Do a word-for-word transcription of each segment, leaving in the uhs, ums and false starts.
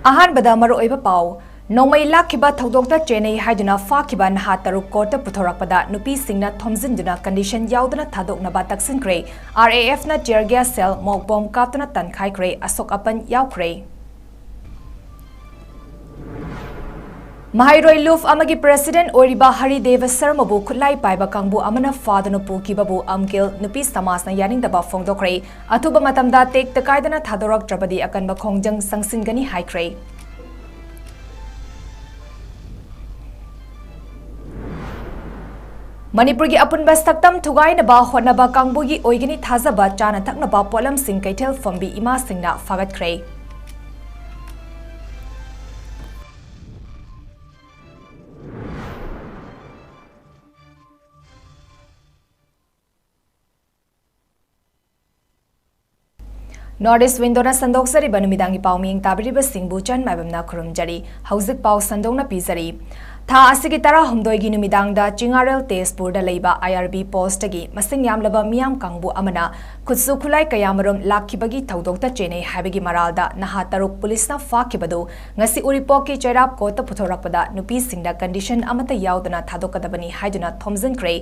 ꯑꯍꯥꯟꯕꯗ ꯃꯔꯨꯑꯣꯏꯕ ꯄꯥꯎ꯫ ꯅꯣꯡꯃꯩ ꯂꯥꯛꯈꯤꯕ ꯊꯧꯗꯣꯛꯇ ꯆꯦꯟꯅꯩ ꯍꯥꯏꯗꯨꯅ ꯐꯥꯈꯤꯕ ꯅꯍꯥ ꯇꯔꯨꯛ ꯀꯣꯔꯠꯇ ꯄꯨꯊꯣꯔꯛꯄꯗ ꯅꯨꯄꯤꯁꯤꯡꯅ ꯊꯣꯝꯖꯤꯟꯗꯨꯅ ꯀꯟꯗꯤꯁꯟ ꯌꯥꯎꯗꯅ ꯊꯥꯗꯣꯛꯅꯕ ꯇꯛꯁꯤꯟꯈ꯭ꯔꯦ꯫ RAFꯅ tear gas shell, mock bomb ꯀꯥꯞꯇꯨꯅ ꯇꯟꯈꯥꯏꯈ꯭ꯔꯦ, ꯑꯁꯣꯛ ꯑꯄꯟ ꯌꯥꯎꯈ꯭ꯔꯦ꯫ ꯃꯍꯩꯔꯣꯏ ꯂꯨꯞ ꯑꯃꯒꯤ president ꯑꯣꯏꯔꯤꯕ ꯍꯔꯤꯗꯦꯕ ꯁꯔꯃꯕꯨ ꯈꯨꯠꯂꯥꯏ ꯄꯥꯏꯕ ꯀꯥꯡꯕꯨ ꯑꯃꯅ ꯐꯥꯗꯨꯅ ꯄꯨꯈꯤꯕꯕꯨ ꯑꯝꯒꯤꯜ ꯅꯨꯄꯤ ꯁꯃꯥꯖꯅ ꯌꯥꯅꯤꯡꯗꯕ ꯐꯣꯡꯗꯣꯛꯈ꯭ꯔꯦ꯫ ꯑꯊꯨꯕ ꯃꯇꯝꯗ ꯇꯦꯛꯇ ꯀꯥꯏꯗꯅ ꯊꯥꯗꯣꯔꯛꯇ꯭ꯔꯕꯗꯤ ꯑꯀꯟꯕ ꯈꯣꯡꯖꯪ ꯆꯪꯁꯤꯟꯒꯅꯤ ꯍꯥꯏꯈ꯭ꯔꯦ꯫ ꯃꯅꯤꯄꯨꯔꯒꯤ ꯑꯄꯨꯟꯕ ꯁꯛꯇꯝ ꯊꯨꯒꯥꯏꯅꯕ ꯍꯣꯠꯅꯕ ꯀꯥꯡꯕꯨꯒꯤ ꯑꯣꯏꯒꯅꯤ ꯊꯥꯖꯕ ꯆꯥꯅ ꯊꯛꯅꯕ ꯄꯣꯠꯂꯝꯁꯤꯡ ꯀꯩꯊꯦꯜ ꯐꯝꯕꯤ ꯏꯃꯥꯁꯤꯡꯅ ꯐꯥꯒꯠꯈ꯭ꯔꯦ꯫ North East Windowꯅ ꯁꯟꯗꯣꯛꯆꯔꯤꯕ ꯅꯨꯃꯤꯗꯥꯡꯒꯤ ꯄꯥꯎ ꯃꯤꯌꯦꯡ ꯇꯥꯕꯤꯔꯤꯕꯁꯤꯡꯕꯨ ꯆꯟ ꯃꯥꯏꯕꯝꯅ ꯈꯨꯔꯨꯝꯖꯔꯤ꯫ ꯍꯧꯖꯤꯛ ꯄꯥꯎ ꯁꯟꯗꯣꯛꯅ ꯄꯤꯖꯔꯤ꯫ ꯊꯥ ꯑꯁꯤꯒꯤ ꯇꯔꯥꯍꯨꯝꯗꯣꯏꯒꯤ ꯅꯨꯃꯤꯗꯥꯡꯗ ꯆꯤꯉꯥꯔꯦꯜ ꯇꯦꯖꯄꯨꯔꯗ ꯂꯩꯕ IRB postꯇꯒꯤ ꯃꯁꯤꯡ ꯌꯥꯝꯂꯕ ꯃꯤꯌꯥꯝ ꯀꯥꯡꯕꯨ ꯑꯃꯅ ꯈꯨꯠꯁꯨ ꯈꯨꯠꯂꯥꯏ ꯀꯌꯥꯃꯔꯨꯝ ꯂꯥꯛꯈꯤꯕꯒꯤ ꯊꯧꯗꯣꯛꯇ ꯆꯦꯟꯅꯩ ꯍꯥꯏꯕꯒꯤ ꯃꯔꯥꯜꯗ ꯅꯍꯥ ꯇꯔꯨꯛ ꯄꯨꯂꯤꯁꯅ ꯐꯥꯈꯤꯕꯗꯨ ꯉꯁꯤ ꯎꯔꯤꯄꯣꯛꯀꯤ ꯆꯩꯔꯥꯞ ꯀꯣꯔꯠꯇ ꯄꯨꯊꯣꯔꯛꯄꯗ ꯅꯨꯄꯤꯁꯤꯡꯗ ꯀꯟꯗꯤꯁꯟ ꯑꯃꯠꯇ ꯌꯥꯎꯗꯅ ꯊꯥꯗꯣꯛꯀꯗꯕꯅꯤ ꯍꯥꯏꯗꯨꯅ ꯊꯣꯝꯖꯤꯟꯈ꯭ꯔꯦ꯫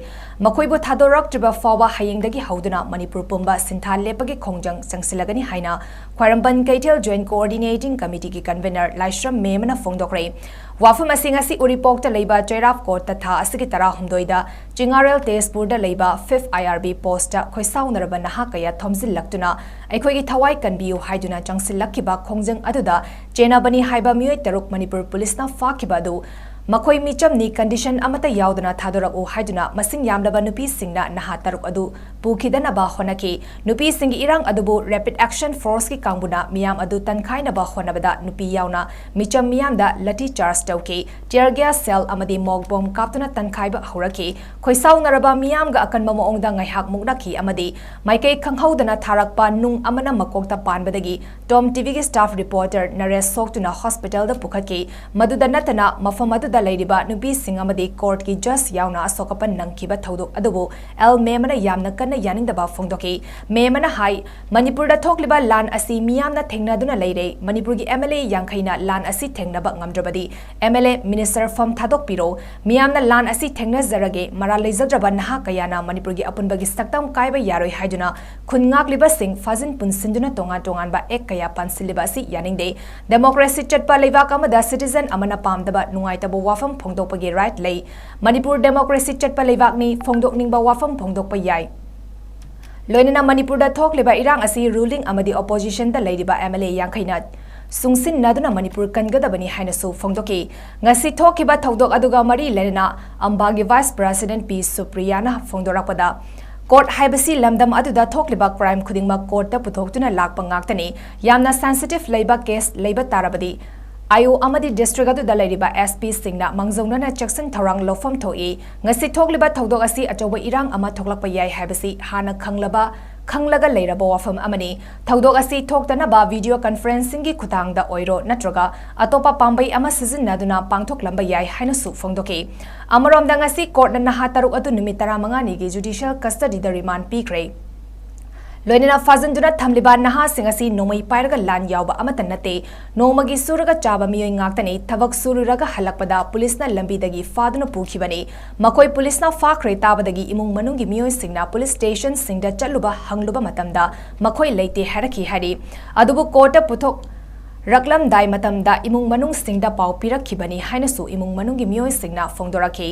ꯃꯈꯣꯏꯕꯨ ꯊꯥꯗꯣꯔꯛꯇ꯭ꯔꯤꯕ ꯐꯥꯎꯕ ꯍꯌꯦꯡꯗꯒꯤ ꯍꯧꯗꯨꯅ ꯃꯅꯤꯄꯨꯔ ꯄꯨꯝꯕ ꯁꯤꯟꯊꯥ ꯂꯦꯞꯄꯒꯤ ꯈꯣꯡꯖꯪ ꯆꯪꯁꯤꯜꯂꯒꯅꯤ ꯍꯥꯏꯅ ꯈ꯭ꯋꯥꯏꯔꯝꯕꯟ ꯀꯩꯊꯦꯜ Joint Coordinating Committeeꯒꯤ convener ꯂꯥꯏꯁ꯭ꯔꯝ ꯃꯦꯝꯅ ꯐꯣꯡꯗꯣꯛꯈ꯭ꯔꯦ꯫ ꯋꯥꯐꯝ ꯑꯁꯤ ꯉꯁꯤ ꯎꯔꯤꯄꯣꯛꯇ ꯂꯩꯕ ꯆꯩꯔꯥꯞ ꯀꯣꯔꯠꯇ ꯊꯥ ꯑꯁꯤꯒꯤ ꯇꯔꯥꯍꯨꯝꯗꯣꯏꯗ ꯆꯤꯉꯥꯔꯦꯜ ꯇꯦꯖꯄꯨꯔꯗ ꯂꯩꯕ fifth IRB postꯇ ꯈꯣꯏꯁꯥꯎꯅꯔꯕ ꯅꯍꯥ ꯀꯌꯥ ꯊꯣꯝꯖꯤꯜꯂꯛꯇꯨꯅ ꯑꯩꯈꯣꯏꯒꯤ ꯊꯋꯥꯏ ꯀꯟꯕꯤꯌꯨ ꯍꯥꯏꯗꯨꯅ ꯆꯪꯁꯤꯜꯂꯛꯈꯤꯕ ꯈꯣꯡꯖꯪ ꯑꯗꯨꯗ ꯆꯦꯟꯅꯕꯅꯤ ꯍꯥꯏꯕ ꯃꯤꯑꯣꯏ ꯇꯔꯨꯛ ꯃꯅꯤꯄꯨꯔ ꯄꯨꯂꯤꯁꯅ ꯐꯥꯈꯤꯕ ꯑꯗꯨ ꯃꯈꯣꯏ ꯃꯤꯆꯝꯅꯤ, condition ꯑꯃꯠꯇ ꯌꯥꯎꯗꯅ ꯊꯥꯗꯣꯔꯛꯎ ꯍꯥꯏꯗꯨꯅ ꯃꯁꯤꯡ ꯌꯥꯝꯂꯕ ꯅꯨꯄꯤꯁꯤꯡꯅ ꯅꯍꯥ ꯇꯔꯨꯛ ꯑꯗꯨ ꯄꯨꯈꯤꯗꯅꯕ ꯍꯣꯠꯅꯈꯤ꯫ ꯅꯨꯄꯤꯁꯤꯡꯒꯤ ꯏꯔꯥꯡ ꯑꯗꯨꯕꯨ Rapid Action Forceꯀꯤ ꯀꯥꯡꯕꯨꯅ ꯃꯤꯌꯥꯝ ꯑꯗꯨ ꯇꯟꯈꯥꯏꯅꯕ ꯍꯣꯠꯅꯕꯗ ꯅꯨꯄꯤ ꯌꯥꯎꯅ ꯃꯤꯆꯝ ꯃꯤꯌꯥꯝꯗ ꯂꯊꯤ ꯆꯥꯔꯖ ꯇꯧꯈꯤ꯫ Tear gas shell ꯑꯃꯗꯤ ꯃꯣꯛ ꯕꯣꯝ ꯀꯥꯞꯇꯨꯅ ꯇꯟꯈꯥꯏꯕ ꯍꯧꯔꯛꯈꯤ꯫ ꯈꯣꯏꯁꯥꯎꯅꯔꯕ ꯃꯤꯌꯥꯝꯒ ꯑꯀꯟꯕ ꯃꯑꯣꯡꯗ ꯉꯥꯏꯍꯥꯛ ꯃꯨꯛꯅꯈꯤ ꯑꯃꯗꯤ ꯃꯥꯏꯀꯩ ꯈꯪꯍꯧꯗꯅ ꯊꯥꯔꯛꯄ ꯅꯨꯡ ꯑꯃꯅ ꯃꯀꯣꯛꯇ ꯄꯥꯟꯕꯗꯒꯤ Tom TVꯒꯤ staff reporter ꯅꯔꯦꯁ ꯁꯣꯛꯇꯨꯅ hospitalꯗ ꯄꯨꯈꯠꯈꯤ꯫ ꯃꯗꯨꯗ ꯅꯠꯇꯅ ꯃꯐꯝ ꯑꯗꯨꯗ ꯂꯩꯔꯤꯕ ꯅꯨꯄꯤꯁꯤꯡ ꯑꯃꯗꯤ courtꯀꯤ judge ꯌꯥꯎꯅ ꯑꯁꯣꯛ ꯑꯄꯟ ꯅꯪꯈꯤꯕ ꯊꯧꯗꯣꯛ ꯑꯗꯨꯕꯨ ꯑꯦꯜ ꯃꯦꯝꯅ ꯌꯥꯝꯅ ꯌꯥꯅꯤꯡꯗꯕ ꯐꯣꯡꯗꯣꯛꯈꯤ꯫ ꯃꯦꯝ ꯑꯃꯅ ꯍꯥꯏ, ꯃꯅꯤꯄꯨꯔꯗ ꯊꯣꯛꯂꯤꯕ ꯂꯥꯟ ꯑꯁꯤ ꯃꯤꯌꯥꯝꯅ ꯊꯦꯡꯅꯗꯨꯅ ꯂꯩꯔꯦ꯫ ꯃꯅꯤꯄꯨꯔꯒꯤ MLA ꯌꯥꯡꯈꯩꯅ ꯂꯥꯟ ꯑꯁꯤ ꯊꯦꯡꯅꯕ ꯉꯝꯗ꯭ꯔꯕꯗꯤ MLA minister ꯐꯝ ꯊꯥꯗꯣꯛꯄꯤꯔꯣ꯫ ꯃꯤꯌꯥꯝꯅ ꯂꯥꯟ ꯑꯁꯤ ꯊꯦꯡꯅꯖꯔꯒꯦ꯫ ꯃꯔꯥꯜ ꯂꯩꯖꯗ꯭ꯔꯕ ꯅꯍꯥ ꯀꯌꯥꯅ ꯃꯅꯤꯄꯨꯔꯒꯤ ꯑꯄꯨꯟꯕꯒꯤ ꯁꯛꯇꯝ ꯀꯥꯏꯕ ꯌꯥꯔꯣꯏ ꯍꯥꯏꯗꯨꯅ ꯈꯨꯟ ꯉꯥꯛꯂꯤꯕꯁꯤꯡ ꯐꯥꯖꯤꯟ ꯄꯨꯟꯁꯤꯟꯗꯨꯅ ꯇꯣꯉꯥꯟ ꯇꯣꯉꯥꯟꯕ act ꯀꯌꯥ ꯄꯥꯟꯁꯤꯜꯂꯤꯕ ꯑꯁꯤ ꯌꯥꯅꯤꯡꯗꯦ꯫ Democracy ꯆꯠꯄ ꯂꯩꯕꯥꯛ ꯑꯃꯗ citizen ꯑꯃꯅ ꯄꯥꯝꯗꯕ, ꯅꯨꯡꯉꯥꯏꯇꯕ ꯋꯥꯐꯝ ꯐꯣꯡꯗꯣꯛꯄꯒꯤ right ꯂꯩ꯫ ꯃꯅꯤꯄꯨꯔ democracy ꯆꯠꯄ ꯂꯩꯕꯥꯛꯅꯤ, ꯐꯣꯡꯗꯣꯛꯅꯤꯡꯕ ꯋꯥꯐꯝ ꯐꯣꯡꯗꯣꯛꯄ ꯌꯥꯏ꯫ ꯂꯣꯏꯅꯅ ꯃꯅꯤꯄꯨꯔꯗ ꯊꯣꯛꯂꯤꯕ ꯏꯔꯥꯡ ꯑꯁꯤ ruling ꯑꯃꯗꯤ oppositionꯗ ꯂꯩꯔꯤꯕ MLA ꯌꯥꯡꯈꯩꯅ ꯆꯨꯡꯁꯤꯟꯅꯗꯨꯅ ꯃꯅꯤꯄꯨꯔ ꯀꯟꯒꯗꯕꯅꯤ ꯍꯥꯏꯅꯁꯨ ꯐꯣꯡꯗꯣꯛꯈꯤ꯫ ꯉꯁꯤ ꯊꯣꯛꯈꯤꯕ ꯊꯧꯗꯣꯛ ꯑꯗꯨꯒ ꯃꯔꯤ ꯂꯩꯅꯅ ꯑꯝꯕꯥꯒꯤ vice president ꯄꯤ ꯁꯨꯄ꯭ꯔꯤꯌꯥꯅ ꯐꯣꯡꯗꯣꯔꯛꯄꯗ, court ꯍꯥꯏꯕꯁꯤ ꯂꯝꯗꯝ ꯑꯗꯨꯗ ꯊꯣꯛꯂꯤꯕ crime ꯈꯨꯗꯤꯡꯃꯛ courtꯇ ꯄꯨꯊꯣꯛꯇꯨꯅ ꯂꯥꯛꯄ ꯉꯥꯛꯇꯅꯤ꯫ ꯌꯥꯝꯅ sensitive ꯂꯩꯕ case ꯂꯩꯕ ꯇꯥꯔꯕꯗꯤ IO ꯑꯃꯗꯤ district ꯑꯗꯨꯗ ꯂꯩꯔꯤꯕ SPꯁꯤꯡꯅ ꯃꯥꯡꯖꯧꯅꯅ ꯆꯦꯛꯁꯤꯟ ꯊꯧꯔꯥꯡ ꯂꯧꯐꯝ ꯊꯣꯛꯏ꯫ ꯉꯁꯤ ꯊꯣꯛꯂꯤꯕ ꯊꯧꯗꯣꯛ ꯑꯁꯤ ꯑꯆꯧꯕ ꯏꯔꯥꯡ ꯑꯃ ꯊꯣꯛꯂꯛꯄ ꯌꯥꯏ ꯍꯥꯏꯕꯁꯤ ꯍꯥꯟꯅ ꯈꯪꯂꯕ, ꯈꯪꯂꯒ ꯂꯩꯔꯕ ꯋꯥꯐꯝ ꯑꯃꯅꯤ꯫ ꯊꯧꯗꯣꯛ ꯑꯁꯤ ꯊꯣꯛꯇꯅꯕ video conferencingꯒꯤ ꯈꯨꯠꯊꯥꯡꯗ ꯑꯣꯏꯔꯣ ꯅꯠꯇ꯭ꯔꯒ ꯑꯇꯣꯞꯄ ꯄꯥꯝꯕꯩ ꯑꯃ ꯁꯤꯖꯤꯟꯅꯗꯨꯅ ꯄꯥꯡꯊꯣꯛꯂꯝꯕ ꯌꯥꯏ ꯍꯥꯏꯅꯁꯨ ꯐꯣꯡꯗꯣꯛꯈꯤ꯫ ꯑꯃꯔꯣꯝꯗ, ꯉꯁꯤ courtꯅ ꯅꯍꯥ ꯇꯔꯨꯛ ꯑꯗꯨ ꯅꯨꯃꯤꯠ ꯇꯔꯥꯃꯉꯥꯅꯤꯒꯤ judicial custodyꯗ remand ꯄꯤꯈ꯭ꯔꯦ꯫ ꯂꯣꯏꯅꯅ ꯐꯥꯖꯤꯟꯗꯨꯅ ꯊꯝꯂꯤꯕ ꯅꯍꯥꯁꯤꯡ ꯑꯁꯤ ꯅꯣꯡꯃꯩ ꯄꯥꯏꯔꯒ ꯂꯥꯟ ꯌꯥꯎꯕ ꯑꯃꯠꯇ ꯅꯠꯇꯦ꯫ ꯅꯣꯡꯃꯒꯤ ꯁꯨꯔꯒ ꯆꯥꯕ ꯃꯤꯑꯣꯏ ꯉꯥꯛꯇꯅꯤ꯫ ꯊꯕꯛ ꯁꯨꯔꯨꯔꯒ ꯍꯜꯂꯛꯄꯗ ꯄꯨꯂꯤꯁꯅ ꯂꯝꯕꯤꯗꯒꯤ ꯐꯥꯗꯨꯅ ꯄꯨꯈꯤꯕꯅꯤ꯫ ꯃꯈꯣꯏ ꯄꯨꯂꯤꯁꯅ ꯐꯥꯈ꯭ꯔꯦ ꯇꯥꯕꯗꯒꯤ ꯏꯃꯨꯡ ꯃꯅꯨꯡꯒꯤ ꯃꯤꯑꯣꯏꯁꯤꯡꯅ ꯄꯨꯂꯤꯁ stationꯁꯤꯡꯗ ꯆꯠꯂꯨꯕ ꯍꯪꯂꯨꯕ ꯃꯇꯝꯗ ꯃꯈꯣꯏ ꯂꯩꯇꯦ ꯍꯥꯏꯔꯛꯈꯤ ꯍꯥꯏꯔꯤ꯫ ꯑꯗꯨꯕꯨ courtꯇ ꯄꯨꯊꯣꯛ ꯔꯛꯂꯝꯗꯥꯏ ꯃꯇꯝꯗ ꯏꯃꯨꯡ ꯃꯅꯨꯡꯁꯤꯡꯗ ꯄꯥꯎ ꯄꯤꯔꯛꯈꯤꯕꯅꯤ ꯍꯥꯏꯅꯁꯨ ꯏꯃꯨꯡ ꯃꯅꯨꯡꯒꯤ ꯃꯤꯑꯣꯏꯁꯤꯡꯅ ꯐꯣꯡꯗꯣꯔꯛꯈꯤ꯫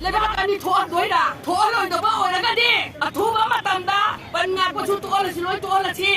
ꯂꯩꯕꯥꯛ ꯑꯅꯤ ꯊꯣꯛꯍꯟꯗꯣꯏꯔꯥ? ꯊꯣꯛꯍꯜꯂꯣꯏꯗꯕ ꯑꯣꯏꯔꯒꯗꯤ ꯑꯊꯨꯕ ꯃꯇꯝꯗ ꯕꯟ ꯉꯥꯛꯄꯁꯨ ꯇꯣꯛꯍꯜꯂꯁꯤ, ꯂꯣꯏ ꯇꯣꯛꯍꯜꯂꯁꯤ꯫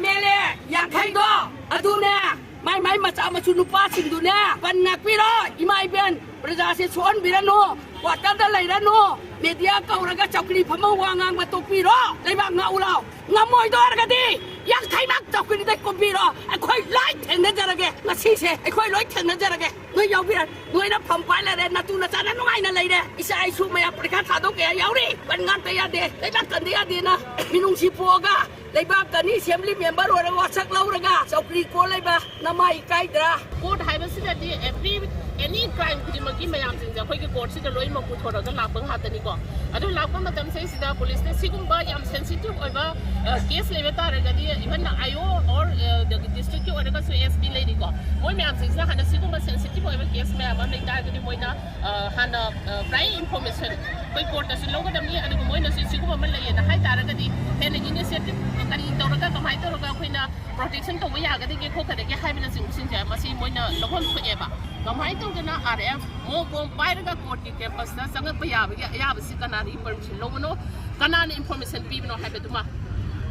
MLA ꯌꯥꯡꯈꯩꯗꯣ ꯑꯗꯨꯅꯦ, ꯃꯥꯏ ꯃꯥꯏ ꯃꯆꯥ ꯃꯁꯨ ꯅꯨꯄꯥꯁꯤꯡꯗꯨꯅꯦ ꯕꯟ ꯉꯥꯛꯄꯤꯔꯣ꯫ ꯏꯃꯥ ꯏꯕꯦꯟ ꯄ꯭ꯔꯖꯥꯁꯦ ꯁꯣꯛꯍꯟꯕꯤꯔꯅꯨ, quarterꯗ ꯂꯩꯔꯅꯨ, media ꯀꯧꯔꯒ ꯆꯧꯀ꯭ꯔꯤ ꯐꯝꯃ ꯋꯥ ꯉꯥꯡꯕ ꯇꯣꯛꯄꯤꯔꯣ꯫ ꯂꯩꯕꯥꯛ ꯉꯥꯛꯎ ꯂꯥꯎ꯫ ꯉꯝꯃꯣꯏꯗꯣꯏꯔꯒꯗꯤ ꯌꯥꯡꯈꯩꯃꯛ ꯆꯧꯀ꯭ꯔꯤ ꯀꯨꯝꯕꯤꯔꯣ, ꯑꯩꯈꯣꯏ ꯂꯣꯏ ꯊꯦꯡꯅꯖꯔꯒꯦ꯫ ꯉꯁꯤꯁꯦ ꯑꯩꯈꯣꯏ ꯂꯣꯏ ꯊꯦꯡꯅꯖꯔꯒꯦ꯫ ꯅꯣꯏ ꯌꯥꯎꯕꯤꯔ, ꯅꯣꯏꯅ ꯐꯝ ꯄꯥꯏ ꯂꯩꯔꯦ, ꯅꯇꯨ ꯅꯆꯥꯅ ꯅꯨꯡꯉꯥꯏꯅ ꯂꯩꯔꯦ꯫ ꯏꯆꯥ ꯏꯁꯨ ꯃꯌꯥꯝ ꯄꯔꯤꯈꯥ ꯊꯥꯗꯣꯛ ꯀꯌꯥ ꯌꯥꯎꯔꯤ, ꯕꯟ ꯉꯥꯛꯇ ꯌꯥꯗꯦ, ꯂꯩꯕꯥꯛ ꯀꯟꯗ ꯌꯥꯗꯦꯅ ꯃꯤꯅꯨꯡꯁꯤ ꯄꯣꯛꯑꯒ ꯂꯩꯕꯥꯛ ꯀꯟꯅꯤ ꯑꯦꯁꯦꯝꯕ꯭ꯂꯤ ꯃꯦꯝꯕꯔ ꯑꯣꯏꯔꯒ ꯋꯥꯁꯛ ꯂꯧꯔꯒ ꯆꯧꯀ꯭ꯔꯤ ꯀꯣꯜ ꯂꯩꯕ ꯅꯃꯥꯏ ꯏꯀꯥꯏꯗ꯭ꯔꯥ? ꯀꯣꯔꯠ ꯍꯥꯏꯕꯁꯤꯗꯗꯤ every, any crime ꯈꯨꯗꯤꯡꯃꯛꯀꯤ ꯃꯌꯥꯝꯁꯤꯡꯁꯦ ꯑꯩꯈꯣꯏꯒꯤ ꯀꯣꯔꯠꯁꯤꯗ ꯂꯣꯏꯅꯃꯛ ꯄꯨꯊꯣꯔꯒ ꯂꯥꯛꯄ ꯉꯥꯛꯇꯅꯤꯀꯣ꯫ ꯑꯗꯨ ꯂꯥꯛꯄ ꯃꯇꯝꯁꯤꯗꯩꯁꯤꯗ ꯄꯨꯂꯤꯁꯅ ꯁꯤꯒꯨꯝꯕ ꯌꯥꯝ sensitive ꯑꯣꯏꯕ, ꯑ, case ꯂꯩꯕ ꯇꯥꯔꯒꯗꯤ, even I O or, ꯑ, ꯑꯗꯒꯤ district ꯀꯤ ꯑꯣꯏꯔꯒꯁꯨ S P ꯂꯩꯔꯤꯀꯣ, ꯃꯣꯏ ꯃꯌꯥꯝꯁꯤꯡꯁꯤꯅ ꯍꯥꯟꯅ ꯁꯤꯒꯨꯝꯕ sensitive ꯑꯣꯏꯕ case ꯃꯌꯥꯝ ꯑꯃ ꯂꯩ ꯇꯥꯔꯒꯗꯤ ꯃꯣꯏꯅ, ꯑ, ꯍꯥꯟꯅ, ꯑ, prior information ꯑꯩꯈꯣꯏ ꯀꯣꯔꯠꯇꯁꯨ ꯂꯧꯒꯗꯕꯅꯤ, ꯑꯗꯨꯒ ꯃꯣꯏꯅꯁꯨ ꯁꯤꯒꯨꯝꯕ ꯑꯃ ꯂꯩꯌꯦꯅ ꯍꯥꯏ ꯇꯥꯔꯒꯗꯤ ꯍꯦꯟꯅ initiative ꯀꯔꯤ ꯇꯧꯔꯒ, ꯀꯃꯥꯏꯅ ꯇꯧꯔꯒ ꯑꯩꯈꯣꯏꯅ protection ꯇꯧꯕ ꯌꯥꯒꯗꯒꯦ ꯈꯣꯠꯀꯗꯒꯦ ꯍꯥꯏꯕꯅꯆꯤꯡꯕꯁꯤꯡꯁꯦ ꯃꯁꯤ ꯃꯣꯏꯅ ꯂꯧꯐꯝ ꯊꯣꯛꯑꯦꯕ꯫ ꯀꯃꯥꯏꯅ ꯇꯧꯗꯅ R F ꯃꯣ ꯕꯣꯝ ꯄꯥꯏꯔꯒ ꯀꯣꯔꯠꯀꯤ campus ꯇ ꯆꯪꯉꯛꯄ ꯌꯥꯕꯒꯤ ꯑꯌꯥꯕꯁꯤ ꯀꯅꯥꯅ permission ꯂꯧꯕꯅꯣ, ꯀꯅꯥꯅ information ꯄꯤꯕꯅꯣ ꯍꯥꯏꯕꯗꯨꯃ,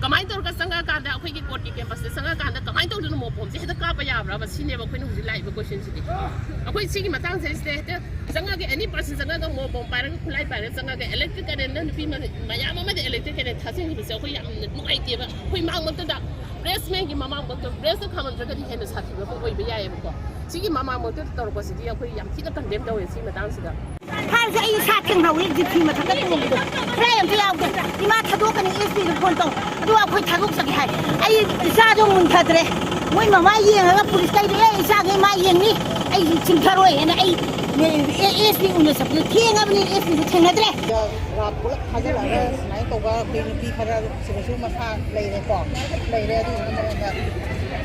ꯀꯃꯥꯏꯅ ꯇꯧꯔꯒ ꯆꯪꯉꯛꯑꯀꯥꯟꯗ ꯑꯩꯈꯣꯏꯒꯤ ꯀꯣꯔꯠꯀꯤ campus ꯇ ꯆꯪꯉꯛꯑꯀꯥꯟꯗ ꯀꯃꯥꯏꯅ ꯇꯧꯗꯅ ꯃꯣ ꯕꯣꯝꯁꯦ ꯍꯦꯛꯇ ꯀꯥꯞꯄ ꯌꯥꯕ꯭ꯔꯕ? ꯁꯤꯅꯦꯕ ꯑꯩꯈꯣꯏꯅ ꯍꯧꯖꯤꯛ ꯂꯥꯛꯏꯕ question ꯁꯤꯗꯤ꯫ ꯑꯩꯈꯣꯏ ꯁꯤꯒꯤ ꯃꯇꯥꯡꯁꯦ ꯁꯤꯗ ꯍꯦꯛꯇ ꯆꯪꯉꯒ, any person ꯆꯪꯉꯒ ꯃꯣ ꯕꯣꯝ ꯄꯥꯏꯔꯒ, ꯈꯨꯠꯂꯥꯏ ꯄꯥꯏꯔꯒ ꯆꯪꯉꯒ, electric current ꯅ ꯅꯨꯄꯤ ꯃ-, ꯃꯌꯥꯝ ꯑꯃꯗ electric current ꯊꯥꯖꯤꯟꯈꯤꯕꯁꯦ ꯑꯩꯈꯣꯏ ꯌꯥꯝꯅ ꯅꯨꯡꯉꯥꯏꯇꯦꯕ꯫ ꯑꯩꯈꯣꯏ ꯃꯥꯡꯃꯛꯇꯗ press man ꯒꯤ ꯃꯃꯥꯡꯃꯛꯇ press ꯇ ꯈꯥꯝꯃꯝꯗ꯭ꯔꯒꯗꯤ ꯍꯦꯟꯅ ꯁꯥꯊꯤꯕ ꯑꯃ ꯑꯣꯏꯕ ꯌꯥꯏꯌꯦꯕꯀꯣ꯫ ꯁꯤꯒꯤ ꯃꯃꯥꯡꯃꯛꯇ ꯇꯧꯔꯛꯄꯁꯤꯗꯤ ꯑꯩꯈꯣꯏ ꯌꯥꯝ ꯊꯤꯅ condemn ꯇꯧꯋꯦ ꯁꯤ ꯃꯇꯥꯡꯁꯤꯗ꯫ ꯍꯥꯏꯔꯤꯁꯦ ꯑꯩ ꯏꯁꯥ ꯊꯦꯡꯅꯍꯧꯋꯤ, ꯖꯤꯞꯁꯤ ꯃꯊꯛꯇ ꯇꯣꯡꯕꯗꯣ꯫ ꯈꯔ ꯑꯝꯇ ꯌꯥꯎꯗꯦ꯫ ꯏꯃꯥ ꯊꯥꯗꯣꯛꯀꯅꯤ, S P ꯗ phone ꯇꯧ꯫ ꯑꯗꯨꯒ ꯑꯩꯈꯣꯏ ꯊꯥꯗꯣꯛꯆꯒꯦ ꯍꯥꯏ꯫ ꯑꯩ ꯏꯆꯥꯗꯣ ꯃꯨꯟꯊꯗ꯭ꯔꯦ꯫ ꯃꯣꯏ ꯃꯃꯥ ꯌꯦꯡꯉꯒ ꯄꯨꯂꯤꯁ ꯀꯩꯗꯣ, "ꯑꯦ, ꯏꯆꯥꯒꯤ ꯏꯃꯥ ꯌꯦꯡꯅꯤ, ꯑꯩ ꯆꯤꯡꯊꯔꯣꯏ" ꯍꯥꯏꯅ ꯑꯩ, ꯑꯦ, S P ꯎꯅ ꯆꯠꯄꯗꯣ ꯊꯦꯡꯉꯕꯅꯤ, S P ꯗꯣ ꯊꯦꯡꯅꯗ꯭ꯔꯦ꯫ ꯔꯥꯠ ꯄꯨꯂꯞ ꯊꯥꯖꯤꯜꯂꯛꯑꯒ ꯁꯨꯃꯥꯏꯅ ꯇꯧꯕ ꯑꯩꯈꯣꯏ ꯅꯨꯄꯤ ꯈꯔ ꯁꯤꯗꯁꯨ ꯃꯁꯥ ꯂꯩꯔꯦꯀꯣ, ꯂꯩꯔꯦ꯫ ꯑꯗꯨꯗꯨꯅ ꯃꯉꯣꯟꯗ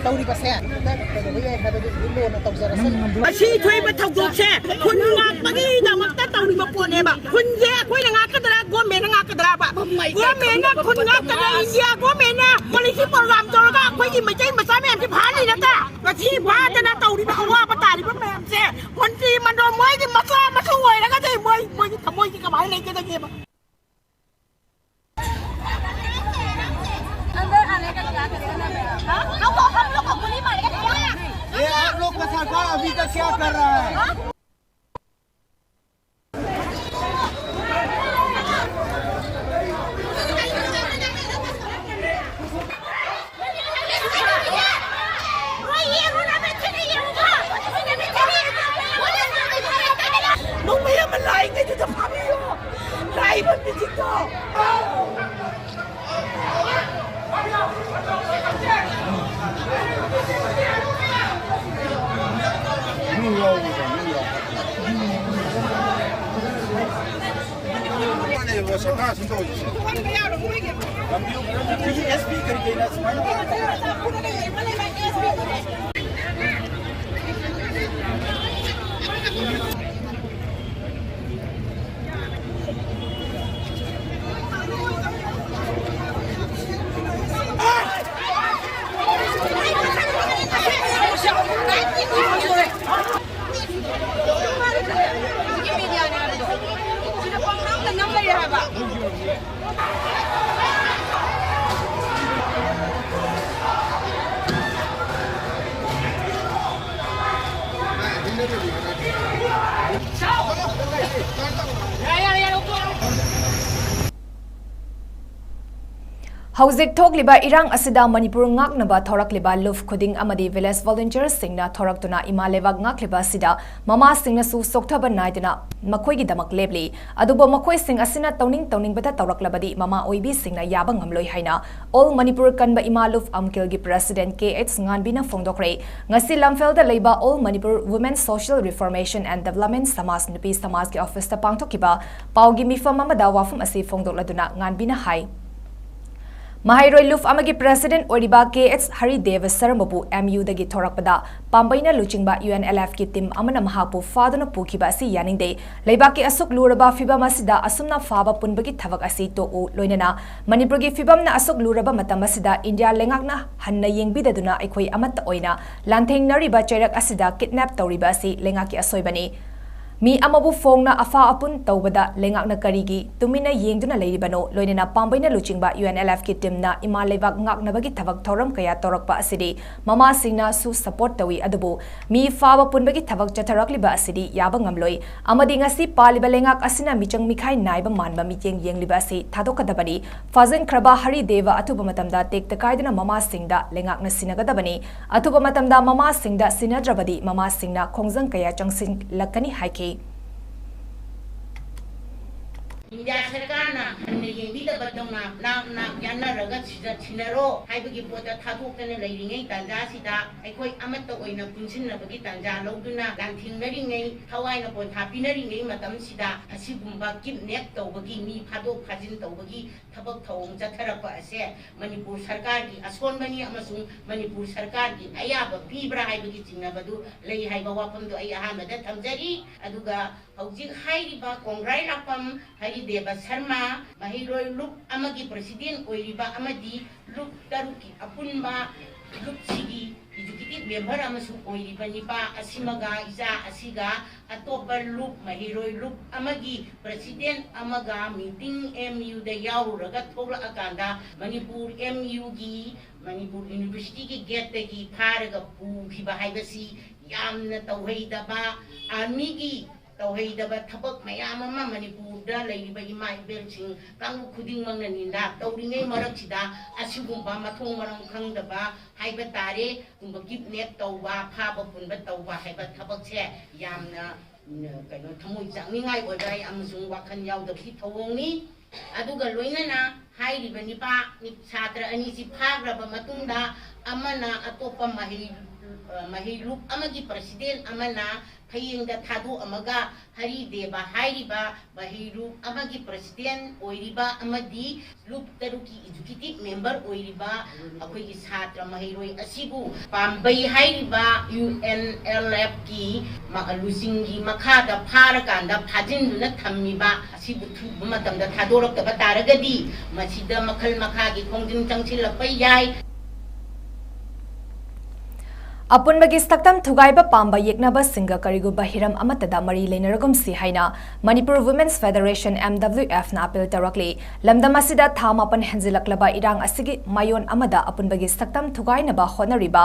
ꯇꯧꯔꯤꯕꯁꯦ ꯑꯝꯇ ꯀꯩꯗꯧꯕ ꯌꯥꯏ ꯍꯥꯏꯕꯗꯨ ꯍꯧꯖꯤꯛ ꯂꯣꯟꯅ ꯇꯧꯖꯔꯁꯅꯨ꯫ ꯉꯁꯤ ꯊꯣꯛꯏꯕ ꯊꯧꯗꯣꯛꯁꯦ ꯈꯨꯟ ꯉꯥꯛꯄꯒꯤꯗꯃꯛꯇ ꯇꯧꯔꯤꯕ ꯄꯣꯠꯅꯦꯕ꯫ ꯈꯨꯟꯁꯦ ꯑꯩꯈꯣꯏꯅ ꯉꯥꯛꯀꯗ꯭ꯔꯥ, government ꯅ ꯉꯥꯛꯀꯗ꯭ꯔꯥꯕ? Government ꯅ ꯈꯨꯟ ꯉꯥꯛꯀꯗ꯭ꯔꯥ, India government ꯅ policy program ꯇꯧꯔꯒ ꯑꯩꯈꯣꯏꯒꯤ ꯃꯩꯇꯩ ꯃꯆꯥ ꯃꯌꯥꯝꯁꯦ ꯐꯥꯍꯜꯂꯤ ꯅꯠꯇ꯭ꯔꯥ? ꯉꯁꯤ ꯐꯥꯗꯅ ꯇꯧꯔꯤꯕ ꯑꯋꯥꯕ ꯇꯥꯔꯤꯕ ꯃꯌꯥꯝꯁꯦ ꯃꯟꯇ꯭ꯔꯤ ꯃꯟꯗꯣꯜ ꯃꯣꯏꯒꯤ ꯃꯆꯥ ꯃꯁꯨ ꯑꯣꯏꯔꯒꯗꯤ ꯃꯣꯏ, ꯃꯣꯏꯒꯤ ꯊꯃꯣꯏꯁꯦ ꯀꯃꯥꯏꯅ ꯂꯩꯒꯗꯒꯦꯕ? अंदर आने का क्या करना है? हाँ? हमको, हम लोग को गोली मारेगा क्या? ये आप लोग का सरकार अभी तक क्या कर रहा है? ꯁꯤꯒꯤ ꯑꯦꯁ ꯄꯤ ꯀꯔꯤ ꯀꯔꯤꯅ ꯁꯨꯃꯥꯏꯅ ꯍꯧꯖꯤꯛ ꯊꯣꯛꯂꯤꯕ ꯏꯔꯥꯡ ꯑꯁꯤꯗ ꯃꯅꯤꯄꯨꯔ ꯉꯥꯛꯅꯕ ꯊꯣꯔꯛꯂꯤꯕ ꯂꯨꯞ ꯈꯨꯗꯤꯡ ꯑꯃꯗꯤ ꯚꯤꯂꯦꯖ ꯚꯣꯂꯨꯟꯇꯤꯌꯔꯁꯤꯡꯅ ꯊꯣꯔꯛꯇꯨꯅ ꯏꯃꯥ ꯂꯩꯕꯥꯛ ꯉꯥꯛꯂꯤꯕ ꯑꯁꯤꯗ ꯃꯃꯥꯁꯤꯡꯅꯁꯨ ꯁꯣꯛꯊꯕ ꯅꯥꯏꯗꯅ ꯃꯈꯣꯏꯒꯤꯗꯃꯛ ꯂꯦꯞꯂꯤ꯫ ꯑꯗꯨꯕꯨ ꯃꯈꯣꯏꯁꯤꯡ ꯑꯁꯤꯅ ꯇꯧꯅꯤꯡ ꯇꯧꯅꯤꯡꯕꯗ ꯇꯧꯔꯛꯂꯕꯗꯤ ꯃꯃꯥ ꯑꯣꯏꯕꯤꯁꯤꯡꯅ ꯌꯥꯕ ꯉꯝꯂꯣꯏ ꯍꯥꯏꯅ ꯑꯣꯜ ꯃꯅꯤꯄꯨꯔ ꯀꯟꯕ ꯏꯃꯥ ꯂꯨꯞ ꯑꯝꯀꯤꯜꯒꯤ ꯄ꯭ꯔꯦꯁꯤꯗꯦꯟꯠ ꯀꯦ ꯑꯩꯆ ꯉꯥꯟꯕꯤꯅ ꯐꯣꯡꯗꯣꯛꯈ꯭ꯔꯦ꯫ ꯉꯁꯤ ꯂꯝꯐꯦꯜꯗ ꯂꯩꯕ all Manipur women social reformation and development ꯁꯃꯥꯖ ꯅꯨꯄꯤ ꯁꯃꯥꯖꯀꯤ ꯑꯣꯐꯤꯁꯇ ꯄꯥꯡꯊꯣꯛꯈꯤꯕ ꯄꯥꯎꯒꯤ ꯃꯤꯐꯝ ꯑꯃꯗ ꯋꯥꯐꯝ ꯑꯁꯤ ꯐꯣꯡꯗꯣꯛꯂꯗꯨꯅ ꯉꯥꯟꯕꯤꯅ ꯍꯥꯏ, ꯃꯍꯩꯔꯣꯏ ꯂꯨꯞ ꯑꯃꯒꯤ ꯄ꯭ꯔꯦꯁꯤꯗꯦꯟꯠ ꯑꯣꯏꯔꯤꯕ ꯀꯦ ꯑꯩꯆ ꯍꯔꯤꯗꯦꯕ ꯁꯔꯃꯕꯨ ꯑꯦꯝ ꯌꯨꯗꯒꯤ ꯊꯣꯔꯛꯄꯗ ꯄꯥꯝꯕꯩꯅ ꯂꯨꯆꯤꯡꯕ ꯌꯨ ꯑꯦꯟ ꯑꯦꯜ ꯑꯦꯐꯀꯤ ꯇꯤꯝ ꯑꯃꯅ ꯃꯍꯥꯛꯄꯨ ꯐꯥꯗꯨꯅ ꯄꯨꯈꯤꯕ ꯑꯁꯤ ꯌꯥꯅꯤꯡꯗꯦ꯫ ꯂꯩꯕꯥꯛꯀꯤ ꯑꯁꯨꯛ ꯂꯨꯔꯕ ꯐꯤꯚꯝ ꯑꯁꯤꯗ ꯑꯁꯨꯝꯅ ꯐꯥꯕ ꯄꯨꯟꯕꯒꯤ ꯊꯕꯛ ꯑꯁꯤ ꯇꯣꯛꯎ, ꯂꯣꯏꯅꯅ ꯃꯅꯤꯄꯨꯔꯒꯤ ꯐꯤꯚꯝꯅ ꯑꯁꯨꯛ ꯂꯨꯔꯕ ꯃꯇꯝ ꯑꯁꯤꯗ ꯏꯟꯗꯤꯌꯥ ꯂꯩꯉꯥꯛꯅ ꯍꯟꯅ ꯌꯦꯡꯕꯤꯗꯗꯨꯅ ꯑꯩꯈꯣꯏ ꯑꯃꯠꯇ ꯑꯣꯏꯅ ꯂꯥꯟꯊꯦꯡꯅꯔꯤꯕ ꯆꯩꯔꯛ ꯑꯁꯤꯗ ꯀꯤꯗꯅꯦꯞ ꯇꯧꯔꯤꯕ ꯑꯁꯤ ꯂꯩꯉꯥꯛꯀꯤ ꯑꯁꯣꯏꯕꯅꯤ꯫ ꯃꯤ ꯑꯃꯕꯨ ꯐꯣꯡꯅ ꯑꯐꯥ ꯑꯄꯨꯟ ꯇꯧꯕꯗ ꯂꯩꯉꯥꯛꯅ ꯀꯔꯤꯒꯤ ꯇꯨꯃꯤꯟꯅ ꯌꯦꯡꯗꯨꯅ ꯂꯩꯔꯤꯕꯅꯣ? ꯂꯣꯏꯅꯅ ꯄꯥꯝꯕꯩꯅ ꯂꯨꯆꯤꯡꯕ ꯌꯨ ꯑꯦꯟ ꯑꯦꯜ ꯑꯦꯐꯀꯤ ꯇꯤꯝꯅ ꯏꯃꯥ ꯂꯩꯕꯥꯛ ꯉꯥꯛꯅꯕꯒꯤ ꯊꯕꯛ ꯊꯧꯔꯝ ꯀꯌꯥ ꯇꯧꯔꯛꯄ ꯑꯁꯤꯗꯤ ꯃꯃꯥꯁꯤꯡꯅꯁꯨ ꯁꯄꯣꯔꯠ ꯇꯧꯏ, ꯑꯗꯨꯕꯨ ꯃꯤ ꯐꯥꯕ ꯄꯨꯟꯕꯒꯤ ꯊꯕꯛ ꯆꯠꯊꯔꯛꯂꯤꯕ ꯑꯁꯤꯗꯤ ꯌꯥꯕ ꯉꯝꯂꯣꯏ꯫ ꯑꯃꯗꯤ ꯉꯁꯤ ꯄꯥꯜꯂꯤꯕ ꯂꯩꯉꯥꯛ ꯑꯁꯤꯅ ꯃꯤꯆꯪ ꯃꯤꯈꯥꯏ ꯅꯥꯏꯕ ꯃꯥꯟꯕ ꯃꯤꯠꯌꯦꯡ ꯌꯦꯡꯂꯤꯕ ꯑꯁꯤ ꯊꯥꯗꯣꯛꯀꯗꯕꯅꯤ꯫ ꯐꯥꯖꯤꯟꯈ꯭ꯔꯕ ꯍꯔꯤꯗꯦꯕ ꯑꯊꯨꯕ ꯃꯇꯝꯗ ꯇꯦꯛꯇ ꯀꯥꯏꯗꯅ ꯃꯃꯥꯁꯤꯡꯗ ꯂꯩꯉꯥꯛꯅ ꯁꯤꯟꯅꯒꯗꯕꯅꯤ꯫ ꯑꯊꯨꯕ ꯃꯇꯝꯗ ꯃꯃꯥꯁꯤꯡꯗ ꯁꯤꯟꯅꯗ꯭ꯔꯕꯗꯤ ꯃꯃꯥꯁꯤꯡꯅ ꯈꯣꯡꯖꯪ ꯀꯌꯥ ꯆꯪꯁꯤꯜꯂꯛꯀꯅꯤ ꯍꯥꯏꯈꯤ꯫ ꯏꯟꯗꯤꯌꯥ ꯁꯔꯀꯥꯔꯅ ꯍꯟꯅ ꯌꯦꯡꯕꯤꯗꯕꯗꯧꯅ ꯅꯥꯛ ꯅꯥꯛ ꯌꯥꯟꯅꯔꯒ ꯁꯤꯗ ꯁꯤꯟꯅꯔꯣ ꯍꯥꯏꯕꯒꯤ ꯄꯣꯠꯇ ꯊꯥꯗꯣꯛꯇꯅ ꯂꯩꯔꯤꯉꯩ ꯇꯥꯟꯖꯥꯁꯤꯗ, ꯑꯩꯈꯣꯏ ꯑꯃꯠꯇ ꯑꯣꯏꯅ ꯄꯨꯟꯁꯤꯟꯅꯕꯒꯤ ꯇꯥꯟꯖꯥ ꯂꯧꯗꯨꯅ ꯂꯥꯟꯊꯦꯡꯅꯔꯤꯉꯩ, ꯊꯋꯥꯏꯅ ꯄꯣꯟꯊꯥ ꯄꯤꯅꯔꯤꯉꯩ ꯃꯇꯝꯁꯤꯗ, ꯑꯁꯤꯒꯨꯝꯕ ꯀꯤꯗꯅꯦꯞ ꯇꯧꯕꯒꯤ, ꯃꯤ ꯐꯥꯗꯣꯛ ꯐꯥꯖꯤꯟ ꯇꯧꯕꯒꯤ ꯊꯕꯛ ꯊꯧꯑꯣꯡ ꯆꯠꯊꯔꯛꯄ ꯑꯁꯦ ꯃꯅꯤꯄꯨꯔ ꯁꯔꯀꯥꯔꯒꯤ ꯑꯁꯣꯟꯕꯅꯤ ꯑꯃꯁꯨꯡ ꯃꯅꯤꯄꯨꯔ ꯁꯔꯀꯥꯔꯒꯤ ꯑꯌꯥꯕ ꯄꯤꯕ꯭ꯔꯥ ꯍꯥꯏꯕꯒꯤ ꯆꯤꯡꯅꯕꯗꯨ ꯂꯩ ꯍꯥꯏꯕ ꯋꯥꯐꯝꯗꯨ ꯑꯩ ꯑꯍꯥꯟꯕꯗ ꯊꯝꯖꯔꯤ꯫ ꯑꯗꯨꯒ ꯍꯧꯖꯤꯛ ꯍꯥꯏꯔꯤꯕ ꯀꯣꯡꯒ꯭ꯔꯥꯏ ꯂꯥꯛꯄꯝ ꯍꯔꯤꯗꯦꯕ ꯁꯔꯃ, ꯃꯍꯩꯔꯣꯏ ꯂꯨꯞ ꯑꯃꯒꯤ president ꯑꯣꯏꯔꯤꯕ ꯑꯃꯗꯤ ꯂꯨꯞ ꯇꯔꯨꯛꯀꯤ ꯑꯄꯨꯟꯕ ꯂꯨꯞꯁꯤꯒꯤ executive member ꯑꯃꯁꯨ ꯑꯣꯏꯔꯤꯕ ꯅꯤꯄꯥ ꯑꯁꯤꯃꯒ ꯏꯆꯥ ꯑꯁꯤꯒ ꯑꯇꯣꯞꯄ ꯂꯨꯞ, ꯃꯍꯩꯔꯣꯏ ꯂꯨꯞ ꯑꯃꯒꯤ president ꯑꯃꯒ meeting M U ꯗ ꯌꯥꯎꯔꯨꯔꯒ ꯊꯣꯛꯂꯛꯑꯀꯥꯟꯗ ꯃꯅꯤꯄꯨꯔ M U ꯒꯤ, ꯃꯅꯤꯄꯨꯔ University ꯒꯤ gate ꯇꯒꯤ ꯐꯥꯔꯒ ꯄꯨꯈꯤꯕ ꯍꯥꯏꯕꯁꯤ ꯌꯥꯝꯅ ꯇꯧꯍꯩꯗꯕ, army ꯒꯤ ꯇꯧꯍꯩꯗꯕ ꯊꯕꯛ ꯃꯌꯥꯝ ꯑꯃ ꯃꯅꯤꯄꯨꯔꯗ ꯂꯩꯔꯤꯕ ꯏꯃꯥ ꯏꯕꯦꯜꯁꯤꯡ ꯀꯥꯡꯂꯨꯞ ꯈꯨꯗꯤꯡꯃꯛꯅ ꯅꯤꯟꯗꯥ ꯇꯧꯔꯤꯉꯩ ꯃꯔꯛꯁꯤꯗ ꯑꯁꯤꯒꯨꯝꯕ ꯃꯊꯣꯡ ꯃꯔꯝ ꯈꯪꯗꯕ ꯍꯥꯏꯕ ꯇꯥꯔꯦ, ꯀꯨꯝꯕ kidnap ꯇꯧꯕ, ꯐꯥꯕ ꯄꯨꯟꯕ ꯇꯧꯕ ꯍꯥꯏꯕ ꯊꯕꯛꯁꯦ ꯌꯥꯝꯅ, ꯎꯝ, ꯀꯩꯅꯣ, ꯊꯃꯣꯏ ꯆꯥꯛꯅꯤꯡꯉꯥꯏ ꯑꯣꯏꯕ ꯑꯃꯁꯨꯡ ꯋꯥꯈꯜ ꯌꯥꯎꯗꯕꯒꯤ ꯊꯧꯑꯣꯡꯅꯤ꯫ ꯑꯗꯨꯒ ꯂꯣꯏꯅꯅ ꯍꯥꯏꯔꯤꯕ ꯅꯤꯄꯥ, ꯅꯤ-, ꯁꯥꯇ꯭ꯔ ꯑꯅꯤꯁꯤ ꯐꯥꯈ꯭ꯔꯕ ꯃꯇꯨꯡꯗ ꯑꯃꯅ ꯑꯇꯣꯞꯄ ꯃꯍꯩ, ꯑ, ꯃꯍꯩ ꯂꯨꯞ ꯑꯃꯒꯤ president ꯑꯃꯅ ꯐꯌꯦꯡꯗ ꯊꯥꯗꯣꯛꯑꯝꯃꯒ ꯍꯔꯤꯗꯦꯕ ꯍꯥꯏꯔꯤꯕ ꯃꯍꯩ ꯂꯨꯞ ꯑꯃꯒꯤ president ꯑꯣꯏꯔꯤꯕ ꯑꯃꯗꯤ ꯂꯨꯞ ꯇꯔꯨꯛꯀꯤ executive member ꯑꯣꯏꯔꯤꯕ ꯑꯩꯈꯣꯏꯒꯤ ꯁꯥꯇ꯭ꯔ ꯃꯍꯩꯔꯣꯏ ꯑꯁꯤꯕꯨ ꯄꯥꯝꯕꯩ ꯍꯥꯏꯔꯤꯕ U N L F ꯀꯤ ꯃ-, ꯂꯨꯆꯤꯡꯒꯤ ꯃꯈꯥꯗ ꯐꯥꯔꯀꯥꯟꯗ ꯐꯥꯖꯤꯟꯗꯨꯅ ꯊꯝꯃꯤꯕ ꯑꯁꯤꯕꯨ ꯊꯨꯕ ꯃꯇꯝꯗ ꯊꯥꯗꯣꯔꯛꯇꯕ ꯇꯥꯔꯒꯗꯤ ꯃꯁꯤꯗ ꯃꯈꯜ ꯃꯈꯥꯒꯤ ꯈꯣꯡꯖꯪ ꯆꯪꯁꯤꯜꯂꯛꯄ ꯌꯥꯏ꯫ ꯑꯄꯨꯟꯕꯒꯤ ꯁꯛꯇꯝ ꯊꯨꯒꯥꯏꯕ ꯄꯥꯝꯕ ꯌꯦꯛꯅꯕꯁꯤꯡꯒ ꯀꯔꯤꯒꯨꯝꯕ ꯍꯤꯔꯝ ꯑꯃꯠꯇꯗ ꯃꯔꯤ ꯂꯩꯅꯔꯒꯨꯝꯁꯤ ꯍꯥꯏꯅ Manipur Women's Federation, M W F ꯅ appeal ꯇꯧꯔꯛꯂꯤ꯫ ꯂꯝꯗꯝ ꯑꯁꯤꯗ ꯊꯥ ꯃꯥꯄꯟ ꯍꯦꯟꯖꯤꯜꯂꯛꯂꯕ ꯏꯔꯥꯡ ꯑꯁꯤꯒꯤ ꯃꯥꯏꯑꯣꯟ ꯑꯃꯗ ꯑꯄꯨꯟꯕꯒꯤ ꯁꯛꯇꯝ ꯊꯨꯒꯥꯏꯅꯕ ꯍꯣꯠꯅꯔꯤꯕ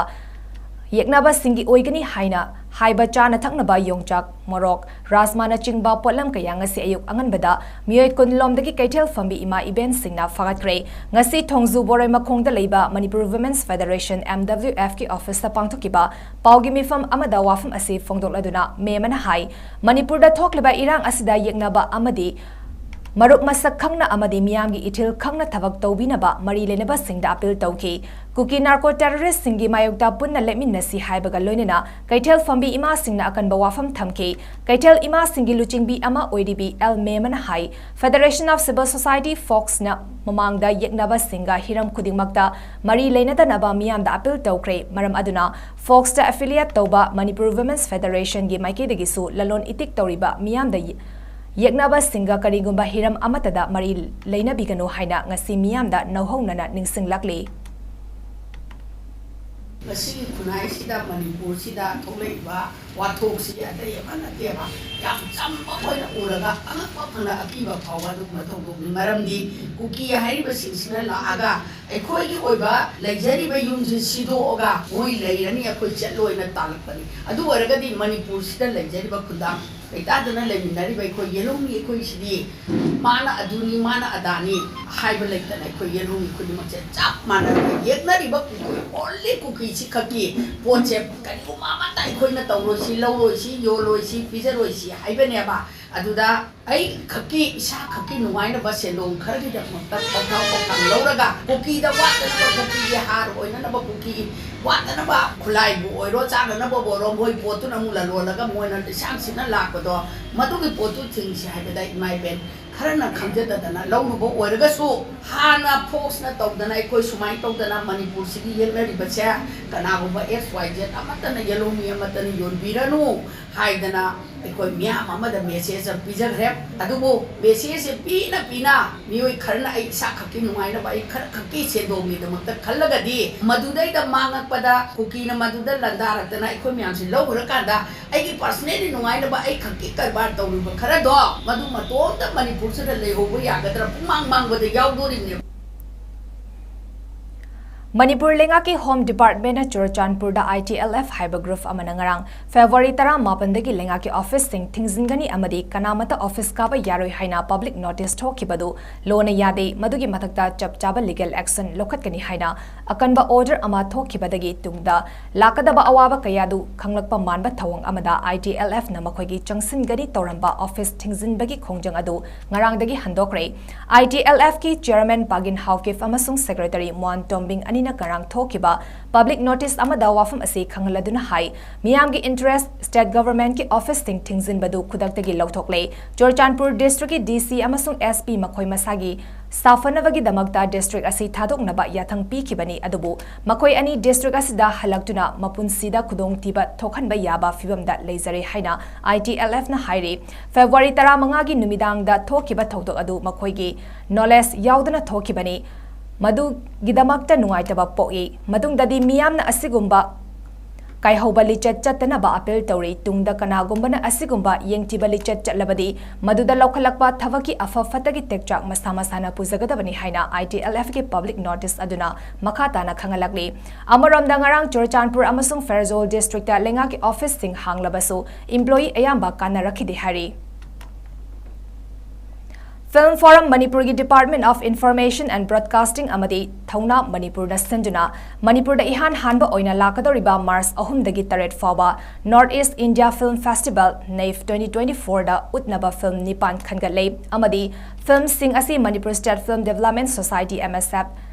ꯌꯦꯛꯅꯕꯁꯤꯡꯒꯤ ꯑꯣꯏꯒꯅꯤ ꯍꯥꯏꯅ ꯍꯥꯏꯕ ꯆꯥꯅ ꯊꯛꯅꯕ ꯌꯣꯡꯆꯥꯛ, ꯃꯣꯔꯣꯛ, ꯔꯥꯖꯃꯥꯅꯆꯤꯡꯕ ꯄꯣꯠꯂꯝ ꯀꯌꯥ ꯉꯁꯤ ꯑꯌꯨꯛ ꯑꯉꯟꯕꯗ ꯃꯤꯑꯣꯏ ꯀꯨꯟꯂꯣꯝꯗꯒꯤ ꯀꯩꯊꯦꯜ ꯐꯝꯕꯤ ꯏꯃꯥ ꯏꯕꯦꯟꯁꯤꯡꯅ ꯐꯥꯒꯠꯈ꯭ꯔꯦ꯫ ꯉꯁꯤ ꯊꯣꯡꯖꯨ ꯕꯣꯔꯣꯏ ꯃꯈꯣꯡꯗ ꯂꯩꯕ Manipur Women's Federation, M W F ꯀꯤ office ꯇ ꯄꯥꯡꯊꯣꯛꯈꯤꯕ ꯄꯥꯎꯒꯤ ꯃꯤꯐꯝ ꯑꯃꯗ ꯋꯥꯐꯝ ꯑꯁꯤ ꯐꯣꯡꯗꯣꯛꯂꯗꯨꯅ ꯃꯦꯝ ꯑꯃꯅ ꯍꯥꯏ, ꯃꯅꯤꯄꯨꯔꯗ ꯊꯣꯛꯂꯤꯕ ꯏꯔꯥꯡ ꯑꯁꯤꯗ ꯌꯦꯛꯅꯕ ꯑꯃꯗꯤ ꯃꯔꯨꯞ ꯃꯁꯛ ꯈꯪꯅ ꯑꯃꯗꯤ ꯃꯤꯌꯥꯝꯒꯤ ꯏꯊꯤꯜ ꯈꯪꯅ ꯊꯕꯛ ꯇꯧꯕꯤꯅꯕ ꯃꯔꯤ ꯂꯩꯅꯕꯁꯤꯡꯗ ꯑꯄꯤꯜ ꯇꯧꯈꯤ꯫ ꯀꯨꯀꯤ ꯅꯥꯔꯀꯣ ꯇꯦꯔꯣꯔꯤꯁ꯭ꯠꯁꯤꯡꯒꯤ ꯃꯥꯌꯣꯛꯇ ꯄꯨꯟꯅ ꯂꯦꯞꯃꯤꯟꯅꯁꯤ ꯍꯥꯏꯕꯒ ꯂꯣꯏꯅꯅ ꯀꯩꯊꯦꯜ ꯐꯝꯕꯤ ꯏꯃꯥꯁꯤꯡꯅ ꯑꯀꯟꯕ ꯋꯥꯐꯝ ꯊꯝꯈꯤ꯫ ꯀꯩꯊꯦꯜ ꯏꯃꯥꯁꯤꯡꯒꯤ ꯂꯨꯆꯤꯡꯕꯤ ꯑꯃ ꯑꯣꯏꯔꯤꯕꯤ ꯑꯦꯜ ꯃꯦꯃꯟ ꯍꯥꯏ, Federation of Civil Society, ꯐꯣꯛꯁꯅ ꯃꯃꯥꯡꯗ ꯌꯦꯛꯅꯕꯁꯤꯡꯒ ꯍꯤꯔꯝ ꯈꯨꯗꯤꯡꯃꯛꯇ ꯃꯔꯤ ꯂꯩꯅꯗꯅꯕ ꯃꯤꯌꯥꯝꯗ ꯑꯄꯤꯜ ꯇꯧꯈ꯭ꯔꯦ꯫ ꯃꯔꯝ ꯑꯗꯨꯅ ꯐꯣꯛꯁꯇ affiliate ꯇꯧꯕ ꯃꯅꯤꯄꯨꯔ ꯋꯨꯃꯦꯟꯁ ꯐꯦꯗꯔꯦꯁꯟꯒꯤ ꯃꯥꯏꯀꯩꯗꯒꯤꯁꯨ ꯂꯂꯣꯟ ꯏꯇꯤꯛ ꯇꯧꯔꯤꯕ ꯃꯤꯌꯥꯝꯗ ꯌꯦꯛꯅꯕꯁꯤꯡꯒ ꯀꯔꯤꯒꯨꯝꯕ ꯍꯤꯔꯝ ꯑꯃꯠꯇꯗ ꯃꯔꯤ ꯂꯩꯅꯕꯤꯒꯅꯨ ꯍꯥꯏꯅ ꯉꯁꯤ ꯃꯤꯌꯥꯝꯗ ꯅꯧꯍꯧꯅꯅ ꯅꯤꯡꯁꯤꯡꯂꯛꯂꯤ꯫ ꯉꯁꯤꯒꯤ ꯈꯨꯟꯅꯥꯏꯁꯤꯗ, ꯃꯅꯤꯄꯨꯔꯁꯤꯗ ꯊꯣꯛꯂꯛꯏꯕ ꯋꯥꯊꯣꯛꯁꯤ ꯑꯇꯩ ꯑꯃ ꯅꯠꯇꯦꯕ, ꯌꯥꯝ ꯆꯝꯕ ꯑꯣꯏꯅ ꯎꯔꯒ ꯑꯉꯛꯄ ꯐꯪꯅ ꯑꯀꯤꯕ ꯐꯥꯎꯕ ꯑꯗꯨꯒꯨꯝꯕ ꯊꯧꯗꯣꯛꯅꯤ꯫ ꯃꯔꯝꯗꯤ ꯀꯨꯀꯤ ꯍꯥꯏꯔꯤꯕꯁꯤꯡꯁꯤꯅ ꯂꯥꯛꯑꯒ ꯑꯩꯈꯣꯏꯒꯤ ꯑꯣꯏꯕ ꯂꯩꯖꯔꯤꯕ ꯌꯨꯝꯁꯤ ꯁꯤꯗꯣꯛꯑꯒ ꯃꯣꯏ ꯂꯩꯔꯅꯤ, ꯑꯩꯈꯣꯏ ꯆꯠꯂꯣꯏꯅ ꯇꯥꯜꯂꯛꯄꯅꯤ꯫ ꯑꯗꯨ ꯑꯣꯏꯔꯒꯗꯤ ꯃꯅꯤꯄꯨꯔꯁꯤꯗ ꯂꯩꯖꯔꯤꯕ ꯈꯨꯟꯗꯥꯡ ꯂꯩꯇꯥꯗꯅ ꯂꯩꯃꯤꯟꯅꯔꯤꯕ ꯑꯩꯈꯣꯏ ꯌꯦꯜꯍꯧꯃꯤ ꯑꯩꯈꯣꯏꯁꯤꯗꯤ ꯃꯥꯅ ꯑꯗꯨꯅꯤ, ꯃꯥꯅ ꯑꯗꯥꯅꯤ ꯍꯥꯏꯕ ꯂꯩꯇꯅ ꯑꯩꯈꯣꯏ ꯌꯦꯜꯍꯧꯃꯤ ꯈꯨꯗꯤꯡꯃꯛꯁꯦ ꯆꯞ ꯃꯥꯟꯅꯔꯒ ꯌꯦꯛꯅꯔꯤꯕ ꯀꯨꯀꯤ, only ꯀꯨꯀꯤꯁꯤ ꯈꯛꯀꯤ ꯄꯣꯠꯁꯦ ꯀꯔꯤꯒꯨꯝꯕ ꯑꯃꯠꯇ ꯑꯩꯈꯣꯏꯅ ꯇꯧꯔꯣꯏꯁꯤ, ꯂꯧꯔꯣꯏꯁꯤ, ꯌꯣꯜꯂꯣꯏꯁꯤ, ꯄꯤꯖꯔꯣꯏꯁꯤ ꯍꯥꯏꯕꯅꯦꯕ꯫ ꯑꯗꯨꯗ ꯑꯩ ꯈꯛꯀꯤ, ꯏꯁꯥ ꯈꯛꯀꯤ ꯅꯨꯡꯉꯥꯏꯅꯕ ꯁꯦꯟꯗꯣꯡ ꯈꯔꯒꯤꯗꯃꯛꯇ ꯄꯪꯊꯥꯎ ꯄꯪꯊꯥꯡ ꯂꯧꯔꯒ ꯀꯨꯀꯤꯗ ꯋꯥꯠꯇꯅꯕ, ꯀꯨꯀꯤꯒꯤ ꯍꯥꯔ ꯑꯣꯏꯅꯅꯕ, ꯀꯨꯀꯤꯒꯤ ꯋꯥꯠꯇꯅꯕ ꯈꯨꯠꯂꯥꯏꯕꯨ ꯑꯣꯏꯔꯣ, ꯆꯥꯅꯅꯕꯕꯨ ꯑꯣꯏꯔꯣ, ꯃꯣꯏ ꯄꯣꯠꯇꯨꯅ ꯑꯃꯨꯛ ꯂꯂꯣꯜꯂꯒ ꯃꯣꯏꯅ ꯂꯩꯁꯥꯡ ꯁꯤꯠꯅ ꯂꯥꯛꯄꯗꯣ, ꯃꯗꯨꯒꯤ ꯄꯣꯠꯇꯨ ꯊꯤꯡꯁꯤ ꯍꯥꯏꯕꯗ ꯏꯃꯥ ꯏꯕꯦꯟ ꯈꯔꯅ ꯈꯪꯖꯗꯗꯅ ꯂꯧꯔꯨꯕ ꯑꯣꯏꯔꯒꯁꯨ, ꯍꯥꯟꯅ ꯐꯣꯛꯁꯅ ꯇꯧꯗꯅ, ꯑꯩꯈꯣꯏ ꯁꯨꯃꯥꯏꯅ ꯇꯧꯗꯅ ꯃꯅꯤꯄꯨꯔꯁꯤꯒꯤ ꯌꯦꯛꯅꯔꯤꯕꯁꯦ ꯀꯅꯥꯒꯨꯝꯕ X Y Z ꯑꯃꯠꯇꯅ, ꯌꯦꯜꯍꯧꯃꯤ ꯑꯃꯠꯇꯅ ꯌꯣꯟꯕꯤꯔꯅꯨ ꯍꯥꯏꯗꯅ ꯑꯩꯈꯣꯏ ꯃꯤꯌꯥꯝ ꯑꯃꯗ message ꯑꯃ ꯄꯤꯖꯈ꯭ꯔꯦ꯫ ꯑꯗꯨꯕꯨ message ꯁꯦ ꯄꯤꯅ ꯄꯤꯅ ꯃꯤꯑꯣꯏ ꯈꯔꯅ ꯑꯩ ꯏꯁꯥ ꯈꯛꯀꯤ ꯅꯨꯡꯉꯥꯏꯅꯕ, ꯑꯩ ꯈꯔ ꯈꯛꯀꯤ ꯁꯦꯟꯗꯣꯡꯒꯤꯗꯃꯛꯇ ꯈꯜꯂꯒꯗꯤ, ꯃꯗꯨꯗꯩꯗ ꯃꯥꯡꯉꯛꯄꯗ ꯀꯨꯀꯤꯅ ꯃꯗꯨꯗ ꯂꯥꯟꯗꯥꯔꯛꯇꯅ ꯑꯩꯈꯣꯏ ꯃꯌꯥꯝꯁꯤ ꯂꯧꯈ꯭ꯔꯀꯥꯟꯗ ꯑꯩꯒꯤ personally ꯅꯨꯡꯉꯥꯏꯅꯕ ꯑꯩ ꯈꯛꯀꯤ ꯀꯔꯕꯥꯔ ꯇꯧꯔꯤꯕ ꯈꯔꯗꯣ, ꯃꯗꯨ ꯃꯇꯣꯝꯇ ꯃꯅꯤꯄꯨꯔꯁꯤꯗ ꯂꯩꯍꯧꯕ ꯌꯥꯒꯗ꯭ꯔꯥ? ꯄꯨꯡꯃꯥꯡ ꯃꯥꯡꯕꯗ ꯌꯥꯎꯗꯣꯔꯤꯕꯅꯦꯕ꯫ ꯃꯅꯤꯄꯨꯔ ꯂꯩꯉꯥꯛꯀꯤ Home Department ꯅ ꯆꯨꯔꯆꯥꯟꯄꯨꯔꯗ I T L F ꯍꯥꯏꯕ group ꯑꯃꯅ ꯉꯔꯥꯡ February ꯇꯔꯥꯃꯥꯄꯟꯗꯒꯤ ꯂꯩꯉꯥꯛꯀꯤ office ꯁꯤꯡ ꯊꯤꯡꯖꯤꯟꯒꯅꯤ ꯑꯃꯗꯤ ꯀꯅꯥꯃꯠꯇ office ꯀꯥꯕ ꯌꯥꯔꯣꯏ ꯍꯥꯏꯅ public notice ꯊꯣꯛꯈꯤꯕꯗꯨ ꯂꯣꯅ ꯌꯥꯗꯦ, ꯃꯗꯨꯒꯤ ꯃꯊꯛꯇ ꯆꯞ ꯆꯥꯕ legal action ꯂꯧꯈꯠꯀꯅꯤ ꯍꯥꯏꯅ ꯑꯀꯟꯕ order ꯑꯃ ꯊꯣꯛꯈꯤꯕꯗꯒꯤ ꯇꯨꯡꯗ ꯂꯥꯛꯀꯗꯕ ꯑꯋꯥꯕ ꯀꯌꯥꯗꯨ ꯈꯪꯂꯛꯄ ꯃꯥꯟꯕ ꯊꯧꯑꯣꯡ ꯑꯃꯗ I T L F ꯅ ꯃꯈꯣꯏꯒꯤ ꯆꯪꯁꯤꯟꯒꯅꯤ ꯇꯧꯔꯝꯕ office ꯊꯤꯡꯖꯤꯟꯕꯒꯤ ꯈꯣꯡꯖꯪ ꯑꯗꯨ ꯉꯔꯥꯡꯗꯒꯤ ꯍꯟꯗꯣꯛꯈ꯭ꯔꯦ꯫ I T L F ꯀꯤ chairman ꯄꯥꯒꯤꯟ ꯍꯥꯎꯀꯤꯞ ꯑꯃꯁꯨꯡ secretary ꯃꯣꯍꯟ ꯇꯣꯝꯕꯤꯡ ꯑꯅꯤꯅ ꯉꯔꯥꯡ ꯊꯣꯛꯈꯤꯕ public notice ꯑꯃꯗ ꯋꯥꯐꯝ ꯑꯁꯤ ꯈꯪꯍꯜꯂꯗꯨꯅ ꯍꯥꯏ, ꯃꯤꯌꯥꯝꯒꯤ interest state government ꯀꯤ office ꯁꯤꯡ ꯊꯤꯡꯖꯤꯟꯕꯗꯨ ꯈꯨꯗꯛꯇꯒꯤ ꯂꯧꯊꯣꯛꯂꯦ꯫ ꯆꯨꯔꯆꯥꯟꯄꯨꯔ district ꯀꯤ D C ꯑꯃꯁꯨꯡ S P ꯃꯈꯣꯏ ꯃꯁꯥꯒꯤ ꯁꯥꯐꯅꯕꯒꯤꯗꯃꯛꯇ district ꯑꯁꯤ ꯊꯥꯗꯣꯛꯅꯕ ꯌꯥꯊꯪ ꯄꯤꯈꯤꯕꯅꯤ, ꯑꯗꯨꯕꯨ ꯃꯈꯣꯏ ꯑꯅꯤ district ꯑꯁꯤꯗ ꯍꯜꯂꯛꯇꯨꯅ ꯃꯄꯨꯟꯁꯤꯗ ꯈꯨꯗꯣꯡꯊꯤꯕ ꯊꯣꯛꯍꯟꯕ ꯌꯥꯕ ꯐꯤꯚꯝꯗ ꯂꯩꯖꯔꯦ ꯍꯥꯏꯅ I T L F ꯅ ꯍꯥꯏꯔꯤ꯫ February ꯇꯔꯥꯃꯉꯥꯒꯤ ꯅꯨꯃꯤꯗꯥꯡꯗ ꯊꯣꯛꯈꯤꯕ ꯊꯧꯗꯣꯛ ꯑꯗꯨ ꯃꯈꯣꯏꯒꯤ knowledge ꯌꯥꯎꯗꯅ ꯊꯣꯛꯈꯤꯕꯅꯤ꯫ ꯃꯗꯨꯒꯤꯗꯃꯛꯇ ꯅꯨꯡꯉꯥꯏꯇꯕ ꯄꯣꯛꯏ꯫ ꯃꯇꯨꯡꯗꯗꯤ ꯃꯤꯌꯥꯝꯅ ꯑꯁꯤꯒꯨꯝꯕ ꯀꯥꯏꯍꯧꯕ ꯂꯤꯆꯠ ꯆꯠꯇꯅꯕ appeal ꯇꯧꯔꯤ꯫ ꯇꯨꯡꯗ ꯀꯅꯥꯒꯨꯝꯕꯅ ꯑꯁꯤꯒꯨꯝꯕ ꯌꯦꯡꯊꯤꯕ ꯂꯤꯆꯠ ꯆꯠꯂꯕꯗꯤ, ꯃꯗꯨꯗ ꯂꯧꯈꯠꯂꯛꯄ ꯊꯕꯛꯀꯤ ꯑꯐ ꯐꯠꯇꯒꯤ ꯇꯦꯛꯆꯥꯛ ꯃꯁꯥ ꯃꯁꯥꯅ ꯄꯨꯖꯒꯗꯕꯅꯤ ꯍꯥꯏꯅ I T L F ꯀꯤ public notice ꯑꯗꯨꯅ ꯃꯈꯥ ꯇꯥꯅ ꯈꯪꯍꯜꯂꯛꯂꯤ꯫ ꯑꯃꯔꯣꯝꯗ, ꯉꯔꯥꯡ ꯆꯨꯔꯆꯥꯟꯄꯨꯔ ꯑꯃꯁꯨꯡ ꯐꯦꯔꯖꯣꯜ district ꯇ ꯂꯩꯉꯥꯛꯀꯤ office ꯁꯤꯡ ꯍꯥꯡꯂꯕꯁꯨ employee ꯑꯌꯥꯝꯕ ꯀꯥꯟꯅꯔꯛꯈꯤꯗꯦ ꯍꯥꯏꯔꯤ꯫ Film Forum ꯃꯅꯤꯄꯨꯔꯒꯤ Department of Information and Broadcasting ꯑꯃꯗꯤ ꯊꯧꯅꯥ ꯃꯅꯤꯄꯨꯔꯅ ꯁꯤꯟꯗꯨꯅ ꯃꯅꯤꯄꯨꯔꯗ ꯏꯍꯥꯟ ꯍꯥꯟꯕ ꯑꯣꯏꯅ ꯂꯥꯛꯀꯗꯧꯔꯤꯕ March ꯑꯍꯨꯝꯗꯒꯤ ꯇꯔꯦꯠ ꯐꯥꯎꯕ North East India Film Festival, NEIF, twenty twenty-four ꯗ ꯎꯠꯅꯕ film ꯅꯤꯄꯥꯟ ꯈꯟꯒꯠꯂꯦ ꯑꯃꯗꯤ film ꯁꯤꯡ ꯑꯁꯤ Manipur State Film Development Society, M S F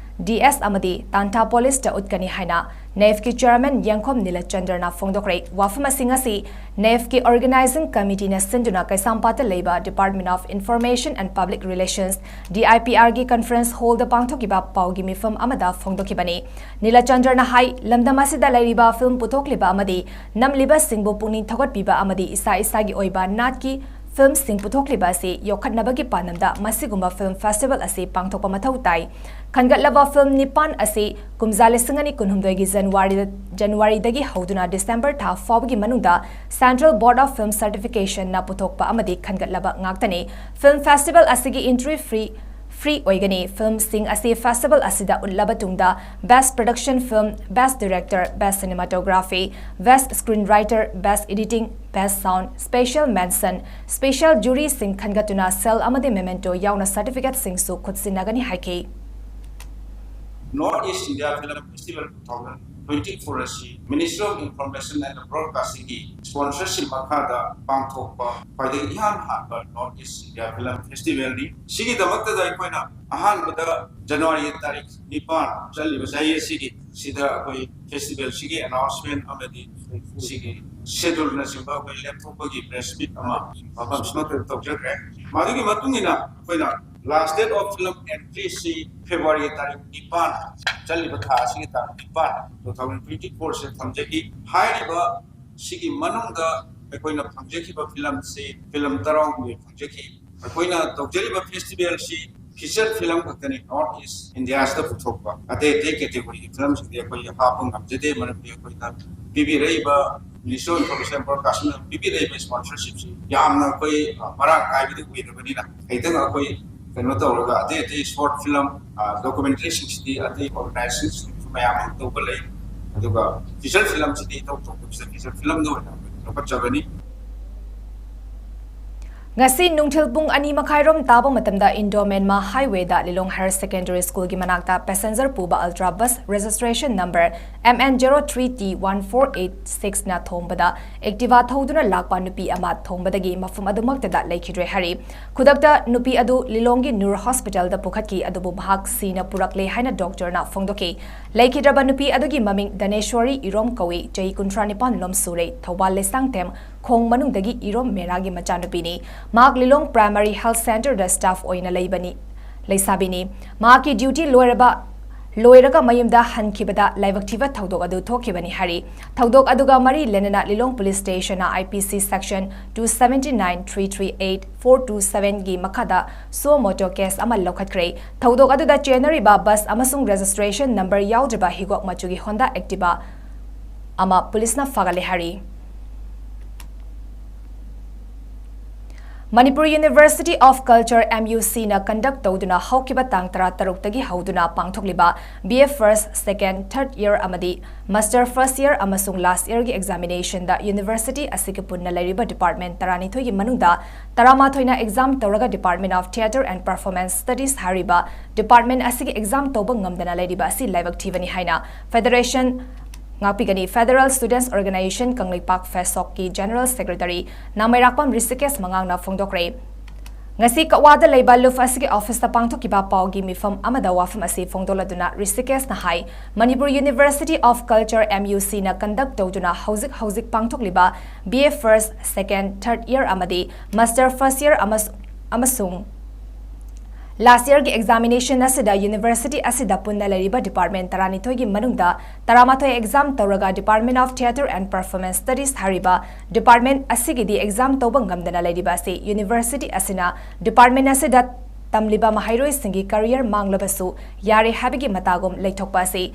D S, ꯑꯃꯗꯤ Tantha Police ꯇ ꯎꯠꯀꯅꯤ ꯍꯥꯏꯅ NEIF ꯀꯤ chairman ꯌꯦꯡꯈꯣꯝ ꯅꯤꯂꯆꯟꯗ꯭ꯔꯅ ꯐꯣꯡꯗꯣꯛꯈ꯭ꯔꯦ꯫ ꯋꯥꯐꯝ ꯑꯁꯤ ꯉꯁꯤ NEIF ꯀꯤ organizing committee ꯅ ꯁꯤꯟꯗꯨꯅ ꯀꯩꯁꯥꯝꯄꯥꯠꯇ ꯂꯩꯕ Department of Information and Public Relations, D I P R ꯒꯤ conference hall ꯗ ꯄꯥꯡꯊꯣꯛꯈꯤꯕ ꯄꯥꯎꯒꯤ ꯃꯤꯐꯝ ꯑꯃꯗ ꯐꯣꯡꯗꯣꯛꯈꯤꯕꯅꯤ꯫ ꯅꯤꯂꯆꯟꯗ꯭ꯔꯅ ꯍꯥꯏ, ꯂꯝꯗꯝ ꯑꯁꯤꯗ ꯂꯩꯔꯤꯕ film ꯄꯨꯊꯣꯛꯂꯤꯕ ꯑꯃꯗꯤ ꯅꯝꯂꯤꯕꯁꯤꯡꯕꯨ ꯄꯨꯛꯅꯤꯡ ꯊꯧꯒꯠꯄꯤꯕ ꯑꯃꯗꯤ ꯏꯁꯥ ꯏꯁꯥꯒꯤ ꯑꯣꯏꯕ ꯅꯥꯠꯀꯤ film ꯁꯤꯡ ꯄꯨꯊꯣꯛꯂꯤꯕ ꯑꯁꯤ ꯌꯣꯛꯈꯠꯅꯕꯒꯤ ꯄꯥꯟꯗꯝꯗ ꯃꯁꯤꯒꯨꯝꯕ film festival ꯑꯁꯤ ꯄꯥꯡꯊꯣꯛꯄ ꯃꯊꯧ ꯇꯥꯏ꯫ ꯈꯟꯒꯠꯂꯕ film ꯅꯤꯄꯥꯟ ꯑꯁꯤ ꯀꯨꯝꯖꯥ ꯂꯤꯁꯤꯡ ꯑꯅꯤ ꯀꯨꯟꯍꯨꯝꯗꯣꯏꯒꯤ January, January ꯗꯒꯤ ꯍꯧꯗꯨꯅ December ꯊꯥ ꯐꯥꯎꯕꯒꯤ ꯃꯅꯨꯡꯗ Central Board of Film Certification ꯅ ꯄꯨꯊꯣꯛꯄ ꯑꯃꯗꯤ ꯈꯟꯒꯠꯂꯕ ꯉꯥꯛꯇꯅꯤ꯫ Film festival ꯑꯁꯤꯒꯤ entry fee, free ꯑꯣꯏꯒꯅꯤ꯫ Filmꯁꯤꯡ ꯑꯁꯤ festival ꯑꯁꯤꯗ ꯎꯠꯂꯕ ꯇꯨꯡꯗ Best Production Film, Best Director, Best Cinematography, Best Screenwriter, Best Editing, Best Sound, Special Mention, Special Juryꯁꯤꯡ ꯈꯟꯒꯠꯇꯨꯅ ꯁꯦꯜ ꯑꯃꯗꯤ memento ꯌꯥꯎꯅ certificateꯁꯤꯡꯁꯨ ꯈꯨꯠꯁꯤꯟꯅꯒꯅꯤ ꯍꯥꯏꯈꯤ꯫ North East India Film Festival two thousand twenty-four ꯑꯁꯤ Ministry of Information and Broadcastingꯒꯤ sponsorship ꯃꯈꯥꯗ ꯄꯥꯡꯊꯣꯛꯄ ꯈ꯭ꯋꯥꯏꯗꯒꯤ ꯏꯍꯥꯟ ꯍꯥꯟꯕ North East India Film Festivalꯅꯤ꯫ ꯁꯤꯒꯤꯗꯃꯛꯇꯗ ꯑꯩꯈꯣꯏꯅ ꯑꯍꯥꯟꯕꯗ January ꯇꯥꯔꯤꯛ ꯅꯤꯄꯥꯟ ꯆꯠꯂꯤꯕ ꯆꯍꯤ ꯑꯁꯤꯒꯤ ꯁꯤꯗ ꯑꯩꯈꯣꯏ festivalꯁꯤꯒꯤ announcement ꯑꯃꯗꯤ ꯁꯤꯒꯤ scheduleꯅꯆꯤꯡꯕ ꯑꯩꯈꯣꯏ ꯂꯦꯞꯊꯣꯛꯄꯒꯤ press meet ꯑꯃ ꯃꯐꯝꯁꯤꯃꯛꯇ ꯇꯧꯖꯈ꯭ꯔꯦ꯫ ꯃꯗꯨꯒꯤ ꯃꯇꯨꯡ ꯏꯟꯅ ꯑꯩꯈꯣꯏꯅ last date of film entryꯁꯤ February ꯇꯥꯔꯤꯛ ꯅꯤꯄꯥꯟ, ꯆꯠꯂꯤꯕ ꯊꯥ ꯑꯁꯤꯒꯤ ꯇꯥꯡ ꯅꯤꯄꯥꯟ, two thousand twenty-fohrꯁꯦ ꯊꯝꯖꯈꯤ꯫ ꯍꯥꯏꯔꯤꯕ ꯁꯤꯒꯤ ꯃꯅꯨꯡꯗ ꯑꯩꯈꯣꯏꯅ ꯐꯪꯖꯈꯤꯕ filmꯁꯤ film ꯇꯔꯥꯍꯨꯝꯗꯣꯏ ꯐꯪꯖꯈꯤ꯫ ꯑꯩꯈꯣꯏꯅ ꯇꯧꯖꯔꯤꯕ festivalꯁꯤ feature film ꯈꯛꯇꯅꯤ North East Indiaꯁꯤꯗ ꯄꯨꯊꯣꯛꯄ꯫ ꯑꯇꯩ ꯑꯇꯩ categoryꯒꯤ filmꯁꯤꯡꯗꯤ ꯑꯩꯈꯣꯏ ꯍꯥꯞꯄ ꯉꯝꯖꯗꯦ, ꯃꯔꯝꯗꯤ ꯑꯩꯈꯣꯏꯅ ꯄꯤꯕꯤꯔꯛꯏꯕ Ministry of Information Broadcasting ꯄꯤꯕꯤꯔꯛꯏꯕ sponsorshipꯁꯤ ꯌꯥꯝꯅ ꯑꯩꯈꯣꯏ ꯃꯔꯥꯡ ꯀꯥꯏꯕꯗꯤ ꯑꯣꯏꯗꯕꯅꯤꯅ, ꯈꯤꯇꯪ ꯑꯩꯈꯣꯏ ꯀꯩꯅꯣ ꯇꯧꯔꯒ ꯑꯇꯩ ꯑꯇꯩ short film, documentaryꯁꯤꯡꯁꯤꯗꯤ ꯑꯇꯩ organizationꯁꯤꯡꯁꯨ ꯃꯌꯥꯝ ꯑꯃ ꯇꯧꯕ ꯂꯩ꯫ ꯑꯗꯨꯒ feature filmꯁꯤꯗꯤ ꯏꯇꯧ ꯇꯧꯗꯕꯁꯤꯗ feature filmꯗ ꯑꯣꯏꯅ ꯑꯩꯈꯣꯏ ꯂꯧꯈꯠꯆꯕꯅꯤ꯫ ꯉꯁꯤ ꯅꯨꯡꯊꯤꯜ ꯄꯨꯡ ꯑꯅꯤ ꯃꯈꯥꯏꯔꯣꯝ ꯇꯥꯕ ꯃꯇꯝꯗ Indo Myanmar Highwayꯗ Lilong Higher Secondary Schoolꯒꯤ ꯃꯅꯥꯛꯇ passenger ꯄꯨꯕ Ultra Bus registration number M N zero three T one four eight sixꯅ ꯊꯣꯝꯕꯗ Activa ꯊꯧꯗꯨꯅ ꯂꯥꯛꯄ ꯅꯨꯄꯤ ꯑꯃ ꯊꯣꯝꯕꯗꯒꯤ ꯃꯐꯝ ꯑꯗꯨꯃꯛꯇꯗ ꯂꯩꯈꯤꯗ꯭ꯔꯦ ꯍꯥꯏꯔꯤ꯫ ꯈꯨꯗꯛꯇ ꯅꯨꯄꯤ ꯑꯗꯨ ꯂꯤꯂꯣꯡꯒꯤ ꯅꯨꯔ hospitalꯗ ꯄꯨꯈꯠꯈꯤ, ꯑꯗꯨꯕꯨ ꯃꯍꯥꯛ ꯁꯤꯅ ꯄꯨꯔꯛꯂꯦ ꯍꯥꯏꯅ doctorꯅ ꯐꯣꯡꯗꯣꯛꯈꯤ꯫ ꯂꯩꯈꯤꯗ꯭ꯔꯕ ꯅꯨꯄꯤ ꯑꯗꯨꯒꯤ ꯃꯃꯤꯡ ꯙꯅꯦꯁ꯭ꯋꯔꯤ ꯏꯔꯣꯝ ꯀꯧꯏ, ꯆꯍꯤ ꯀꯨꯟꯊ꯭ꯔꯥ ꯅꯤꯄꯥꯟ ꯂꯣꯝ ꯁꯨꯔꯦ, ꯊꯧꯕꯥꯜ ꯂꯩꯁꯥꯡꯊꯦꯝ ꯈꯣꯡ ꯃꯅꯨꯡꯗꯒꯤ ꯏꯔꯣꯝ ꯃꯦꯔꯥꯒꯤ ꯃꯆꯥꯅꯨꯄꯤꯅꯤ꯫ ꯃꯍꯥꯛ ꯂꯤꯂꯣꯡ Primary Health Centreꯗ staff ꯑꯣꯏꯅ ꯂꯩꯕꯅꯤ, ꯂꯩꯁꯥꯕꯤꯅꯤ꯫ ꯃꯍꯥꯛꯀꯤ duty ꯂꯣꯏꯔꯕ, ꯂꯣꯏꯔꯒ ꯃꯌꯨꯝꯗ ꯍꯟꯈꯤꯕꯗ ꯂꯥꯏꯕꯛ ꯊꯤꯕ ꯊꯧꯗꯣꯛ ꯑꯗꯨ ꯊꯣꯛꯈꯤꯕꯅꯤ ꯍꯥꯏꯔꯤ꯫ ꯊꯧꯗꯣꯛ ꯑꯗꯨꯒ ꯃꯔꯤ ꯂꯩꯅꯅ ꯂꯤꯂꯣꯡ Police Stationꯅ I P C section two seventy nine, three three eight, four two sevenꯒꯤ ꯃꯈꯥꯗ suo motu case ꯑꯃ ꯂꯧꯈꯠꯈ꯭ꯔꯦ꯫ ꯊꯧꯗꯣꯛ ꯑꯗꯨꯗ ꯆꯦꯟꯅꯔꯤꯕ bus ꯑꯃꯁꯨꯡ registration number ꯌꯥꯎꯗ꯭ꯔꯤꯕ ꯍꯤꯒꯣꯛ ꯃꯆꯨꯒꯤ Honda Activa ꯑꯃ ꯄꯨꯂꯤꯁꯅ ꯐꯥꯒꯠꯂꯦ ꯍꯥꯏꯔꯤ꯫ Manipur University of Culture, M U C ꯅ conduct ꯇꯧꯗꯨꯅ ꯍꯧꯈꯤꯕ ꯇꯥꯡ ꯇꯔꯥꯇꯔꯨꯛꯇꯒꯤ ꯍꯧꯗꯨꯅ ꯄꯥꯡꯊꯣꯛꯂꯤꯕ B A first, second, third year ꯑꯃꯗꯤ Master first year ꯑꯃꯁꯨꯡ last year ꯒꯤ examination ꯗ university ꯑꯁꯤꯒꯤ ꯄꯨꯟꯅ ꯂꯩꯔꯤꯕ department ꯇꯔꯥꯅꯤꯊꯣꯏꯒꯤ ꯃꯅꯨꯡꯗ ꯇꯔꯥꯃꯥꯊꯣꯏꯅ exam ꯇꯧꯔꯒ Department of Theatre and Performance Studies ꯍꯥꯏꯔꯤꯕ department ꯑꯁꯤꯒꯤ exam ꯇꯧꯕ ꯉꯝꯗꯅ ꯂꯩꯔꯤꯕ ꯑꯁꯤ ꯂꯥꯏꯕꯛ ꯊꯤꯕꯅꯤ ꯍꯥꯏꯅ Federation ꯉꯥꯛꯄꯤꯒꯅꯤ꯫ Federal Students Organization Kangleipak FASOC ꯀꯤ General Secretary ꯅꯥꯃꯩꯔꯥꯛꯄꯝ ꯔꯤꯁꯤꯀꯦꯁ ꯃꯉꯥꯡꯅ ꯐꯣꯡꯗꯣꯛꯈ꯭ꯔꯦ꯫ ꯉꯁꯤ ꯀꯛꯋꯥꯗ ꯂꯩꯕ ꯂꯨꯐ ꯑꯁꯤꯒꯤ office ꯇ ꯄꯥꯡꯊꯣꯛꯈꯤꯕ ꯄꯥꯎꯒꯤ ꯃꯤꯐꯝ ꯑꯃꯗ ꯋꯥꯐꯝ ꯑꯁꯤ ꯐꯣꯡꯗꯣꯛꯂꯗꯨꯅ ꯔꯤꯁꯤꯀꯦꯁꯅ ꯍꯥꯏ, Manipur University of Culture, M U C ꯅ conduct ꯇꯧꯗꯨꯅ ꯍꯧꯖꯤꯛ ꯍꯧꯖꯤꯛ ꯄꯥꯡꯊꯣꯛꯂꯤꯕ B A first, second, third year ꯑꯃꯗꯤ Master first year ꯑꯃꯁ-, ꯑꯃꯁꯨꯡ last year ꯒꯤ examination ꯑꯁꯤꯗ university ꯑꯁꯤꯗ ꯄꯨꯟꯅ ꯂꯩꯔꯤꯕ department ꯇꯔꯥꯅꯤꯊꯣꯏꯒꯤ ꯃꯅꯨꯡꯗ ꯇꯔꯥꯃꯥꯊꯣꯏ exam ꯇꯧꯔꯒ Department of Theatre and Performance Studies ꯍꯥꯏꯔꯤꯕ department ꯑꯁꯤꯒꯤꯗꯤ exam ꯇꯧꯕ ꯉꯝꯗꯅ ꯂꯩꯔꯤꯕ ꯑꯁꯤ university ꯑꯁꯤꯅ department ꯑꯁꯤꯗ ꯇꯝꯂꯤꯕ ꯃꯍꯩꯔꯣꯏꯁꯤꯡꯒꯤ career ꯃꯥꯡꯂꯕꯁꯨ ꯌꯥꯔꯦ ꯍꯥꯏꯕꯒꯤ ꯃꯇꯥꯒꯨꯝ ꯂꯩꯊꯣꯛꯄ ꯑꯁꯤ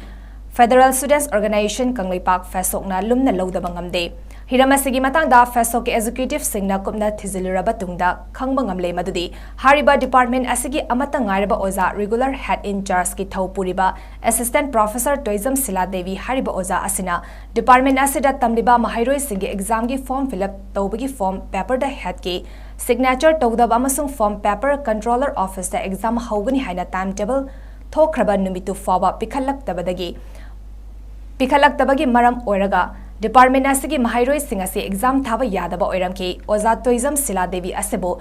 Federal Students Organization Kangleipak FASOC ꯅ ꯂꯨꯝꯅ ꯂꯧꯗꯕ ꯉꯝꯗꯦ꯫ ꯍꯤꯔꯝ ꯑꯁꯤꯒꯤ ꯃꯇꯥꯡꯗ FASOC ꯀꯤ executive ꯁꯤꯡꯅ ꯀꯨꯞꯅ ꯊꯤꯖꯤꯜꯂꯨꯔꯕ ꯇꯨꯡꯗ ꯈꯪꯕ ꯉꯝꯂꯦ ꯃꯗꯨꯗꯤ ꯍꯥꯏꯔꯤꯕ department ꯑꯁꯤꯒꯤ ꯑꯃꯠꯇ ꯉꯥꯏꯔꯕ ꯑꯣꯖꯥ regular head in charge ꯀꯤ ꯊꯧ ꯄꯨꯔꯤꯕ Assistant Professor ꯇꯣꯏꯖꯝ ꯁꯤꯂꯥ ꯗꯦꯕꯤ ꯍꯥꯏꯔꯤꯕ ꯑꯣꯖꯥ ꯑꯁꯤꯅ department ꯑꯁꯤꯗ ꯇꯝꯂꯤꯕ ꯃꯍꯩꯔꯣꯏꯁꯤꯡꯒꯤ exam ꯒꯤ form fill up ꯇꯧꯕꯒꯤ form paper ꯗ head ꯀꯤ signature ꯇꯧꯗꯕ ꯑꯃꯁꯨꯡ form paper controller office ꯇ exam ꯍꯧꯒꯅꯤ ꯍꯥꯏꯅ time table ꯊꯣꯛꯈ꯭ꯔꯕ ꯅꯨꯃꯤꯠꯇꯨ ꯐꯥꯎꯕ ꯄꯤꯈꯠꯂꯛꯇꯕꯗꯒꯤ, ꯄꯤꯈꯠꯂꯛꯇꯕꯒꯤ ꯃꯔꯝ ꯑꯣꯏꯔꯒ department ꯑꯁꯤꯒꯤ ꯃꯍꯩꯔꯣꯏꯁꯤꯡ ꯑꯁꯤ exam ꯊꯥꯕ ꯌꯥꯗꯕ ꯑꯣꯏꯔꯝꯈꯤ꯫ ꯑꯣꯖꯥ ꯇꯣꯏꯖꯝ ꯁꯤꯂꯥ ꯗꯦꯕꯤ ꯑꯁꯤꯕꯨ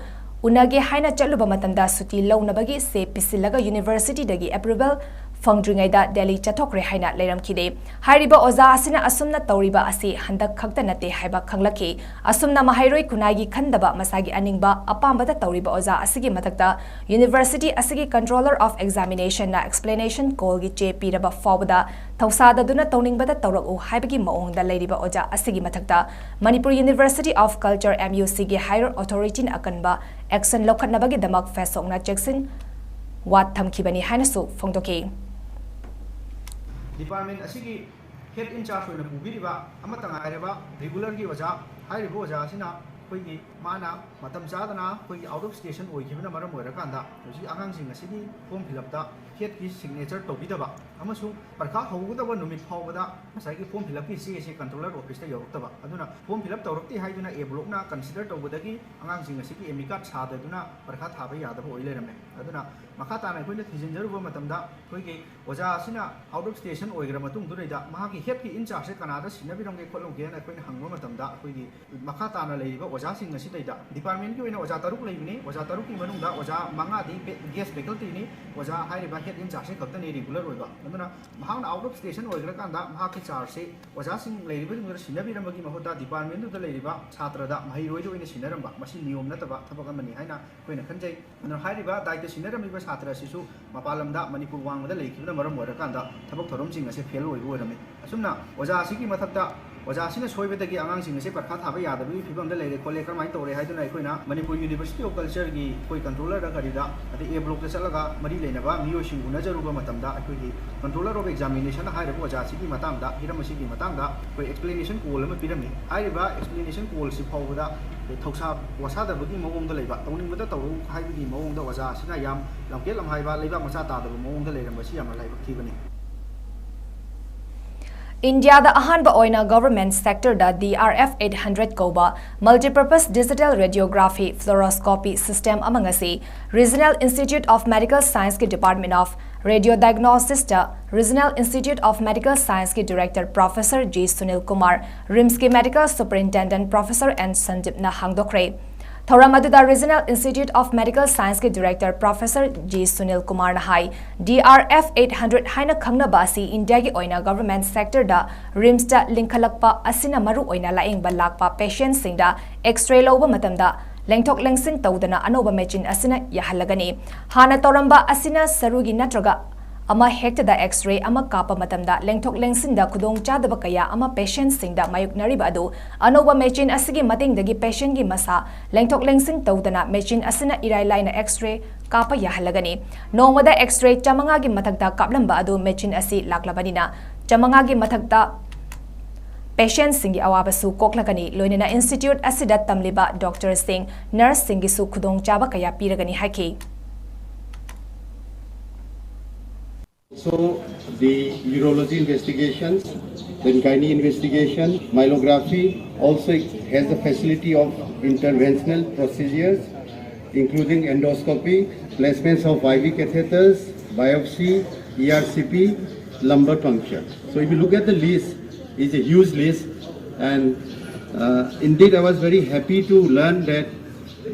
ꯎꯅꯒꯦ ꯍꯥꯏꯅ ꯆꯠꯂꯨꯕ ꯃꯇꯝꯗ ꯁꯨꯇꯤ ꯂꯧꯅꯕꯒꯤ ꯆꯦ ꯄꯤꯁꯤꯜꯂꯒ university ꯗꯒꯤ approval ꯐꯪꯗ꯭ꯔꯤꯉꯩꯗ ꯗꯦꯜꯂꯤ ꯆꯠꯊꯣꯛꯈ꯭ꯔꯦ ꯍꯥꯏꯅ ꯂꯩꯔꯝꯈꯤꯗꯦ꯫ ꯍꯥꯏꯔꯤꯕ ꯑꯣꯖꯥ ꯑꯁꯤꯅ ꯑꯁꯨꯝꯅ ꯇꯧꯔꯤꯕ ꯑꯁꯤ ꯍꯟꯗꯛ ꯈꯛꯇ ꯅꯠꯇꯦ ꯍꯥꯏꯕ ꯈꯪꯂꯛꯈꯤ꯫ ꯑꯁꯨꯝꯅ ꯃꯍꯩꯔꯣꯏ ꯈꯨꯟꯅꯥꯏꯒꯤ ꯈꯟꯗꯕ ꯃꯁꯥꯒꯤ ꯑꯅꯤꯡꯕ ꯑꯄꯥꯝꯕꯗ ꯇꯧꯔꯤꯕ ꯑꯣꯖꯥ ꯑꯁꯤꯒꯤ ꯃꯊꯛꯇ university ꯑꯁꯤꯒꯤ controller of examination ꯅ explanation call ꯒꯤ ꯆꯦ ꯄꯤꯔꯕ ꯐꯥꯎꯕꯗ ꯊꯧꯁꯥꯗꯗꯨꯅ ꯇꯧꯅꯤꯡꯕꯗ ꯇꯧꯔꯛꯎ ꯍꯥꯏꯕꯒꯤ ꯃꯑꯣꯡꯗ ꯂꯩꯔꯤꯕ ꯑꯣꯖꯥ ꯑꯁꯤꯒꯤ ꯃꯊꯛꯇ Manipur University of Culture, M U C ꯒꯤ higher authority ꯅ ꯑꯀꯟꯕ action ꯂꯧꯈꯠꯅꯕꯒꯤꯗꯃꯛ FASOC ꯅ ꯆꯦꯛꯁꯤꯟ ꯋꯥ ꯊꯝꯈꯤꯕꯅꯤ ꯍꯥꯏꯅꯁꯨ ꯐꯣꯡꯗꯣꯛꯈꯤ꯫ Department ꯑꯁꯤꯒꯤ head in charge ꯑꯣꯏꯅ ꯄꯨꯕꯤꯔꯤꯕ ꯑꯃꯠꯇ ꯉꯥꯏꯔꯕ regular ꯒꯤ ꯑꯣꯖꯥ, ꯍꯥꯏꯔꯤꯕ ꯑꯣꯖꯥ ꯑꯁꯤꯅ ꯑꯩꯈꯣꯏꯒꯤ ꯃꯥꯅ ꯃꯇꯝ ꯆꯥꯗꯅ ꯑꯩꯈꯣꯏꯒꯤ out of station ꯑꯣꯏꯈꯤꯕꯅ ꯃꯔꯝ ꯑꯣꯏꯔꯀꯥꯟꯗ ꯍꯧꯖꯤꯛ ꯑꯉꯥꯡꯁꯤꯡ ꯑꯁꯤꯒꯤ form fill upꯇ headꯀꯤ signature ꯇꯧꯕꯤꯗꯕ ꯑꯃꯁꯨꯡ ꯄꯔꯤꯈꯥ ꯍꯧꯒꯗꯕ ꯅꯨꯃꯤꯠ ꯐꯥꯎꯕꯗ ꯉꯁꯥꯏꯒꯤ form fill upꯀꯤ ꯆꯦ ꯑꯁꯤ controller officeꯇ ꯌꯧꯔꯛꯇꯕ, ꯑꯗꯨꯅ form fill up ꯇꯧꯔꯛꯇꯦ ꯍꯥꯏꯗꯨꯅ A blockꯅ consider ꯇꯧꯕꯗꯒꯤ ꯑꯉꯥꯡꯁꯤꯡ ꯑꯁꯤꯒꯤ admit card ꯁꯥꯗꯗꯨꯅ ꯄꯔꯤꯈꯥ ꯊꯥꯕ ꯌꯥꯗꯕ ꯑꯣꯏ ꯂꯩꯔꯝꯃꯦ꯫ ꯑꯗꯨꯅ ꯃꯈꯥ ꯇꯥꯅ ꯑꯩꯈꯣꯏꯅ ꯊꯤꯖꯤꯟꯖꯔꯨꯕ ꯃꯇꯝꯗ ꯑꯩꯈꯣꯏꯒꯤ ꯑꯣꯖꯥ ꯑꯁꯤꯅ out of station ꯑꯣꯏꯈ꯭ꯔ ꯃꯇꯨꯡꯗꯨꯗꯩꯗ ꯃꯍꯥꯛꯀꯤ headꯀꯤ in chargeꯁꯦ ꯀꯅꯥꯗ ꯁꯤꯟꯅꯕꯤꯔꯝꯒꯦ ꯈꯣꯠꯂꯝꯒꯦꯅ ꯑꯩꯈꯣꯏꯅ ꯍꯪꯕ ꯃꯇꯝꯗ ꯑꯩꯈꯣꯏꯒꯤ ꯃꯈꯥ ꯇꯥꯅ ꯂꯩꯔꯤꯕ ꯑꯣꯖꯥꯁꯤꯡ ꯑꯁꯤꯗꯩꯗ departmentꯀꯤ ꯑꯣꯏꯅ ꯑꯣꯖꯥ ꯇꯔꯨꯛ ꯂꯩꯕꯅꯤ꯫ ꯑꯣꯖꯥ ꯇꯔꯨꯛꯀꯤ ꯃꯅꯨꯡꯗ ꯑꯣꯖꯥ ꯃꯉꯥꯗꯤ guest facultyꯅꯤ꯫ ꯑꯣꯖꯥ ꯍꯥꯏꯔꯤꯕ head in chargeꯁꯤ ꯈꯛꯇꯅꯤ regular ꯑꯣꯏꯕ꯫ ꯑꯗꯨꯅ ꯃꯍꯥꯛꯅ out of station ꯑꯣꯏꯈ꯭ꯔꯀꯥꯟꯗ ꯃꯍꯥꯛꯀꯤ chargeꯁꯤ ꯑꯣꯖꯥꯁꯤꯡ ꯂꯩꯔꯤꯕꯁꯤꯡꯗꯨꯗ ꯁꯤꯟꯅꯕꯤꯔꯝꯕꯒꯤ ꯃꯍꯨꯠꯇ departmentꯗꯨꯗ ꯂꯩꯔꯤꯕ ꯁꯥꯇ꯭ꯔꯗ ꯃꯍꯩꯔꯣꯏꯗ ꯑꯣꯏꯅ ꯁꯤꯟꯅꯔꯝꯕ, ꯃꯁꯤ ꯅꯤꯌꯣꯝ ꯅꯠꯇꯕ ꯊꯕꯛ ꯑꯃꯅꯤ ꯍꯥꯏꯅ ꯑꯩꯈꯣꯏꯅ ꯈꯟꯖꯩ꯫ ꯑꯗꯨꯅ ꯍꯥꯏꯔꯤꯕ ꯗꯥꯏꯇ ꯁꯤꯟꯅꯔꯝꯃꯤꯕ ꯁꯥꯇ꯭ꯔ ꯑꯁꯤꯁꯨ ꯃꯄꯥꯟ ꯂꯝꯗ ꯃꯅꯤꯄꯨꯔ ꯋꯥꯡꯃꯗ ꯂꯩꯈꯤꯕꯅ ꯃꯔꯝ ꯑꯣꯏꯔꯀꯥꯟꯗ ꯊꯕꯛ ꯊꯧꯔꯝꯁꯤꯡ ꯑꯁꯦ fail ꯑꯣꯏꯕ ꯑꯣꯏꯔꯝꯃꯤ꯫ ꯑꯁꯨꯝꯅ ꯑꯣꯖꯥ ꯑꯁꯤꯒꯤ ꯃꯊꯛꯇ ꯑꯣꯖꯥ ꯑꯁꯤꯅ ꯁꯣꯏꯕꯗꯒꯤ ꯑꯉꯥꯡꯁꯤꯡ ꯑꯁꯦ ꯄꯔꯤꯈꯥ ꯊꯥꯕ ꯌꯥꯗꯕꯒꯤ ꯐꯤꯕꯝꯗ ꯂꯩꯔꯦ ꯈꯣꯠꯂꯦ, ꯀꯔꯝꯍꯥꯏꯅ ꯇꯧꯔꯦ ꯍꯥꯏꯗꯨꯅ ꯑꯩꯈꯣꯏꯅ ꯃꯅꯤꯄꯨꯔ University of Cultureꯒꯤ ꯑꯩꯈꯣꯏ controllerꯗ ꯀꯔꯤꯗ, ꯑꯗꯩ A blockꯇ ꯆꯠꯂꯒ ꯃꯔꯤ ꯂꯩꯅꯕ ꯃꯤꯑꯣꯏꯁꯤꯡ ꯎꯅꯖꯔꯨꯕ ꯃꯇꯝꯗ ꯑꯩꯈꯣꯏꯒꯤ controller of examination ꯍꯥꯏꯔꯤꯕ ꯑꯣꯖꯥ ꯑꯁꯤꯒꯤ ꯃꯇꯥꯡꯗ, ꯍꯤꯔꯝ ꯑꯁꯤꯒꯤ ꯃꯇꯥꯡꯗ ꯑꯩꯈꯣꯏ explanation call ꯑꯃ ꯄꯤꯔꯝꯃꯤ꯫ ꯍꯥꯏꯔꯤꯕ explanation callꯁꯤ ꯐꯥꯎꯕꯗ ꯊꯧꯁꯥ ꯋꯥꯁꯥꯗꯕꯒꯤ ꯃꯑꯣꯡꯗ ꯂꯩꯕ, ꯇꯧꯅꯤꯡꯕꯗ ꯇꯧꯔꯨ ꯍꯥꯏꯕꯒꯤ ꯃꯑꯣꯡꯗ ꯑꯣꯖꯥ ꯑꯁꯤꯅ ꯌꯥꯝ ꯂꯝꯀꯦꯠ ꯂꯝꯍꯥꯏꯕ, ꯂꯩꯕꯥꯛ ꯃꯆꯥ ꯇꯥꯗꯕ ꯃꯑꯣꯡꯗ ꯂꯩꯔꯝꯕꯁꯤ ꯌꯥꯝꯅ ꯂꯥꯏꯕꯛ ꯊꯤꯕꯅꯤ꯫ ꯏꯟꯗꯤꯌꯥꯗ ꯑꯍꯥꯟꯕ ꯑꯣꯏꯅ government sectorꯗ D R F eight hundred ꯀꯧꯕ multipurpose digital radiography fluoroscopy system ꯑꯃ ꯉꯁꯤ Regional Institute of Medical Scienceꯀꯤ Department of Radiodiagnosisꯇ Regional Institute of Medical Scienceꯀꯤ Director Professor G Sunil Kumar, RIMSꯀꯤ Medical Superintendent Professor N Sandeepꯅ ꯍꯥꯡꯗꯣꯛꯈ꯭ꯔꯦ꯫ ꯊꯧꯔꯝ ꯑꯗꯨꯗ Regional Institute of Medical Scienceꯀꯤ Director Professor G Sunil Kumarꯅ high, D R F eight hundred ꯍꯥꯏꯅ ꯈꯪꯅꯕ ꯑꯁꯤ ꯏꯟꯗꯤꯌꯥꯒꯤ ꯑꯣꯏꯅ government sectorꯗ RIMSꯇ ꯂꯤꯡꯈꯠꯂꯛꯄ ꯑꯁꯤꯅ ꯃꯔꯨ ꯑꯣꯏꯅ ꯂꯥꯌꯦꯡꯕ ꯂꯥꯛꯄ patientꯁꯤꯡꯗ X-ray ꯂꯧꯕ ꯃꯇꯝꯗ ꯂꯦꯡꯊꯣꯛ ꯂꯦꯡꯁꯤꯟ ꯇꯧꯗꯅ ꯑꯅꯧꯕ machine ꯑꯁꯤꯅ ꯌꯥꯍꯜꯂꯒꯅꯤ꯫ ꯍꯥꯟꯅ ꯇꯧꯔꯝꯕ ꯑꯁꯤꯅ ꯁꯔꯨꯒꯤ ꯅꯠꯇ꯭ꯔꯒ ꯑꯃ ꯍꯦꯛꯇꯗ X-ray ꯑꯃ ꯀꯥꯞꯄ ꯃꯇꯝꯗ ꯂꯦꯡꯊꯣꯛ ꯂꯦꯡꯁꯤꯟꯗ ꯈꯨꯗꯣꯡꯆꯥꯗꯕ ꯀꯌꯥ ꯑꯃ patientꯁꯤꯡꯗ ꯃꯥꯌꯣꯛꯅꯔꯤꯕ ꯑꯗꯨ ꯑꯅꯧꯕ machine ꯑꯁꯤꯒꯤ ꯃꯇꯦꯡꯗꯒꯤ patientꯒꯤ ꯃꯁꯥ ꯂꯦꯡꯊꯣꯛ ꯂꯦꯡꯁꯤꯟ ꯇꯧꯗꯅ machine ꯑꯁꯤꯅ ꯏꯔꯥꯏ ꯂꯥꯏꯅ X-ray ꯀꯥꯞꯄ ꯌꯥꯍꯜꯂꯒꯅꯤ꯫ ꯅꯣꯡꯃꯗ X-ray ꯆꯥꯃꯉꯥꯒꯤ ꯃꯊꯛꯇ ꯀꯥꯞꯂꯝꯕ ꯑꯗꯨ machine ꯑꯁꯤ ꯂꯥꯛꯂꯕꯅꯤꯅ ꯆꯥꯃꯉꯥꯒꯤ ꯃꯊꯛꯇ ꯄꯦꯁꯦꯟꯠꯁꯤꯡꯒꯤ ꯑꯋꯥꯕꯁꯨ ꯀꯣꯛꯂꯒꯅꯤ, ꯂꯣꯏꯅꯅ ꯏꯟꯁꯇꯤꯇ꯭ꯌꯨꯠ ꯑꯁꯤꯗ ꯇꯝꯂꯤꯕ ꯗꯣꯛꯇꯔꯁꯤꯡ, ꯅꯔꯁꯁꯤꯡꯒꯤꯁꯨ ꯈꯨꯗꯣꯡꯆꯥꯕ ꯀꯌꯥ ꯄꯤꯔꯒꯅꯤ ꯍꯥꯏꯈꯤ꯫ So the urology investigations, then gynae investigation, myelography, also has the facility of interventional procedures, including endoscopy, placements of I V catheters, biopsy, E R C P, lumbar puncture. So if you look at the list, it's a huge list, and uh, indeed I was very happy to learn that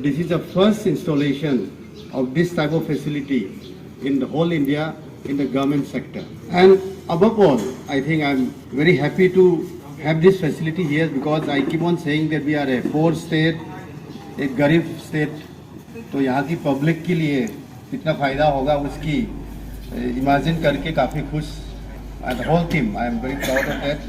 this is the first installation of this type of facility in the whole India in the government sector. And above all, I think I'm very happy to have this facility here because I keep on saying that we are a poor state, a garib state. तो यहाँ की public के लिए कितना फ़ायदा होगा, उसकी imagine करके काफ़ी खुश। And the whole team, I am very proud of that.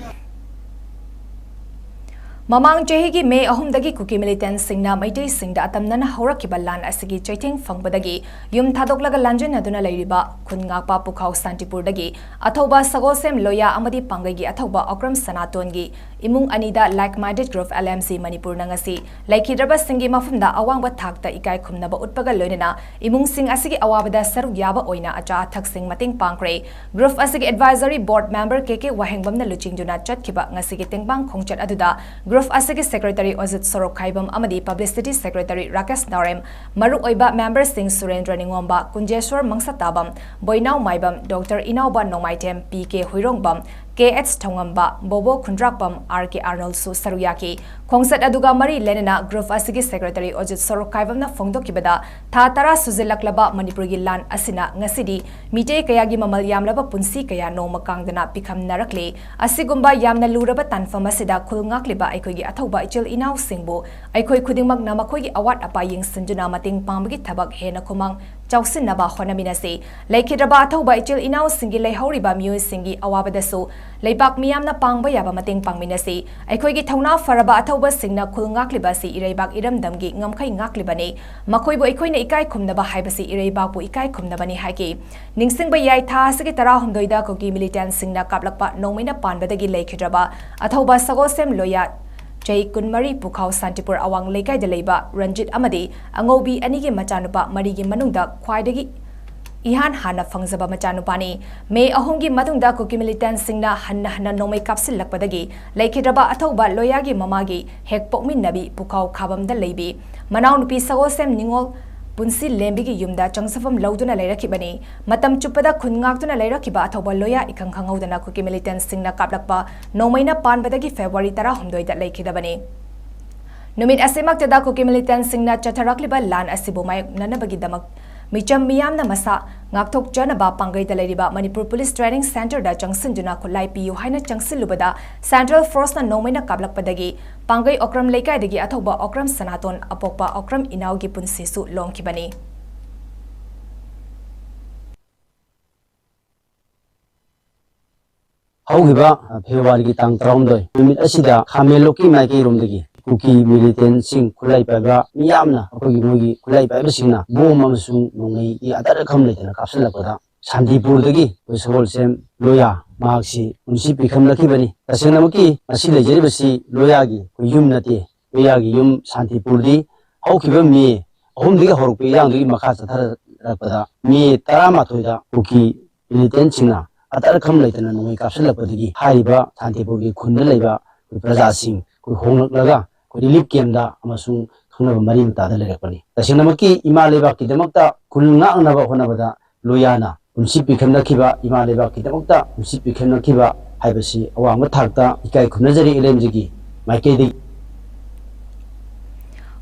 ꯃꯃꯥꯡ ꯆꯍꯤꯒꯤ ꯃꯦ ꯑꯍꯨꯝꯗꯒꯤ ꯀꯨꯀꯤ ꯃꯤꯂꯤꯇꯦꯟꯠꯁꯤꯡꯅ ꯃꯩꯇꯩꯁꯤꯡꯗ ꯑꯇꯝꯅꯅ ꯍꯧꯔꯛꯈꯤꯕ ꯂꯥꯟ ꯑꯁꯤꯒꯤ ꯆꯩꯊꯦꯡ ꯐꯪꯕꯗꯒꯤ ꯌꯨꯝ ꯊꯥꯗꯣꯛꯂꯒ ꯂꯥꯟꯖꯦꯟꯅꯗꯨꯅ ꯂꯩꯔꯤꯕ ꯈꯨꯟ ꯉꯥꯛꯄ ꯄꯨꯈꯥꯎ ꯁꯥꯟꯇꯤꯄꯨꯔꯗꯒꯤ ꯑꯊꯧꯕ ꯁꯒꯣꯜꯁꯦꯝ ꯂꯣꯌꯥ ꯑꯃꯗꯤ ꯄꯥꯡꯒꯩꯒꯤ ꯑꯊꯧꯕ ꯑꯣꯀ꯭ꯔꯝ ꯁꯅꯥꯇꯣꯟꯒꯤ ꯏꯃꯨꯡ ꯑꯅꯤꯗ Like Minded Group L M G ꯃꯅꯤꯄꯨꯔꯅ ꯉꯁꯤ ꯂꯩꯈꯤꯗ꯭ꯔꯕꯁꯤꯡꯒꯤ ꯃꯐꯝꯗ ꯑꯋꯥꯡꯕ ꯊꯥꯛꯇ ꯏꯀꯥꯏ ꯈꯨꯝꯅꯕ ꯎꯠꯄꯒ ꯂꯣꯏꯅꯅ ꯏꯃꯨꯡꯁꯤꯡ ꯑꯁꯤꯒꯤ ꯑꯋꯥꯕꯗ ꯁꯔꯨꯛ ꯌꯥꯕ ꯑꯣꯏꯅ ꯑꯆꯥ ꯑꯊꯛꯁꯤꯡ ꯃꯇꯦꯡ ꯄꯥꯡꯈ꯭ꯔꯦ꯫ ꯒ꯭ꯔꯨꯞ ꯑꯁꯤꯒꯤ ꯑꯦꯗꯚꯥꯏꯖꯔꯤ ꯕꯣꯔꯗ ꯃꯦꯝꯕꯔ ꯀꯦ ꯀꯦ ꯋꯥꯍꯦꯡꯕꯝꯅ ꯂꯨꯆꯤꯡꯗꯨꯅ ꯆꯠꯈꯤꯕ ꯉꯁꯤꯒꯤ ꯇꯦꯡꯕꯥꯡ ꯈꯣꯡꯆꯠ ꯑꯗꯨꯗ ꯒ꯭ꯔꯨꯞ ꯑꯁꯤꯒꯤ ꯁꯦꯀ꯭ꯔꯦꯇꯔꯤ ꯑꯣꯖꯤꯠ ꯁꯣꯔꯣꯛꯈꯥꯏꯕꯝ ꯑꯃꯗꯤ ꯄꯕ꯭ꯂꯤꯁꯤꯇꯤ ꯁꯦꯀ꯭ꯔꯦꯇꯔꯤ ꯔꯥꯀꯦꯁ ꯅꯥꯎꯔꯦꯝ, ꯃꯔꯨꯑꯣꯏꯕ ꯃꯦꯝꯕꯔꯁꯤꯡ ꯁꯨꯔꯦꯟꯗ꯭ꯔ ꯅꯤꯉꯣꯝꯕ, ꯀꯨꯟꯖꯦꯁ꯭ꯋꯔ ꯃꯪꯁꯇꯥꯕꯝ, ꯕꯣꯏꯅꯥꯎ ꯃꯥꯏꯕꯝ, ꯗꯣꯛꯇꯔ ꯏꯅꯥꯎꯕ ꯅꯣꯡꯃꯥꯏꯊꯦꯝ, ꯄꯤ ꯀꯦ ꯍꯨꯏꯔꯣꯡꯕꯝ, ꯀꯦ ꯑꯩꯆ ꯊꯣꯉꯝꯕ, ꯕꯣꯕꯣ ꯈꯨꯟꯗ꯭ꯔꯥꯛꯄꯝ, ꯑꯥꯔ ꯀꯦ ꯑꯥꯔꯅꯣꯜꯁꯨ ꯁꯔꯨꯛ ꯌꯥꯈꯤ꯫ ꯈꯣꯡꯆꯠ ꯑꯗꯨꯒ ꯃꯔꯤ ꯂꯩꯅꯅ ꯒ꯭ꯔꯨꯞ ꯑꯁꯤꯒꯤ ꯁꯦꯀ꯭ꯔꯦꯇꯔꯤ ꯑꯣꯖꯤꯠ ꯁꯣꯔꯣꯛꯈꯥꯏꯕꯝꯅ ꯐꯣꯡꯗꯣꯛꯈꯤꯕꯗ, ꯊꯥ ꯇꯔꯥ ꯁꯨꯖꯤꯜꯂꯛꯂꯕ ꯃꯅꯤꯄꯨꯔꯒꯤ ꯂꯥꯟ ꯑꯁꯤꯅ ꯉꯁꯤꯗꯤ ꯃꯤꯇꯩ ꯀꯌꯥꯒꯤ ꯃꯃꯜ ꯌꯥꯝꯂꯕ ꯄꯨꯟꯁꯤ ꯀꯌꯥ ꯅꯣꯡꯃ ꯀꯥꯡꯗꯅ ꯄꯤꯈꯝꯅꯔꯛꯂꯤ꯫ ꯑꯁꯤꯒꯨꯝꯕ ꯌꯥꯝꯅ ꯂꯨꯔꯕ ꯇꯥꯟꯐꯝ ꯑꯁꯤꯗ ꯈꯨꯜ ꯉꯥꯛꯂꯤꯕ ꯑꯩꯈꯣꯏꯒꯤ ꯑꯊꯧꯕ ꯏꯆꯤꯜ ꯏꯅꯥꯎꯁꯤꯡꯕꯨ ꯑꯩꯈꯣꯏ ꯈꯨꯗꯤꯡꯃꯛꯅ ꯃꯈꯣꯏꯒꯤ ꯑꯋꯥꯠ ꯑꯄꯥ ꯌꯦꯡꯁꯤꯟꯗꯨꯅ ꯃꯇꯦꯡ ꯄꯥꯡꯕꯒꯤ ꯊꯕꯛ ꯍꯦꯟꯅ ꯈꯨꯃꯥꯡ ꯆꯥꯎꯁꯤꯟꯅꯕ ꯍꯣꯠꯅꯃꯤꯟꯅꯁꯤ꯫ ꯂꯩꯈꯤꯗ꯭ꯔꯕ ꯑꯊꯧꯕ ꯏꯆꯤꯜ ꯏꯅꯥꯎꯁꯤꯡꯒꯤ ꯂꯩꯍꯧꯔꯤꯕ ꯃꯤꯑꯣꯏꯁꯤꯡꯒꯤ ꯑꯋꯥꯕꯗꯁꯨ ꯂꯩꯕꯥꯛ ꯃꯤꯌꯥꯝꯅ ꯄꯥꯡꯕ ꯌꯥꯕ ꯃꯇꯦꯡ ꯄꯥꯡꯃꯤꯟꯅꯁꯤ꯫ ꯑꯩꯈꯣꯏꯒꯤ ꯊꯧꯅꯥ ꯐꯔꯕ ꯑꯊꯧꯕꯁꯤꯡꯅ ꯈꯨꯜ ꯉꯥꯛꯂꯤꯕ ꯑꯁꯤ ꯏꯔꯩꯕꯥꯛ ꯏꯔꯝꯗꯝꯒꯤ ꯉꯝꯈꯩ ꯉꯥꯛꯂꯤꯕꯅꯤ꯫ ꯃꯈꯣꯏꯕꯨ ꯑꯩꯈꯣꯏꯅ ꯏꯀꯥꯏ ꯈꯨꯝꯅꯕ ꯍꯥꯏꯕꯁꯤ ꯏꯔꯩꯕꯥꯛꯄꯨ ꯏꯀꯥꯏ ꯈꯨꯝꯅꯕꯅꯤ ꯍꯥꯏꯈꯤ꯫ ꯅꯤꯡꯁꯤꯡꯕ ꯌꯥꯏ, ꯊꯥ ꯑꯁꯤꯒꯤ ꯇꯔꯥꯍꯨꯝꯗꯣꯏꯗ ꯀꯨꯀꯤ ꯃꯤꯂꯤꯇꯦꯟꯁꯤꯡꯅ ꯀꯥꯞꯂꯛꯄ ꯅꯣꯡꯃꯩꯅ ꯄꯥꯟꯕꯗꯒꯤ ꯂꯩꯈꯤꯗ꯭ꯔꯕ ꯑꯊꯧꯕ ꯁꯒꯣꯜꯁꯦꯝ ꯂꯣꯌꯥ, ꯆꯍꯤ ꯀꯨꯟꯃꯔꯤ, ꯄꯨꯈꯥꯎ ꯁꯥꯟꯇꯤꯄꯨꯔ ꯑꯋꯥꯡ ꯂꯩꯀꯥꯏꯗ ꯂꯩꯕ ꯔꯟꯖꯤꯠ ꯑꯃꯗꯤ ꯑꯉꯧꯕꯤ ꯑꯅꯤꯒꯤ ꯃꯆꯥꯅꯨꯄꯥ ꯃꯔꯤꯒꯤ ꯃꯅꯨꯡꯗ ꯈ꯭ꯋꯥꯏꯗꯒꯤ ꯏꯍꯥꯟ ꯍꯥꯟꯅ ꯐꯪꯖꯕ ꯃꯆꯥꯅꯨꯄꯥꯅꯤ꯫ ꯃꯦ ꯑꯍꯨꯝꯒꯤ ꯃꯇꯨꯡꯗ ꯀꯨꯀꯤ ꯃꯤꯂꯤꯇꯦꯟꯁꯤꯡꯅ ꯍꯟꯅ ꯍꯟꯅ ꯅꯣꯡꯃꯩ ꯀꯥꯞꯁꯤꯜꯂꯛꯄꯗꯒꯤ ꯂꯩꯈꯤꯗ꯭ꯔꯕ ꯑꯊꯧꯕ ꯂꯣꯌꯥꯒꯤ ꯃꯃꯥꯒꯤ ꯍꯦꯛ ꯄꯣꯛꯃꯤꯟꯅꯕꯤ ꯄꯨꯈꯥꯎ ꯈꯥꯕꯝꯗ ꯂꯩꯕꯤ ꯃꯅꯥꯎꯅꯨꯄꯤ ꯁꯒꯣꯜꯁꯦꯝ ꯅꯤꯉꯣꯜ ꯄꯨꯟꯁꯤ ꯂꯦꯝꯕꯤꯒꯤ ꯌꯨꯝꯗ ꯆꯪꯖꯐꯝ ꯂꯧꯗꯨꯅ ꯂꯩꯔꯛꯈꯤꯕꯅꯤ꯫ ꯃꯇꯝ ꯆꯨꯞꯄꯗ ꯈꯨꯟ ꯉꯥꯛꯇꯨꯅ ꯂꯩꯔꯛꯈꯤꯕ ꯑꯊꯧꯕ ꯂꯣꯌꯥ ꯏꯈꯪ ꯈꯪꯍꯧꯗꯅ ꯀꯨꯀꯤ ꯃꯤꯂꯤꯇꯦꯟꯁꯤꯡꯅ ꯀꯥꯞꯂꯛꯄ ꯅꯣꯡꯃꯩꯅ ꯄꯥꯟꯕꯗꯒꯤ ꯐꯦꯕ꯭ꯔꯨꯋꯥꯔꯤ ꯇꯔꯥꯍꯨꯝꯗꯣꯏꯗ ꯂꯩꯈꯤꯗꯕꯅꯤ꯫ ꯅꯨꯃꯤꯠ ꯑꯁꯤꯃꯛꯇꯗ ꯀꯨꯀꯤ ꯃꯤꯂꯤꯇꯦꯟꯁꯤꯡꯅ ꯆꯠꯊꯔꯛꯂꯤꯕ ꯂꯥꯟ ꯑꯁꯤꯕꯨ ꯃꯥꯌꯣꯛꯅꯅꯕꯒꯤꯗꯃꯛ ꯃꯤꯆꯝ ꯃꯤꯌꯥꯝꯅ ꯃꯁꯥ ꯉꯥꯛꯊꯣꯛꯆꯅꯕ ꯄꯥꯡꯒꯩꯗ ꯂꯩꯔꯤꯕ ꯃꯅꯤꯄꯨꯔ ꯄꯨꯂꯤꯁ ꯇ꯭ꯔꯦꯅꯤꯡ ꯁꯦꯟꯇꯔꯗ ꯆꯪꯁꯤꯟꯗꯨꯅ ꯈꯨꯠꯂꯥꯏ ꯄꯤꯌꯨ ꯍꯥꯏꯅ ꯆꯪꯁꯤꯜꯂꯨꯕꯗ ꯁꯦꯟꯇ꯭ꯔꯦꯜ ꯐꯣꯔꯁꯅ ꯅꯣꯡꯃꯩꯅ ꯀꯥꯞꯂꯛꯄꯗꯒꯤ ꯄꯥꯡꯒꯩ ꯑꯣꯀ꯭ꯔꯝ ꯂꯩꯀꯥꯏꯗꯒꯤ ꯑꯊꯧꯕ ꯑꯣꯀ꯭ꯔꯝ ꯁꯅꯥꯇꯣꯟ ꯑꯄꯣꯛꯄ ꯑꯣꯀ꯭ꯔꯝ ꯏꯅꯥꯎꯒꯤ ꯄꯨꯟꯁꯤꯁꯨ ꯂꯣꯝꯈꯤꯕꯅꯤ꯫ ꯍꯧꯈꯤꯕ ꯐꯦꯕ꯭ꯔꯨꯋꯥꯔꯤꯒꯤ ꯇꯥꯡ ꯇꯔꯥꯍꯨꯝꯗꯣꯏ ꯅꯨꯃꯤꯠ ꯑꯁꯤꯗ ꯈꯥꯃꯦꯟꯂꯣꯛꯀꯤ ꯃꯥꯏꯀꯩꯔꯣꯝꯗꯒꯤ ꯀꯨꯀꯤ ꯃꯤꯂꯤꯇꯦꯟꯁꯤꯡ, ꯈꯨꯠꯂꯥꯏ ꯄꯥꯏꯕ ꯃꯤꯌꯥꯝꯅ, ꯑꯩꯈꯣꯏꯒꯤ ꯃꯣꯏꯒꯤ ꯈꯨꯠꯂꯥꯏ ꯄꯥꯏꯕꯁꯤꯡꯅ ꯕꯣꯝ ꯑꯃꯁꯨꯡ ꯅꯣꯡꯃꯩꯒꯤ ꯑꯇꯠ ꯑꯈꯝ ꯂꯩꯇꯅ ꯀꯥꯞꯁꯤꯜꯂꯛꯄꯗ ꯁꯥꯟꯇꯤꯄꯨꯔꯗꯒꯤ ꯑꯩꯈꯣꯏ ꯁꯒꯣꯜꯁꯦꯝ ꯂꯣꯌꯥ ꯃꯍꯥꯛꯁꯤ ꯄꯨꯟꯁꯤ ꯄꯤꯈꯝꯅꯈꯤꯕꯅꯤ꯫ ꯇꯁꯦꯡꯅꯃꯛꯀꯤ ꯉꯁꯤ ꯂꯩꯖꯔꯤꯕꯁꯤ ꯂꯣꯌꯥꯒꯤ ꯑꯩꯈꯣꯏ ꯌꯨꯝ ꯅꯠꯇꯦ꯫ ꯂꯣꯌꯥꯒꯤ ꯌꯨꯝ ꯁꯥꯟꯇꯤꯄꯨꯔꯗꯤ ꯍꯧꯈꯤꯕ ꯃꯦ ꯑꯍꯨꯝꯗꯒꯤ ꯍꯧꯔꯛꯄ ꯏꯔꯥꯡꯗꯨꯒꯤ ꯃꯈꯥ ꯆꯠꯊꯔꯛꯄꯗ ꯃꯦ ꯇꯔꯥꯃꯥꯊꯣꯏꯗ ꯀꯨꯀꯤ ꯃꯤꯂꯤꯇꯦꯟꯁꯤꯡꯅ ꯑꯇꯠ ꯑꯈꯝ ꯂꯩꯇꯅ ꯅꯣꯡꯃꯩ ꯀꯥꯞꯁꯤꯜꯂꯛꯄꯗꯒꯤ ꯍꯥꯏꯔꯤꯕ ꯁꯥꯟꯇꯤꯄꯨꯔꯒꯤ ꯈꯨꯟꯗ ꯂꯩꯕ ꯑꯩꯈꯣꯏ ꯄ꯭ꯔꯖꯥꯁꯤꯡ ꯑꯩꯈꯣꯏ ꯍꯣꯡꯂꯛꯂꯒ ꯑꯩꯈꯣꯏ ꯔꯤꯂꯤꯐ ꯀꯦꯝꯞꯇ ꯑꯃꯁꯨꯡ ꯈꯪꯅꯕ ꯃꯔꯤ ꯃꯇꯥꯗ ꯂꯩꯔꯛꯄꯅꯤ꯫ ꯇꯁꯦꯡꯅꯃꯛꯀꯤ ꯏꯃꯥ ꯂꯩꯕꯥꯛꯀꯤꯗꯃꯛꯇ ꯈꯨꯟ ꯉꯥꯛꯅꯕ ꯍꯣꯠꯅꯕꯗ ꯂꯣꯌꯥꯅ ꯄꯨꯟꯁꯤ ꯄꯤꯈꯝꯅꯈꯤꯕ, ꯏꯃꯥ ꯂꯩꯕꯥꯛꯀꯤꯗꯃꯛꯇ ꯄꯨꯟꯁꯤ ꯄꯤꯈꯝꯅꯈꯤꯕ ꯍꯥꯏꯕꯁꯤ ꯑꯋꯥꯡꯕ ꯊꯥꯛꯇ ꯏꯀꯥꯏ ꯈꯨꯝꯅꯖꯔꯤ꯫ ꯑꯦꯜ ꯑꯦꯝ ꯖꯤꯒꯤ ꯃꯥꯏꯀꯩꯗꯒꯤ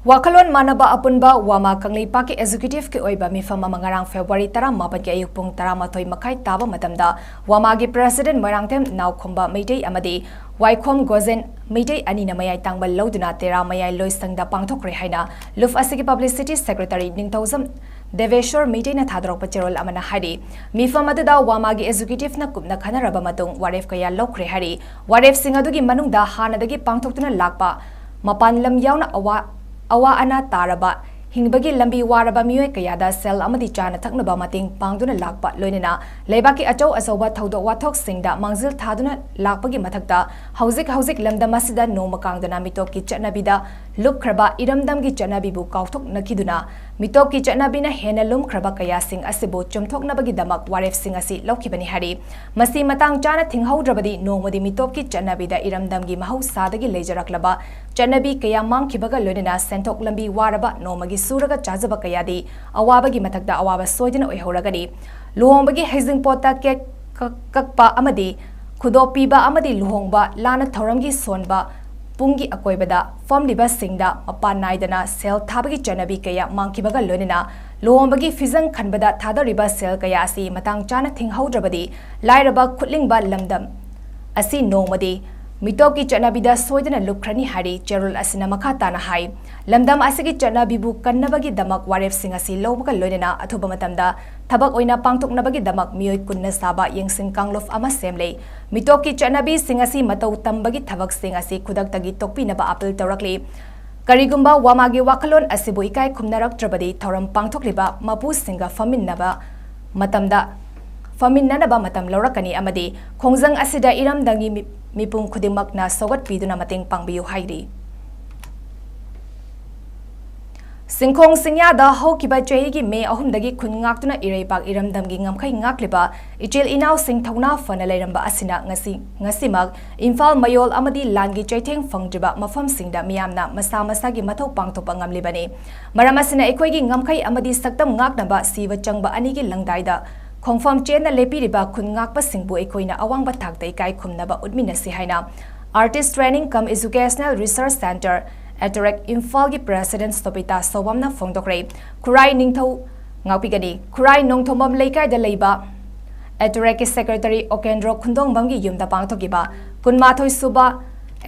ꯋꯥꯈꯜꯂꯣꯟ ꯃꯥꯟꯅꯕ ꯑꯄꯨꯟꯕ ꯋꯥꯃꯥ ꯀꯪꯂꯩꯄꯥꯛꯀꯤ ꯑꯦꯖꯨꯀꯦꯇꯤꯚꯀꯤ ꯑꯣꯏꯕ ꯃꯤꯐꯝ ꯑꯃ ꯉꯔꯥꯡ ꯐꯦꯕ꯭ꯔꯨꯋꯥꯔꯤ ꯇꯔꯥꯃꯥꯄꯟꯒꯤ ꯑꯌꯨꯛ ꯄꯨꯡ ꯇꯔꯥꯃꯥꯊꯣꯏ ꯃꯈꯥꯏ ꯇꯥꯕ ꯃꯇꯝꯗ ꯋꯥꯃꯥꯒꯤ ꯄ꯭ꯔꯦꯁꯤꯗꯦꯟꯠ ꯃꯣꯏꯔꯥꯡꯊꯦꯝ ꯅꯥꯎꯈꯨꯝꯕ ꯃꯩꯇꯩ ꯑꯃꯗꯤ ꯋꯥꯏꯈꯣꯝ ꯒꯣꯖꯦꯟ ꯃꯩꯇꯩ ꯑꯅꯤꯅ ꯃꯌꯥꯏ ꯇꯥꯡꯕ ꯂꯧꯗꯨꯅ ꯇꯦꯔꯥ ꯃꯌꯥꯏ ꯂꯣꯏꯁꯪꯗ ꯄꯥꯡꯊꯣꯛꯈ꯭ꯔꯦ ꯍꯥꯏꯅ ꯂꯨꯞ ꯑꯁꯤꯒꯤ ꯄꯕ꯭ꯂꯤꯁꯤꯇꯤ ꯁꯦꯀ꯭ꯔꯦꯇꯔꯤ ꯅꯤꯡꯊꯧꯖꯝ ꯗꯦꯕꯦꯁꯣꯔ ꯃꯩꯇꯩꯅ ꯊꯥꯗꯣꯔꯛꯄ ꯆꯦꯔꯣꯜ ꯑꯃꯅ ꯍꯥꯏꯔꯤ꯫ ꯃꯤꯐꯝ ꯑꯗꯨꯗ ꯋꯥꯃꯥꯒꯤ ꯑꯦꯖꯨꯀꯦꯇꯤꯚꯅ ꯀꯨꯞꯅ ꯈꯟꯅꯔꯕ ꯃꯇꯨꯡ ꯋꯥꯔꯦꯞ ꯀꯌꯥ ꯂꯧꯈ꯭ꯔꯦ ꯍꯥꯏꯔꯤ꯫ ꯋꯥꯔꯦꯞꯁꯤꯡ ꯑꯗꯨꯒꯤ ꯃꯅꯨꯡꯗ ꯍꯥꯟꯅꯗꯒꯤ ꯄꯥꯡꯊꯣꯛꯇꯨꯅ ꯂꯥꯛꯄ ꯃꯄꯥꯟ ꯂꯝ ꯌꯥꯎꯅ ꯑꯋꯥ-, ꯑꯋꯥ ꯑꯅꯥ ꯇꯥꯔꯕ, ꯍꯤꯡꯕꯒꯤ ꯂꯝꯕꯤ ꯋꯥꯔꯕ ꯃꯤꯑꯣꯏ ꯀꯌꯥꯗ ꯁꯦꯜ ꯑꯃꯗꯤ ꯆꯥꯅ ꯊꯛꯅꯕ ꯃꯇꯦꯡ ꯄꯥꯡꯗꯨꯅ ꯂꯥꯛꯄ, ꯂꯣꯏꯅꯅ ꯂꯩꯕꯥꯛꯀꯤ ꯑꯆꯧ ꯑꯆꯧꯕ ꯊꯧꯗꯣꯛ ꯋꯥꯊꯣꯛꯁꯤꯡꯗ ꯃꯥꯡꯖꯤꯜ ꯊꯥꯗꯨꯅ ꯂꯥꯛꯄꯒꯤ ꯃꯊꯛꯇ, ꯍꯧꯖꯤꯛ ꯍꯧꯖꯤꯛ ꯂꯝꯗꯝ ꯑꯁꯤꯗ ꯅꯣꯡꯃ ꯀꯥꯡꯗꯅ ꯃꯤꯇꯣꯞꯀꯤ ꯆꯠꯅꯕꯤꯗ ꯂꯨꯞꯈ꯭ꯔꯕ ꯏꯔꯝꯗꯝꯒꯤ ꯆꯠꯅꯕꯤꯕꯨ ꯀꯥꯎꯊꯣꯛꯅꯈꯤꯗꯨꯅ, ꯃꯤꯇꯣꯞꯀꯤ ꯆꯠꯅꯕꯤꯅ ꯍꯦꯟꯅ ꯂꯨꯝꯈ꯭ꯔꯕ ꯀꯌꯥꯁꯤꯡ ꯑꯁꯤꯕꯨ ꯆꯨꯝꯊꯣꯛꯅꯕꯒꯤꯗꯃꯛ ꯋꯥꯔꯦꯞꯁꯤꯡ ꯑꯁꯤ ꯂꯧꯈꯤꯕꯅꯤ ꯍꯥꯏꯔꯤ꯫ ꯃꯁꯤ ꯃꯇꯥꯡ ꯆꯥꯅ ꯊꯤꯡꯍꯧꯗ꯭ꯔꯕꯗꯤ ꯅꯣꯡꯃꯗꯤ ꯃꯤꯇꯣꯞꯀꯤ ꯆꯠꯅꯕꯤꯗ ꯏꯔꯝꯗꯝꯒꯤ ꯃꯍꯧꯁꯥꯗꯒꯤ ꯂꯩꯖꯔꯛꯂꯕ ꯆꯠꯅꯕꯤ ꯀꯌꯥ ꯃꯥꯡꯈꯤꯕꯒ ꯂꯣꯏꯅꯅ ꯁꯦꯟꯊꯣꯛ ꯂꯝꯕꯤ ꯋꯥꯔꯕ ꯅꯣꯡꯃꯒꯤ ꯁꯨꯔꯒ ꯆꯥꯖꯕ ꯀꯌꯥꯗꯤ ꯑꯋꯥꯕꯒꯤ ꯃꯊꯛꯇ ꯑꯋꯥꯕ ꯁꯣꯏꯗꯅ ꯑꯣꯏꯍꯧꯔꯒꯅꯤ꯫ ꯂꯨꯍꯣꯡꯕꯒꯤ ꯍꯩꯖꯤꯡꯄꯣꯠꯇ ꯀꯦꯛ ꯀꯛ-, ꯀꯛꯄ ꯑꯃꯗꯤ ꯈꯨꯗꯣꯞ ꯄꯤꯕ ꯑꯃꯗꯤ ꯂꯨꯍꯣꯡꯕ ꯂꯥꯟꯅ ꯊꯧꯔꯝꯒꯤ ꯁꯣꯟꯕ ꯄꯨꯡꯒꯤ ꯑꯀꯣꯏꯕꯗ ꯐꯝꯂꯤꯕꯁꯤꯡꯗ ꯃꯄꯥꯟ ꯅꯥꯏꯗꯅ ꯁꯦꯜ ꯊꯥꯕꯒꯤ ꯆꯠꯅꯕꯤ ꯀꯌꯥ ꯃꯥꯡꯈꯤꯕꯒ ꯂꯣꯏꯅꯅ ꯂꯨꯍꯣꯡꯕꯒꯤ ꯐꯤꯖꯪ ꯈꯟꯕꯗ ꯊꯥꯗꯔꯤꯕ ꯁꯦꯜ ꯀꯌꯥ ꯑꯁꯤ ꯃꯇꯥꯡ ꯆꯥꯅ ꯊꯤꯡꯍꯧꯗ꯭ꯔꯕꯗꯤ ꯂꯥꯏꯔꯕ ꯈꯨꯠꯂꯤꯡꯕ ꯂꯝꯗꯝ ꯑꯁꯤ ꯅꯣꯡꯃꯗꯤ ꯃꯤꯇꯣꯞꯀꯤ ꯆꯠꯅꯕꯤꯗ ꯁꯣꯏꯗꯅ ꯂꯨꯞꯈ꯭ꯔꯅꯤ ꯍꯥꯏꯔꯤ꯫ ꯆꯦꯔꯣꯜ ꯑꯁꯤꯅ ꯃꯈꯥ ꯇꯥꯅ ꯍꯥꯏ, ꯂꯝꯗꯝ ꯑꯁꯤꯒꯤ ꯆꯠꯅꯕꯤꯕꯨ ꯀꯟꯅꯕꯒꯤꯗꯃꯛ ꯋꯥꯔꯦꯞꯁꯤꯡ ꯑꯁꯤ ꯂꯧꯕꯒ ꯂꯣꯏꯅꯅ ꯑꯊꯨꯕ ꯃꯇꯝꯗ ꯊꯕꯛ ꯑꯣꯏꯅ ꯄꯥꯡꯊꯣꯛꯅꯕꯒꯤꯗꯃꯛ ꯃꯤꯑꯣꯏ ꯀꯨꯟꯅ ꯁꯥꯕ ꯌꯦꯡꯁꯤꯟ ꯀꯥꯡꯂꯨꯞ ꯑꯃ ꯁꯦꯝꯂꯦ꯫ ꯃꯤꯇꯣꯞꯀꯤ ꯆꯠꯅꯕꯤꯁꯤꯡ ꯑꯁꯤ ꯃꯇꯧ ꯇꯝꯕꯒꯤ ꯊꯕꯛꯁꯤꯡ ꯑꯁꯤ ꯈꯨꯗꯛꯇꯒꯤ ꯇꯣꯛꯄꯤꯅꯕ ꯑꯥꯄꯤꯜ ꯇꯧꯔꯛꯂꯤ꯫ ꯀꯔꯤꯒꯨꯝꯕ ꯋꯥꯃꯥꯒꯤ ꯋꯥꯈꯜꯂꯣꯟ ꯑꯁꯤꯕꯨ ꯏꯀꯥꯏ ꯈꯨꯝꯅꯔꯛꯇ꯭ꯔꯕꯗꯤ ꯊꯧꯔꯝ ꯄꯥꯡꯊꯣꯛꯂꯤꯕ ꯃꯄꯨꯁꯤꯡꯒ ꯐꯝꯃꯤꯟꯅꯕ ꯃꯇꯝꯗ, ꯐꯝꯃꯤꯟꯅꯅꯕ ꯃꯇꯝ ꯂꯧꯔꯛꯀꯅꯤ ꯑꯃꯗꯤ ꯈꯣꯡꯖꯪ ꯑꯁꯤꯗ ꯏꯔꯝꯗꯝꯒꯤ ꯃꯤ-, ꯃꯤꯄꯨꯝ ꯈꯨꯗꯤꯡꯃꯛꯅ ꯁꯧꯒꯠꯄꯤꯗꯨꯅ ꯃꯇꯦꯡ ꯄꯥꯡꯕꯤꯌꯨ ꯍꯥꯏꯔꯤ꯫ ꯁꯤꯡꯈꯣꯡ ꯁꯤꯡꯌꯥꯗ ꯍꯧꯈꯤꯕ ꯆꯍꯤꯒꯤ ꯃꯦ ꯑꯍꯨꯝꯗꯒꯤ ꯈꯨꯟ ꯉꯥꯛꯇꯨꯅ ꯏꯔꯩꯄꯥꯛ ꯏꯔꯝꯗꯝꯒꯤ ꯉꯝꯈꯩ ꯉꯥꯛꯂꯤꯕ ꯏꯆꯤꯜ ꯏꯅꯥꯎꯁꯤꯡ ꯊꯧꯅꯥ ꯐꯅ ꯂꯩꯔꯝꯕ ꯑꯁꯤꯅ ꯉꯁꯤ, ꯉꯁꯤꯃꯛ ꯏꯝꯐꯥꯜ ꯃꯌꯣꯜ ꯑꯃꯗꯤ ꯂꯥꯟꯒꯤ ꯆꯩꯊꯦꯡ ꯐꯪꯗ꯭ꯔꯤꯕ ꯃꯐꯝꯁꯤꯡꯗ ꯃꯤꯌꯥꯝꯅ ꯃꯁꯥ ꯃꯁꯥꯒꯤ ꯃꯊꯧ ꯄꯥꯡꯊꯣꯛꯄ ꯉꯝꯂꯤꯕꯅꯤ꯫ ꯃꯔꯝ ꯑꯁꯤꯅ ꯑꯩꯈꯣꯏꯒꯤ ꯉꯝꯈꯩ ꯑꯃꯗꯤ ꯁꯛꯇꯝ ꯉꯥꯛꯅꯕ ꯁꯤꯕ ꯆꯪꯕ ꯑꯅꯤꯒꯤ ꯂꯪꯗꯥꯏꯗ ꯈꯣꯡꯐꯝ ꯆꯦꯟꯅ ꯂꯦꯞꯄꯤꯔꯤꯕ ꯈꯨꯟ ꯉꯥꯛꯄꯁꯤꯡꯕꯨ ꯑꯩꯈꯣꯏꯅ ꯑꯋꯥꯡꯕ ꯊꯥꯛꯇ ꯏꯀꯥꯏ ꯈꯨꯝꯅꯕ ꯎꯠꯃꯤꯟꯅꯁꯤ ꯍꯥꯏꯅ Artist Training cum Educational Research Centre ꯑꯦꯇꯣꯔꯦꯛ ꯏꯝꯐꯥꯜꯒꯤ ꯄ꯭ꯔꯦꯁꯤꯗꯦꯟꯠ ꯁꯣꯕꯤꯇꯥ ꯁꯣꯕꯝꯅ ꯐꯣꯡꯗꯣꯛꯈ꯭ꯔꯦ꯫ ꯈꯨꯔꯥꯏ ꯅꯤꯡꯊꯧ, ꯉꯥꯛꯄꯤꯒꯅꯤ, ꯈꯨꯔꯥꯏ ꯅꯣꯡꯊꯣꯝꯕꯝ ꯂꯩꯀꯥꯏꯗ ꯂꯩꯕ ꯑꯦꯇꯣꯔꯦꯛꯀꯤ ꯁꯦꯀ꯭ꯔꯦꯇꯔꯤ ꯑꯣꯀꯦꯟꯗ꯭ꯔꯣ ꯈꯨꯟꯗꯣꯡꯕꯝꯒꯤ ꯌꯨꯝꯗ ꯄꯥꯡꯊꯣꯛꯈꯤꯕ ꯀꯨꯟꯃꯥꯊꯣꯏ ꯁꯨꯕ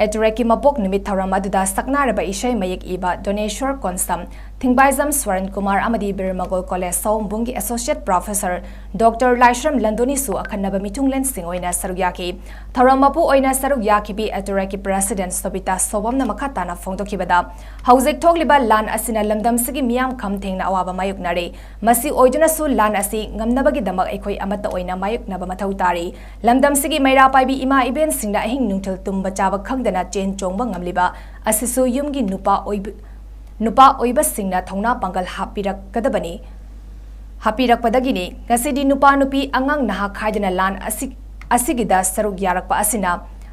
ꯑꯦꯇꯣꯔꯦꯛꯀꯤ ꯃꯄꯣꯛ ꯅꯨꯃꯤꯠ ꯊꯧꯔꯝ ꯑꯗꯨꯗ ꯁꯛꯅꯥꯔꯕ ꯏꯁꯩ ꯃꯌꯦꯛ ꯏꯕ ꯗꯣꯅꯦꯁ꯭ꯋꯔ ꯀꯣꯟꯁꯝ, ꯊꯤꯡꯕꯥꯏꯖꯝ ꯁ꯭ꯋꯔꯟ ꯀꯨꯃꯥꯔ ꯑꯃꯗꯤ ꯕꯤꯔꯃꯒꯣꯜ ꯀꯣꯂꯦꯖ ꯁꯑꯣꯝꯕꯨꯡꯒꯤ ꯑꯦꯁꯣꯁꯤꯌꯦꯠ ꯄ꯭ꯔꯣꯐꯦꯁꯔ ꯗꯣꯛꯇꯔ ꯂꯥꯏꯁ꯭ꯔꯝ ꯂꯟꯗꯨꯅꯤꯁꯨ ꯑꯈꯟꯅꯕ ꯃꯤꯊꯨꯡꯂꯦꯟꯁꯤꯡ ꯑꯣꯏꯅ ꯁꯔꯨꯛ ꯌꯥꯈꯤ꯫ ꯊꯧꯔꯝ ꯃꯄꯨ ꯑꯣꯏꯅ ꯁꯔꯨꯛ ꯌꯥꯈꯤꯕꯤ ꯑꯦꯇꯣꯔꯦꯛꯀꯤ ꯄ꯭ꯔꯦꯁꯤꯗꯦꯟꯠ ꯁꯣꯕꯤꯇꯥ ꯁꯣꯕꯝꯅ ꯃꯈꯥ ꯇꯥꯅ ꯐꯣꯡꯗꯣꯛꯈꯤꯕꯗ, ꯍꯧꯖꯤꯛ ꯊꯣꯛꯂꯤꯕ ꯂꯥꯟ ꯑꯁꯤꯅ ꯂꯝꯗꯝꯁꯤꯒꯤ ꯃꯤꯌꯥꯝ ꯈꯝ ꯊꯦꯡꯅ ꯑꯋꯥꯕ ꯃꯥꯌꯣꯛꯅꯔꯦ꯫ ꯃꯁꯤ ꯑꯣꯏꯗꯨꯅꯁꯨ ꯂꯥꯟ ꯑꯁꯤ ꯉꯝꯅꯕꯒꯤꯗꯃꯛ ꯑꯩꯈꯣꯏ ꯑꯃꯠꯇ ꯑꯣꯏꯅ ꯃꯥꯌꯣꯛꯅꯕ ꯃꯊꯧ ꯇꯥꯔꯤ꯫ ꯂꯝꯗꯝꯁꯤꯒꯤ ꯃꯩꯔꯥ ꯄꯥꯏꯕꯤ ꯏꯃꯥ ꯏꯕꯦꯟꯁꯤꯡꯅ ꯑꯍꯤꯡ ꯅꯨꯡꯊꯤꯜ ꯇꯨꯝꯕ ꯆꯥꯕ ꯈꯪꯗꯅ ꯆꯦꯟ ꯆꯣꯡꯕ ꯉꯝꯂꯤꯕ ꯑꯁꯤꯁꯨ ꯌꯨꯝꯒꯤ ꯅꯨꯄꯥ ꯑꯣꯏꯕ-, ꯅꯨꯄꯥ ꯑꯣꯏꯕꯁꯤꯡꯅ ꯊꯧꯅꯥ ꯄꯥꯡꯒꯜ ꯍꯥꯞꯄꯤꯔꯛꯀꯗꯕꯅꯤ, ꯍꯥꯞꯄꯤꯔꯛꯄꯗꯒꯤꯅꯤ꯫ ꯉꯁꯤꯗꯤ ꯅꯨꯄꯥ ꯅꯨꯄꯤ ꯑꯉꯥꯡ ꯅꯍꯥ ꯈꯥꯏꯗꯅ ꯂꯥꯟ ꯑꯁꯤ, ꯑꯁꯤꯒꯤꯗ ꯁꯔꯨꯛ ꯌꯥꯔꯛꯄ ꯑꯁꯤꯅ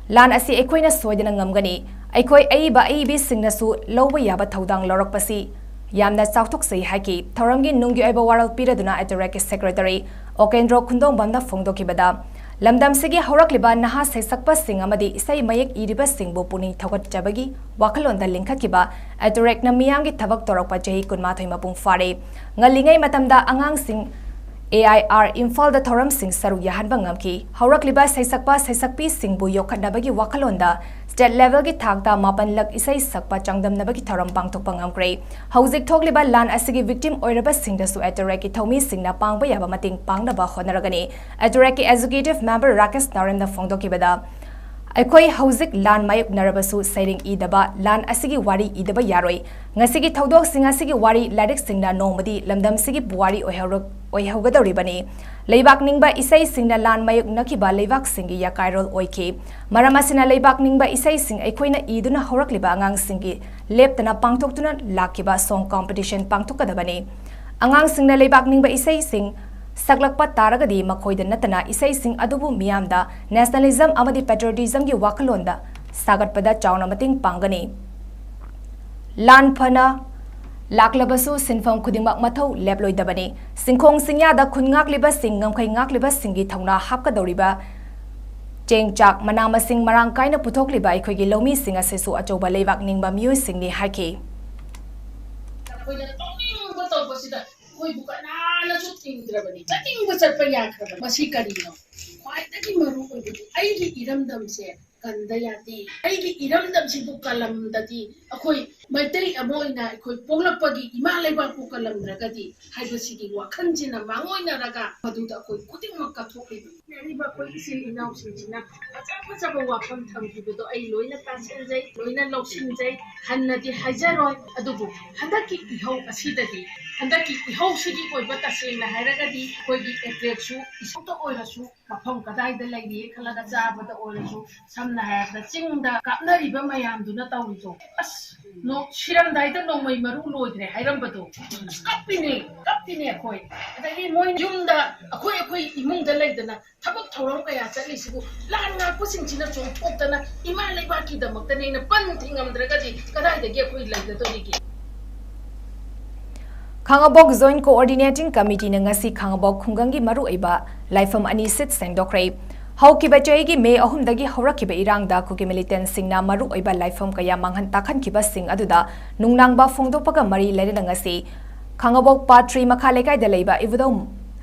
ꯂꯥꯟ ꯑꯁꯤ ꯑꯩꯈꯣꯏꯅ ꯁꯣꯏꯗꯅ ꯉꯝꯒꯅꯤ꯫ ꯑꯩꯈꯣꯏ ꯑꯏꯕ ꯑꯏꯕꯤꯁꯤꯡꯅꯁꯨ ꯂꯧꯕ ꯌꯥꯕ ꯊꯧꯗꯥꯡ ꯂꯧꯔꯛꯄꯁꯤ ꯌꯥꯝꯅ ꯆꯥꯎꯊꯣꯛꯆꯩ ꯍꯥꯏꯈꯤ꯫ ꯊꯧꯔꯝꯒꯤ ꯅꯨꯡꯒꯤ ꯑꯣꯏꯕ ꯋꯥꯔꯣꯜ ꯄꯤꯔꯗꯨꯅ ꯑꯦꯇꯣꯔꯦꯛꯀꯤ ꯁꯦꯀ꯭ꯔꯦꯇꯔꯤ ꯑꯣꯀꯦꯟꯗ꯭ꯔꯣ ꯈꯨꯟꯗꯣꯡꯕꯝꯅ ꯐꯣꯡꯗꯣꯛꯈꯤꯕꯗ, ꯂꯝꯗꯝꯁꯤꯒꯤ ꯍꯧꯔꯛꯂꯤꯕ ꯅꯍꯥ ꯁꯩꯁꯛꯄꯁꯤꯡ ꯑꯃꯗꯤ ꯏꯁꯩ ꯃꯌꯦꯛ ꯏꯔꯤꯕꯁꯤꯡꯕꯨ ꯄꯨꯛꯅꯤꯡ ꯊꯧꯒꯠꯆꯕꯒꯤ ꯋꯥꯈꯜꯂꯣꯟꯗ ꯂꯤꯡꯈꯠꯈꯤꯕ ꯑꯦꯇꯣꯔꯦꯛꯅ ꯃꯤꯌꯥꯝꯒꯤ ꯊꯕꯛ ꯇꯧꯔꯛꯄ ꯆꯍꯤ ꯀꯨꯟꯃꯥꯊꯣꯏ ꯃꯄꯨꯡ ꯐꯥꯔꯦ꯫ ꯉꯜꯂꯤꯉꯩ ꯃꯇꯝꯗ ꯑꯉꯥꯡꯁꯤꯡ ꯑꯦ ꯑꯥꯏ ꯑꯥꯔ ꯏꯝꯐꯥꯜꯗ ꯊꯧꯔꯝꯁꯤꯡ ꯁꯔꯨꯛ ꯌꯥꯍꯟꯕ ꯉꯝꯈꯤ꯫ ꯍꯧꯔꯛꯂꯤꯕ ꯁꯩꯁꯛꯄ ꯁꯩꯁꯛꯄꯤꯁꯤꯡꯕꯨ ꯌꯣꯛꯈꯠꯅꯕꯒꯤ ꯋꯥꯈꯜꯂꯣꯟꯗ ꯁ꯭ꯇꯦꯠ ꯂꯦꯚꯦꯜꯒꯤ ꯊꯥꯛꯇ ꯃꯥꯄꯟ ꯂꯛ ꯏꯁꯩ ꯁꯛꯄ ꯆꯥꯡꯗꯝꯅꯕꯒꯤ ꯊꯧꯔꯝ ꯄꯥꯡꯊꯣꯛꯄ ꯉꯝꯈ꯭ꯔꯦ꯫ ꯍꯧꯖꯤꯛ ꯊꯣꯛꯂꯤꯕ ꯂꯥꯟ ꯑꯁꯤꯒꯤ ꯚꯤꯛꯇꯤꯝ ꯑꯣꯏꯔꯕꯁꯤꯡꯗꯁꯨ ꯑꯦꯇꯣꯔꯦꯛꯀꯤ ꯊꯧꯃꯤꯁꯤꯡꯅ ꯄꯥꯡꯕ ꯌꯥꯕ ꯃꯇꯦꯡ ꯄꯥꯡꯅꯕ ꯍꯣꯠꯅꯔꯒꯅꯤ꯫ ꯑꯦꯇꯣꯔꯦꯛꯀꯤ ꯑꯦꯛꯖꯤꯀ꯭ꯌꯨꯇꯤꯚ ꯃꯦꯝꯕꯔ ꯔꯥꯀꯦꯁ ꯅꯥꯔꯦꯟꯅ ꯐꯣꯡꯗꯣꯛꯈꯤꯕꯗ, ꯑꯩꯈꯣꯏ ꯍꯧꯖꯤꯛ ꯂꯥꯟ ꯃꯥꯌꯣꯛꯅꯔꯕꯁꯨ ꯁꯩꯔꯦꯡ ꯏꯗꯕ, ꯂꯥꯟ ꯑꯁꯤꯒꯤ ꯋꯥꯔꯤ ꯏꯗꯕ ꯌꯥꯔꯣꯏ꯫ ꯉꯁꯤꯒꯤ ꯊꯧꯗꯣꯛꯁꯤꯡ ꯑꯁꯤꯒꯤ ꯋꯥꯔꯤ ꯂꯥꯏꯔꯤꯛꯁꯤꯡꯅ ꯅꯣꯡꯃꯗꯤ ꯂꯝꯗꯝꯁꯤꯒꯤ ꯄꯨꯋꯥꯔꯤ ꯑꯣꯏꯍꯧꯔ-, ꯑꯣꯏꯍꯧꯒꯗꯧꯔꯤꯕꯅꯤ꯫ ꯂꯩꯕꯥꯛ ꯅꯤꯡꯕ ꯏꯁꯩꯁꯤꯡꯅ ꯂꯥꯟ ꯃꯥꯌꯣꯛꯅꯈꯤꯕ ꯂꯩꯕꯥꯛꯁꯤꯡꯒꯤ ꯌꯥꯀꯥꯏꯔꯣꯜ ꯑꯣꯏꯈꯤ꯫ ꯃꯔꯝ ꯑꯁꯤꯅ ꯂꯩꯕꯥꯛ ꯅꯤꯡꯕ ꯏꯁꯩꯁꯤꯡ ꯑꯩꯈꯣꯏꯅ ꯏꯗꯨꯅ ꯍꯧꯔꯛꯂꯤꯕ ꯑꯉꯥꯡꯁꯤꯡꯒꯤ ꯂꯦꯞꯇꯅ ꯄꯥꯡꯊꯣꯛꯇꯨꯅ ꯂꯥꯛꯈꯤꯕ ꯁꯣꯡ ꯀꯝꯄꯤꯇꯤꯁꯟ ꯄꯥꯡꯊꯣꯛꯀꯗꯕꯅꯤ꯫ ꯑꯉꯥꯡꯁꯤꯡꯅ ꯂꯩꯕꯥꯛ ꯅꯤꯡꯕ ꯏꯁꯩꯁꯤꯡ ꯁꯛꯂꯛꯄ ꯇꯥꯔꯒꯗꯤ ꯃꯈꯣꯏꯗ ꯅꯠꯇꯅ ꯏꯁꯩꯁꯤꯡ ꯑꯗꯨꯕꯨ ꯃꯤꯌꯥꯝꯗ ꯅꯦꯁꯅꯦꯂꯤꯖꯝ ꯑꯃꯗꯤ ꯄꯦꯇ꯭ꯔꯤꯌꯣꯇꯤꯖꯝꯒꯤ ꯋꯥꯈꯜꯂꯣꯟꯗ ꯁꯥꯒꯠꯄꯗ ꯆꯥꯎꯅ ꯃꯇꯦꯡ ꯄꯥꯡꯒꯅꯤ꯫ ꯂꯥꯟ ꯐꯅ ꯂꯥꯛꯂꯕꯁꯨ ꯁꯤꯟꯐꯝ ꯈꯨꯗꯤꯡꯃꯛ ꯃꯊꯧ ꯂꯦꯞꯂꯣꯏꯗꯕꯅꯤ꯫ ꯁꯤꯡꯈꯣꯡ ꯁꯤꯡꯌꯥꯗ ꯈꯨꯟ ꯉꯥꯛꯂꯤꯕꯁꯤꯡ, ꯉꯝꯈꯩ ꯉꯥꯛꯂꯤꯕꯁꯤꯡꯒꯤ ꯊꯧꯅꯥ ꯍꯥꯞꯀꯗꯧꯔꯤꯕ ꯆꯦꯡ ꯆꯥꯛ ꯃꯅꯥ ꯃꯁꯤꯡ ꯃꯔꯥꯡ ꯀꯥꯏꯅ ꯄꯨꯊꯣꯛꯂꯤꯕ ꯑꯩꯈꯣꯏꯒꯤ ꯂꯧꯃꯤꯁꯤꯡ ꯑꯁꯤꯁꯨ ꯑꯆꯧꯕ ꯂꯩꯕꯥꯛ ꯅꯤꯡꯕ ꯃꯤꯑꯣꯏꯁꯤꯡꯅꯤ ꯍꯥꯏꯈꯤ꯫ ꯑꯩꯈꯣꯏꯅ ꯇꯧꯅꯤꯡꯕ ꯇꯧꯕꯁꯤꯗ ꯑꯩꯈꯣꯏꯕꯨ ꯀꯅꯥꯅꯁꯨ ꯊꯤꯡꯗ꯭ꯔꯕꯅꯤ꯫ ꯆꯠꯅꯤꯡꯕ ꯆꯠꯄ ꯌꯥꯈ꯭ꯔꯕꯅꯤ꯫ ꯃꯁꯤ ꯀꯔꯤꯅꯣ? ꯈ꯭ꯋꯥꯏꯗꯒꯤ ꯃꯔꯨ ꯑꯣꯏꯕꯗꯤ ꯑꯩꯒꯤ ꯏꯔꯝꯗꯝꯁꯦ ꯀꯟꯗ ꯌꯥꯗꯦ꯫ ꯑꯩꯒꯤ ꯏꯔꯝꯗꯝꯁꯤꯕꯨ ꯀꯜꯂꯝꯗꯗꯤ ꯑꯩꯈꯣꯏ ꯃꯩꯇꯩ ꯑꯃ ꯑꯣꯏꯅ ꯑꯩꯈꯣꯏ ꯄꯣꯛꯂꯛꯄꯒꯤ ꯏꯃꯥ ꯂꯩꯕꯥꯛꯄꯨ ꯀꯜꯂꯝꯗ꯭ꯔꯒꯗꯤ ꯍꯥꯏꯕꯁꯤꯒꯤ ꯋꯥꯈꯜꯁꯤꯅ ꯃꯥꯡꯑꯣꯏꯅꯔꯒ ꯃꯗꯨꯗ ꯑꯩꯈꯣꯏ ꯈꯨꯗꯤꯡꯃꯛ ꯀꯠꯊꯣꯛꯂꯤꯕꯅꯤ꯫ ꯂꯩꯔꯤꯕ ꯑꯩꯈꯣꯏ ꯏꯆꯤꯜ ꯏꯅꯥꯎꯁꯤꯡꯁꯤꯅ ꯐꯖ ꯐꯖꯕ ꯋꯥꯐꯝ ꯊꯝꯈꯤꯕꯗꯣ ꯑꯩ ꯂꯣꯏꯅ ꯇꯥꯁꯤꯟꯖꯩ, ꯂꯣꯏꯅ ꯂꯧꯁꯤꯟꯖꯩ꯫ ꯍꯟꯅꯗꯤ ꯍꯥꯏꯖꯔꯣꯏ, ꯑꯗꯨꯕꯨ ꯍꯟꯗꯛꯀꯤ ꯏꯍꯧ ꯑꯁꯤꯗꯗꯤ, ꯍꯟꯗꯛꯀꯤ ꯏꯍꯧꯁꯤꯒꯤ ꯑꯣꯏꯕ ꯇꯁꯦꯡꯅ ꯍꯥꯏꯔꯒꯗꯤ ꯑꯩꯈꯣꯏꯒꯤ ꯑꯦꯇꯦꯛꯁꯨ ꯏꯁꯧꯇ ꯑꯣꯏꯔꯁꯨ ꯃꯐꯝ ꯀꯗꯥꯏꯗ ꯂꯩꯔꯤ ꯈꯜꯂꯒ ꯆꯥꯕꯗ ꯑꯣꯏꯔꯁꯨ, ꯁꯝꯅ ꯍꯥꯏꯔꯕꯗ ꯆꯤꯡꯗ ꯀꯥꯞꯅꯔꯤꯕ ꯃꯌꯥꯝꯗꯨꯅ ꯇꯧꯔꯤꯗꯣ, ꯑꯁ, ꯅꯣ-, ꯁꯤꯔꯝꯗꯥꯏꯗ ꯅꯣꯡꯃꯩ ꯃꯔꯨ ꯂꯣꯏꯗ꯭ꯔꯦ ꯍꯥꯏꯔꯝꯕꯗꯣ, ꯑꯁ, ꯀꯞꯄꯤꯅꯦ, ꯀꯞꯄꯤꯅꯦ ꯑꯩꯈꯣꯏ꯫ ꯑꯗꯒꯤ ꯃꯣꯏ ꯌꯨꯝꯗ ꯑꯩꯈꯣꯏ, ꯑꯩꯈꯣꯏ ꯏꯃꯨꯡꯗ ꯂꯩꯗꯅ ꯊꯕꯛ ꯊꯧꯔꯝ ꯀꯌꯥ ꯆꯠꯂꯤꯁꯤꯕꯨ ꯂꯥꯟ ꯉꯥꯛꯄꯁꯤꯡꯁꯤꯅ ꯆꯣꯡꯊꯣꯛꯇꯅ ꯏꯃꯥ ꯂꯩꯕꯥꯛꯀꯤꯗꯃꯛꯇꯅꯦꯅ ꯄꯟ ꯊꯤꯡꯉꯝꯗ꯭ꯔꯒꯗꯤ ꯀꯗꯥꯏꯗꯒꯤ ꯑꯩꯈꯣꯏ ꯂꯩꯒꯗꯧꯔꯤꯒꯦ? ꯈꯥꯉꯕꯣꯛ Joint Coordinating Committeeꯅ ꯉꯁꯤ ꯈꯥꯉꯕꯣꯛ ꯈꯨꯡꯒꯪꯒꯤ ꯃꯔꯨꯑꯣꯏꯕ ꯂꯥꯏꯐꯝ ꯑꯅꯤ ꯁꯤꯠ ꯁꯦꯡꯗꯣꯛꯈ꯭ꯔꯦ꯫ ꯍꯧꯈꯤꯕ ꯆꯍꯤꯒꯤ ꯃꯦ ꯑꯍꯨꯝꯗꯒꯤ ꯍꯧꯔꯛꯈꯤꯕ ꯏꯔꯥꯡꯗ ꯀꯨꯀꯤ militantꯁꯤꯡꯅ ꯃꯔꯨꯑꯣꯏꯕ ꯂꯥꯏꯐꯝ ꯀꯌꯥ ꯃꯥꯡꯍꯟ ꯇꯥꯛꯍꯟꯈꯤꯕꯁꯤꯡ ꯑꯗꯨꯗ ꯅꯨꯡꯅꯥꯡꯕ ꯐꯣꯡꯗꯣꯛꯄꯒ ꯃꯔꯤ ꯂꯩꯅꯅ ꯉꯁꯤ ꯈꯥꯉꯕꯣꯛ Part three ꯃꯈꯥ ꯂꯩꯀꯥꯏꯗ ꯂꯩꯕ ꯏꯕꯨꯙꯧ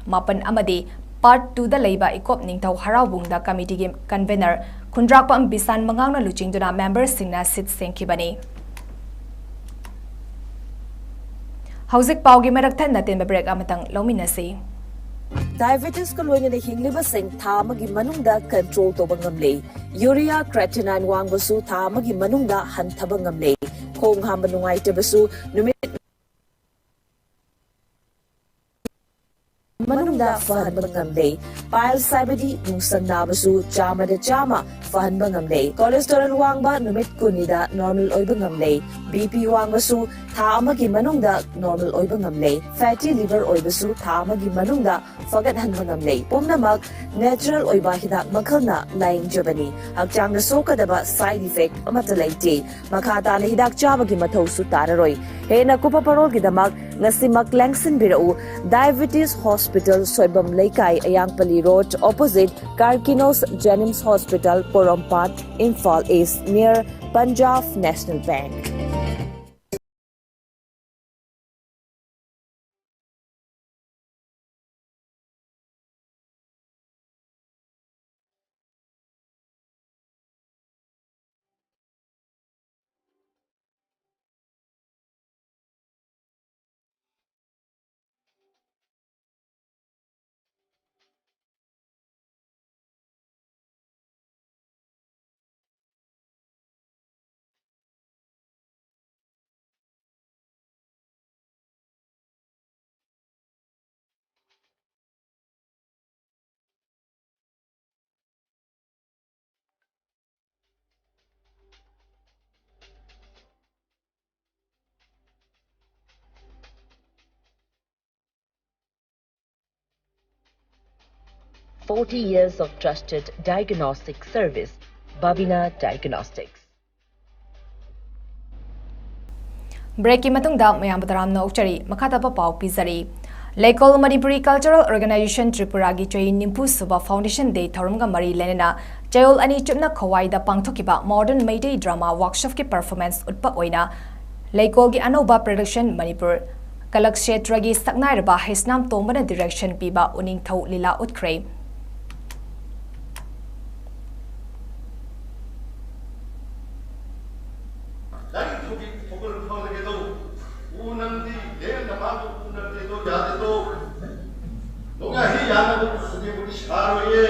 ꯃꯥꯄꯟ ꯑꯃꯗꯤ Part twoꯗ ꯂꯩꯕ ꯏꯀꯣꯞ ꯅꯤꯡꯊꯧ ꯍꯔꯥꯎꯕꯨꯡꯗ committeeꯒꯤ convener ꯈꯨꯟꯗ꯭ꯔꯥꯛꯄꯝ ꯕꯤꯁꯥꯟ ꯃꯉꯥꯡꯅ ꯂꯨꯆꯤꯡꯗꯨꯅ memberꯁꯤꯡꯅ ꯁꯤꯠ ꯁꯦꯡꯈꯤꯕꯅꯤ꯫ ꯍꯧꯖꯤꯛ ꯄꯥꯎꯒꯤ ꯃꯔꯛ ꯊꯠꯅ ꯇꯦꯟꯕ break ꯑꯃꯇꯪ ꯂꯧꯃꯤꯟꯅꯁꯤ꯫ Diabetesꯀ ꯂꯣꯏꯅꯅ ꯍꯤꯡꯂꯤꯕꯁꯤꯡ ꯊꯥ ꯑꯃꯒꯤ ꯃꯅꯨꯡꯗ control ꯇꯧꯕ ꯉꯝꯂꯦ꯫ Urea creatinine ꯋꯥꯡꯕꯁꯨ ꯊꯥ ꯑꯃꯒꯤ ꯃꯅꯨꯡꯗ ꯍꯟꯊꯕ ꯉꯝꯂꯦ꯫ ꯈꯣꯡ ꯍꯥꯝꯕ ꯅꯨꯡꯉꯥꯏꯇꯕꯁꯨ ꯅꯨꯃꯤꯠ ꯃꯅꯨꯡꯗ ꯐꯍꯟꯕ ꯉꯝꯂꯦ꯫ Piles ꯍꯥꯏꯕꯗꯤ ꯅꯨꯡꯁꯪ ꯅꯥꯕꯁꯨ ꯆꯥꯝꯃꯗ ꯆꯥꯝꯃ ꯐꯍꯟꯕ ꯉꯝꯂꯦ꯫ Cholesterol ꯋꯥꯡꯕ ꯅꯨꯃꯤꯠ ꯀꯨꯟꯅꯤꯗ normal ꯑꯣꯏꯕ ꯉꯝꯂꯦ꯫ BP ꯋꯥꯡꯕꯁꯨ ꯊꯥ ꯑꯃꯒꯤ ꯃꯅꯨꯡꯗ normal ꯑꯣꯏꯕ ꯉꯝꯂꯦ꯫ Fatty liver ꯑꯣꯏꯕꯁꯨ ꯊꯥ ꯑꯃꯒꯤ ꯃꯅꯨꯡꯗ ꯐꯒꯠꯍꯟꯕ ꯉꯝꯂꯦ꯫ ꯄꯨꯝꯅꯃꯛ natural ꯑꯣꯏꯕ ꯍꯤꯗꯥꯛ ꯃꯈꯜꯅ ꯂꯥꯌꯦꯡꯖꯕꯅꯤ꯫ ꯍꯛꯆꯥꯡꯗ ꯁꯣꯛꯀꯗꯕ side effect ꯑꯃꯠꯇ ꯂꯩꯇꯦ꯫ ꯃꯈꯥ ꯇꯥꯅ ꯍꯤꯗꯥꯛ ꯆꯥꯕꯒꯤ ꯃꯊꯧꯁꯨ ꯇꯥꯔꯔꯣꯏ꯫ ꯍꯦꯟꯅ ꯀꯨꯞꯄ ꯄꯥꯔꯣꯜꯒꯤꯗꯃꯛ ꯉꯁꯤꯃꯛ ꯂꯦꯡꯁꯤꯟꯕꯤꯔꯛꯎ꯫ Diabetes Hospital, ꯁꯣꯏꯕꯝ ꯂꯩꯀꯥꯏ, ꯑꯌꯥꯡꯄꯜꯂꯤ Road, opposite Carkinos Jenims Hospital, Porompat, Imphal East, near Punjab National Bank. Forty years of trusted diagnostic service, Babina Diagnostics. Breakꯀꯤ ꯃꯇꯨꯡꯗ ꯃꯌꯥꯝꯕꯨ ꯇꯔꯥꯝꯅ ꯑꯣꯛꯆꯔꯤ꯫ ꯃꯈꯥ ꯇꯥꯕ ꯄꯥꯎ ꯄꯤꯖꯔꯤ꯫ ꯂꯩꯀꯣꯜ ꯃꯅꯤꯄꯨꯔꯤ Cultural Organization ꯇ꯭ꯔꯤꯄꯨꯔꯥꯒꯤ ꯆꯍꯤ ꯅꯤꯐꯨ ꯁꯨꯕ Foundation Day ꯊꯧꯔꯝꯒ ꯃꯔꯤ ꯂꯩꯅꯅ ꯆꯌꯣꯜ ꯑꯅꯤ ꯆꯨꯞꯅ ꯈꯣꯋꯥꯏꯗ ꯄꯥꯡꯊꯣꯛꯈꯤꯕ Modern Meitei Drama Workshopꯀꯤ performance ꯎꯠꯄ ꯑꯣꯏꯅ ꯂꯩꯀꯣꯜꯒꯤ ꯑꯅꯧꯕ production ꯃꯅꯤꯄꯨꯔ ꯀꯂꯛꯁꯦꯇ꯭ꯔꯒꯤ ꯁꯛꯅꯥꯏꯔꯕ ꯍꯩꯁꯅꯥꯝ ꯇꯣꯝꯕꯅ direction ꯄꯤꯕ ꯎꯅꯤꯡꯊꯧ ꯂꯤꯂꯥ ꯎꯠꯈ꯭ꯔꯦ꯫ ꯅꯪ ꯍꯧꯖꯤꯛ ꯊꯧꯒꯜ ꯐꯒꯗꯧ ꯎ ꯅꯪꯗꯤ ꯂꯦꯝꯅ ꯃꯥꯕꯨ ꯎꯅꯗꯦꯗꯣ ꯌꯥꯗꯦꯗꯣ꯫ ꯅꯣꯡꯌꯥꯍꯤ ꯌꯥꯅꯕ ꯈꯨꯗꯤꯡꯃꯛꯇꯤ ꯁꯥꯔꯣꯏꯌꯦ꯫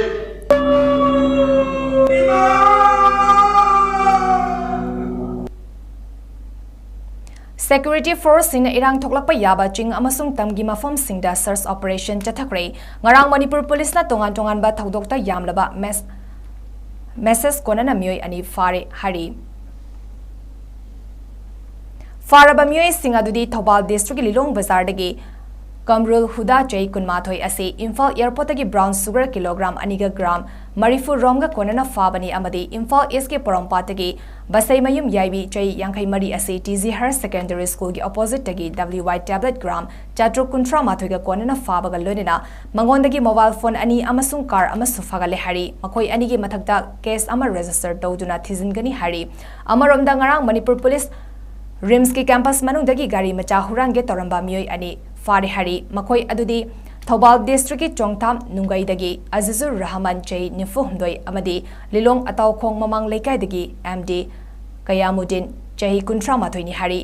Security forceꯁꯤꯡꯅ ꯏꯔꯥꯡ ꯊꯣꯛꯂꯛꯄ ꯌꯥꯕ ꯆꯤꯡ ꯑꯃꯁꯨꯡ ꯇꯝꯒꯤ ꯃꯐꯝꯁꯤꯡꯗ search operation ꯆꯠꯊꯈ꯭ꯔꯦ꯫ ꯉꯔꯥꯡ ꯃꯅꯤꯄꯨꯔ ꯄꯨꯂꯤꯁꯅ ꯇꯣꯉꯥꯟ ꯇꯣꯉꯥꯟꯕ ꯊꯧꯗꯣꯛꯇ ꯌꯥꯝꯂꯕ mess-, message ꯀꯣꯟꯅꯅ ꯃꯤꯑꯣꯏ ꯑꯅꯤ ꯐꯥꯔꯦ ꯍꯥꯏꯔꯤ꯫ ꯐꯥꯔꯕ ꯃꯤꯑꯣꯏꯁꯤꯡ ꯑꯗꯨꯗꯤ ꯊꯧꯕꯥꯜ districtꯀꯤ ꯂꯤꯂꯣꯡ ꯕꯖꯥꯔꯗꯒꯤ ꯀꯝꯔꯨꯜ ꯍꯨꯗꯥ ꯆꯍꯤ ꯀꯨꯟꯃꯥꯊꯣꯏ ꯑꯁꯤ ꯏꯝꯐꯥꯜ airportꯇꯒꯤ brown sugar kilogram ꯑꯅꯤꯒ gram ꯃꯔꯤꯐꯨ ꯔꯣꯝꯒ ꯀꯣꯟꯅꯅ ꯐꯥꯕꯅꯤ ꯑꯃꯗꯤ ꯏꯝꯐꯥꯜ ꯏꯁꯀꯤ ꯄꯣꯔꯣꯝꯄꯥꯠꯇꯒꯤ ꯕꯁꯩꯃꯌꯨꯝ ꯌꯥꯏꯕꯤ ꯆꯍꯤ ꯌꯥꯡꯈꯩ ꯃꯔꯤ ꯑꯁꯤ ꯇꯤ ꯖꯤ ꯍꯥꯌꯔ ꯁꯦꯀꯦꯟꯗꯔꯤ ꯁ꯭ꯀꯨꯜꯒꯤ ꯑꯣꯄꯣꯖꯤꯠꯇꯒꯤ ꯗꯕ꯭ꯂꯤꯎ ꯋꯥꯏ ꯇꯦꯕ꯭ꯂꯦꯠ ꯒ꯭ꯔꯥꯝ ꯆꯥꯇ꯭ꯔꯨꯛ ꯀꯨꯟꯊ꯭ꯔꯥ ꯃꯥꯊꯣꯏꯒ ꯀꯣꯟꯅꯅ ꯐꯥꯕꯒ ꯂꯣꯏꯅꯅ ꯃꯉꯣꯟꯗꯒꯤ ꯃꯣꯕꯥꯏꯜ ꯐꯣꯟ ꯑꯅꯤ ꯑꯃꯁꯨꯡ ꯀꯥꯔ ꯑꯃꯁꯨ ꯐꯥꯒꯠꯂꯦ ꯍꯥꯏꯔꯤ꯫ ꯃꯈꯣꯏ ꯑꯅꯤꯒꯤ ꯃꯊꯛꯇ ꯀꯦꯁ ꯑꯃ ꯔꯦꯖꯤꯁꯇꯔ ꯇꯧꯗꯨꯅ ꯊꯤꯖꯤꯟꯒꯅꯤ ꯍꯥꯏꯔꯤ꯫ ꯑꯃꯔꯣꯝꯗ, ꯉꯔꯥꯡ ꯃꯅꯤꯄꯨꯔ ꯄꯨꯂꯤꯁ ꯔꯤꯝꯁꯀꯤ ꯀꯦꯝꯄꯁ ꯃꯅꯨꯡꯗꯒꯤ ꯒꯥꯔꯤ ꯃꯆꯥ ꯍꯨꯔꯥꯟꯒꯦ ꯇꯧꯔꯝꯕ ꯃꯤꯑꯣꯏ ꯑꯅꯤ ꯐꯥꯔꯦ ꯍꯥꯏꯔꯤ꯫ ꯃꯈꯣꯏ ꯑꯗꯨꯗꯤ ꯊꯧꯕꯥꯜ ꯗꯤꯁꯇ꯭ꯔꯤꯛꯀꯤ ꯆꯣꯡꯊꯥꯝ ꯅꯨꯡꯒꯩꯗꯒꯤ ꯑꯖꯤꯖꯨꯔ ꯔꯍꯃꯟ, ꯆꯍꯤ ꯅꯤꯐꯨ ꯍꯨꯝꯗꯣꯏ, ꯑꯃꯗꯤ ꯂꯤꯂꯣꯡ ꯑꯇꯥꯎꯈꯣꯡ ꯃꯃꯥꯡ ꯂꯩꯀꯥꯏꯗꯒꯤ ꯑꯦꯝ ꯗꯤ ꯀꯌꯥꯃꯨꯗꯤꯟ, ꯆꯍꯤ ꯀꯨꯟꯊ꯭ꯔꯥ ꯃꯥꯊꯣꯏꯅꯤ ꯍꯥꯏꯔꯤ꯫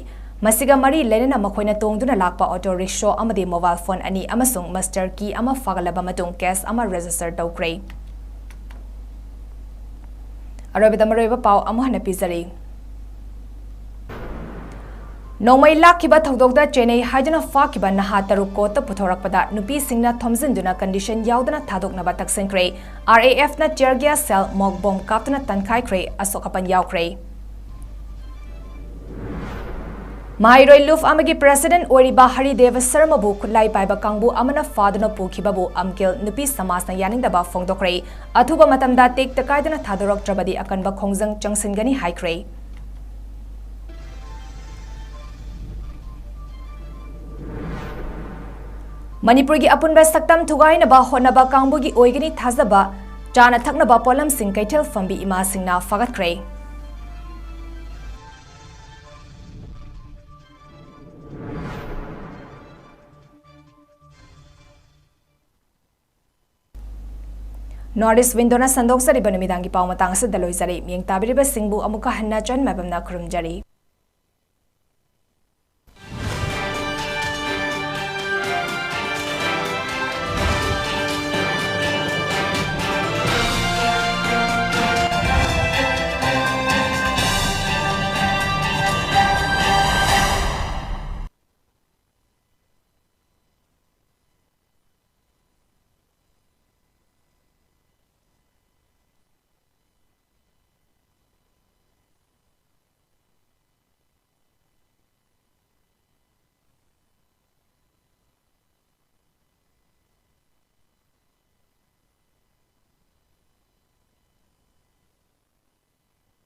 ꯃꯁꯤꯒ ꯃꯔꯤ ꯂꯩꯅꯅ ꯃꯈꯣꯏꯅ ꯇꯣꯡꯗꯨꯅ ꯂꯥꯛꯄ ꯑꯣꯇꯣ ꯔꯤꯛꯁꯣ ꯑꯃꯗꯤ ꯃꯣꯕꯥꯏꯜ ꯐꯣꯟ ꯑꯅꯤ ꯑꯃꯁꯨꯡ ꯃꯁꯇꯔ ꯀꯤ ꯑꯃ ꯐꯥꯒꯠꯂꯕ ꯃꯇꯨꯡ ꯀꯦꯁ ꯑꯃ ꯔꯦꯖꯤꯁꯇꯔ ꯇꯧꯈ꯭ꯔꯦ꯫ ꯑꯔꯣꯏꯕꯗ ꯃꯔꯨꯑꯣꯏꯕ ꯄꯥꯎ ꯑꯃꯨꯛ ꯍꯟꯅ ꯄꯤꯖꯔꯤ꯫ ꯅꯣꯡꯃꯩ ꯂꯥꯛꯈꯤꯕ ꯊꯧꯗꯣꯛꯇ ꯆꯦꯟꯅꯩ ꯍꯥꯏꯗꯨꯅ ꯐꯥꯈꯤꯕ ꯅꯍꯥ ꯇꯔꯨꯛ ꯀꯣꯔꯠꯇ ꯄꯨꯊꯣꯔꯛꯄꯗ ꯅꯨꯄꯤꯁꯤꯡꯅ ꯊꯣꯝꯖꯤꯟꯗꯨꯅ ꯀꯟꯗꯤꯁꯟ ꯌꯥꯎꯗꯅ ꯊꯥꯗꯣꯛꯅꯕ ꯇꯛꯁꯤꯟꯈ꯭ꯔꯦ꯫ ꯑꯥꯔ ꯑꯦ ꯑꯦꯐꯅ tear gas shell, mock bomb ꯀꯥꯞꯇꯨꯅ ꯇꯟꯈꯥꯏꯈ꯭ꯔꯦ, ꯑꯁꯣꯛ ꯑꯄꯟ ꯌꯥꯎꯈ꯭ꯔꯦ꯫ ꯃꯍꯩꯔꯣꯏ ꯂꯨꯞ ꯑꯃꯒꯤ ꯄ꯭ꯔꯦꯁꯤꯗꯦꯟꯠ ꯑꯣꯏꯔꯤꯕ ꯍꯔꯤꯗꯦꯕ ꯁꯔꯃꯕꯨ ꯈꯨꯠꯂꯥꯏ ꯄꯥꯏꯕ ꯀꯥꯡꯕꯨ ꯑꯃꯅ ꯐꯥꯗꯨꯅ ꯄꯨꯈꯤꯕꯕꯨ ꯑꯝꯀꯤꯜ ꯅꯨꯄꯤ ꯁꯃꯥꯖꯅ ꯌꯥꯅꯤꯡꯗꯕ ꯐꯣꯡꯗꯣꯛꯈ꯭ꯔꯦ꯫ ꯑꯊꯨꯕ ꯃꯇꯝꯗ ꯇꯦꯛꯇ ꯀꯥꯏꯗꯅ ꯊꯥꯗꯣꯔꯛꯇ꯭ꯔꯕꯗꯤ ꯑꯀꯟꯕ ꯈꯣꯡꯖꯪ ꯆꯪꯁꯤꯟꯒꯅꯤ ꯍꯥꯏꯈ꯭ꯔꯦ꯫ ꯃꯅꯤꯄꯨꯔꯒꯤ ꯑꯄꯨꯟꯕ ꯁꯛꯇꯝ ꯊꯨꯒꯥꯏꯅꯕ ꯍꯣꯠꯅꯕ ꯀꯥꯡꯕꯨꯒꯤ ꯑꯣꯏꯒꯅꯤ ꯊꯥꯖꯕ ꯆꯥꯅ ꯊꯛꯅꯕ ꯄꯣꯠꯂꯝꯁꯤꯡ ꯀꯩꯊꯦꯜ ꯐꯝꯕꯤ ꯏꯃꯥꯁꯤꯡꯅ ꯐꯥꯒꯠꯈ꯭ꯔꯦ꯫ North East Window ꯅ ꯁꯟꯗꯣꯛꯆꯔꯤꯕ ꯅꯨꯃꯤꯗꯥꯡꯒꯤ ꯄꯥꯎ ꯃꯇꯥꯡ ꯑꯁꯤꯗ ꯂꯣꯏꯖꯔꯦ꯫ ꯃꯤꯠꯌꯦꯡ ꯇꯥꯕꯤꯔꯤꯕꯁꯤꯡꯕꯨ ꯑꯃꯨꯛꯀ ꯍꯟꯅ ꯆꯟ ꯃꯥꯏꯕꯝꯅ ꯈꯨꯔꯨꯝꯖꯔꯤ꯫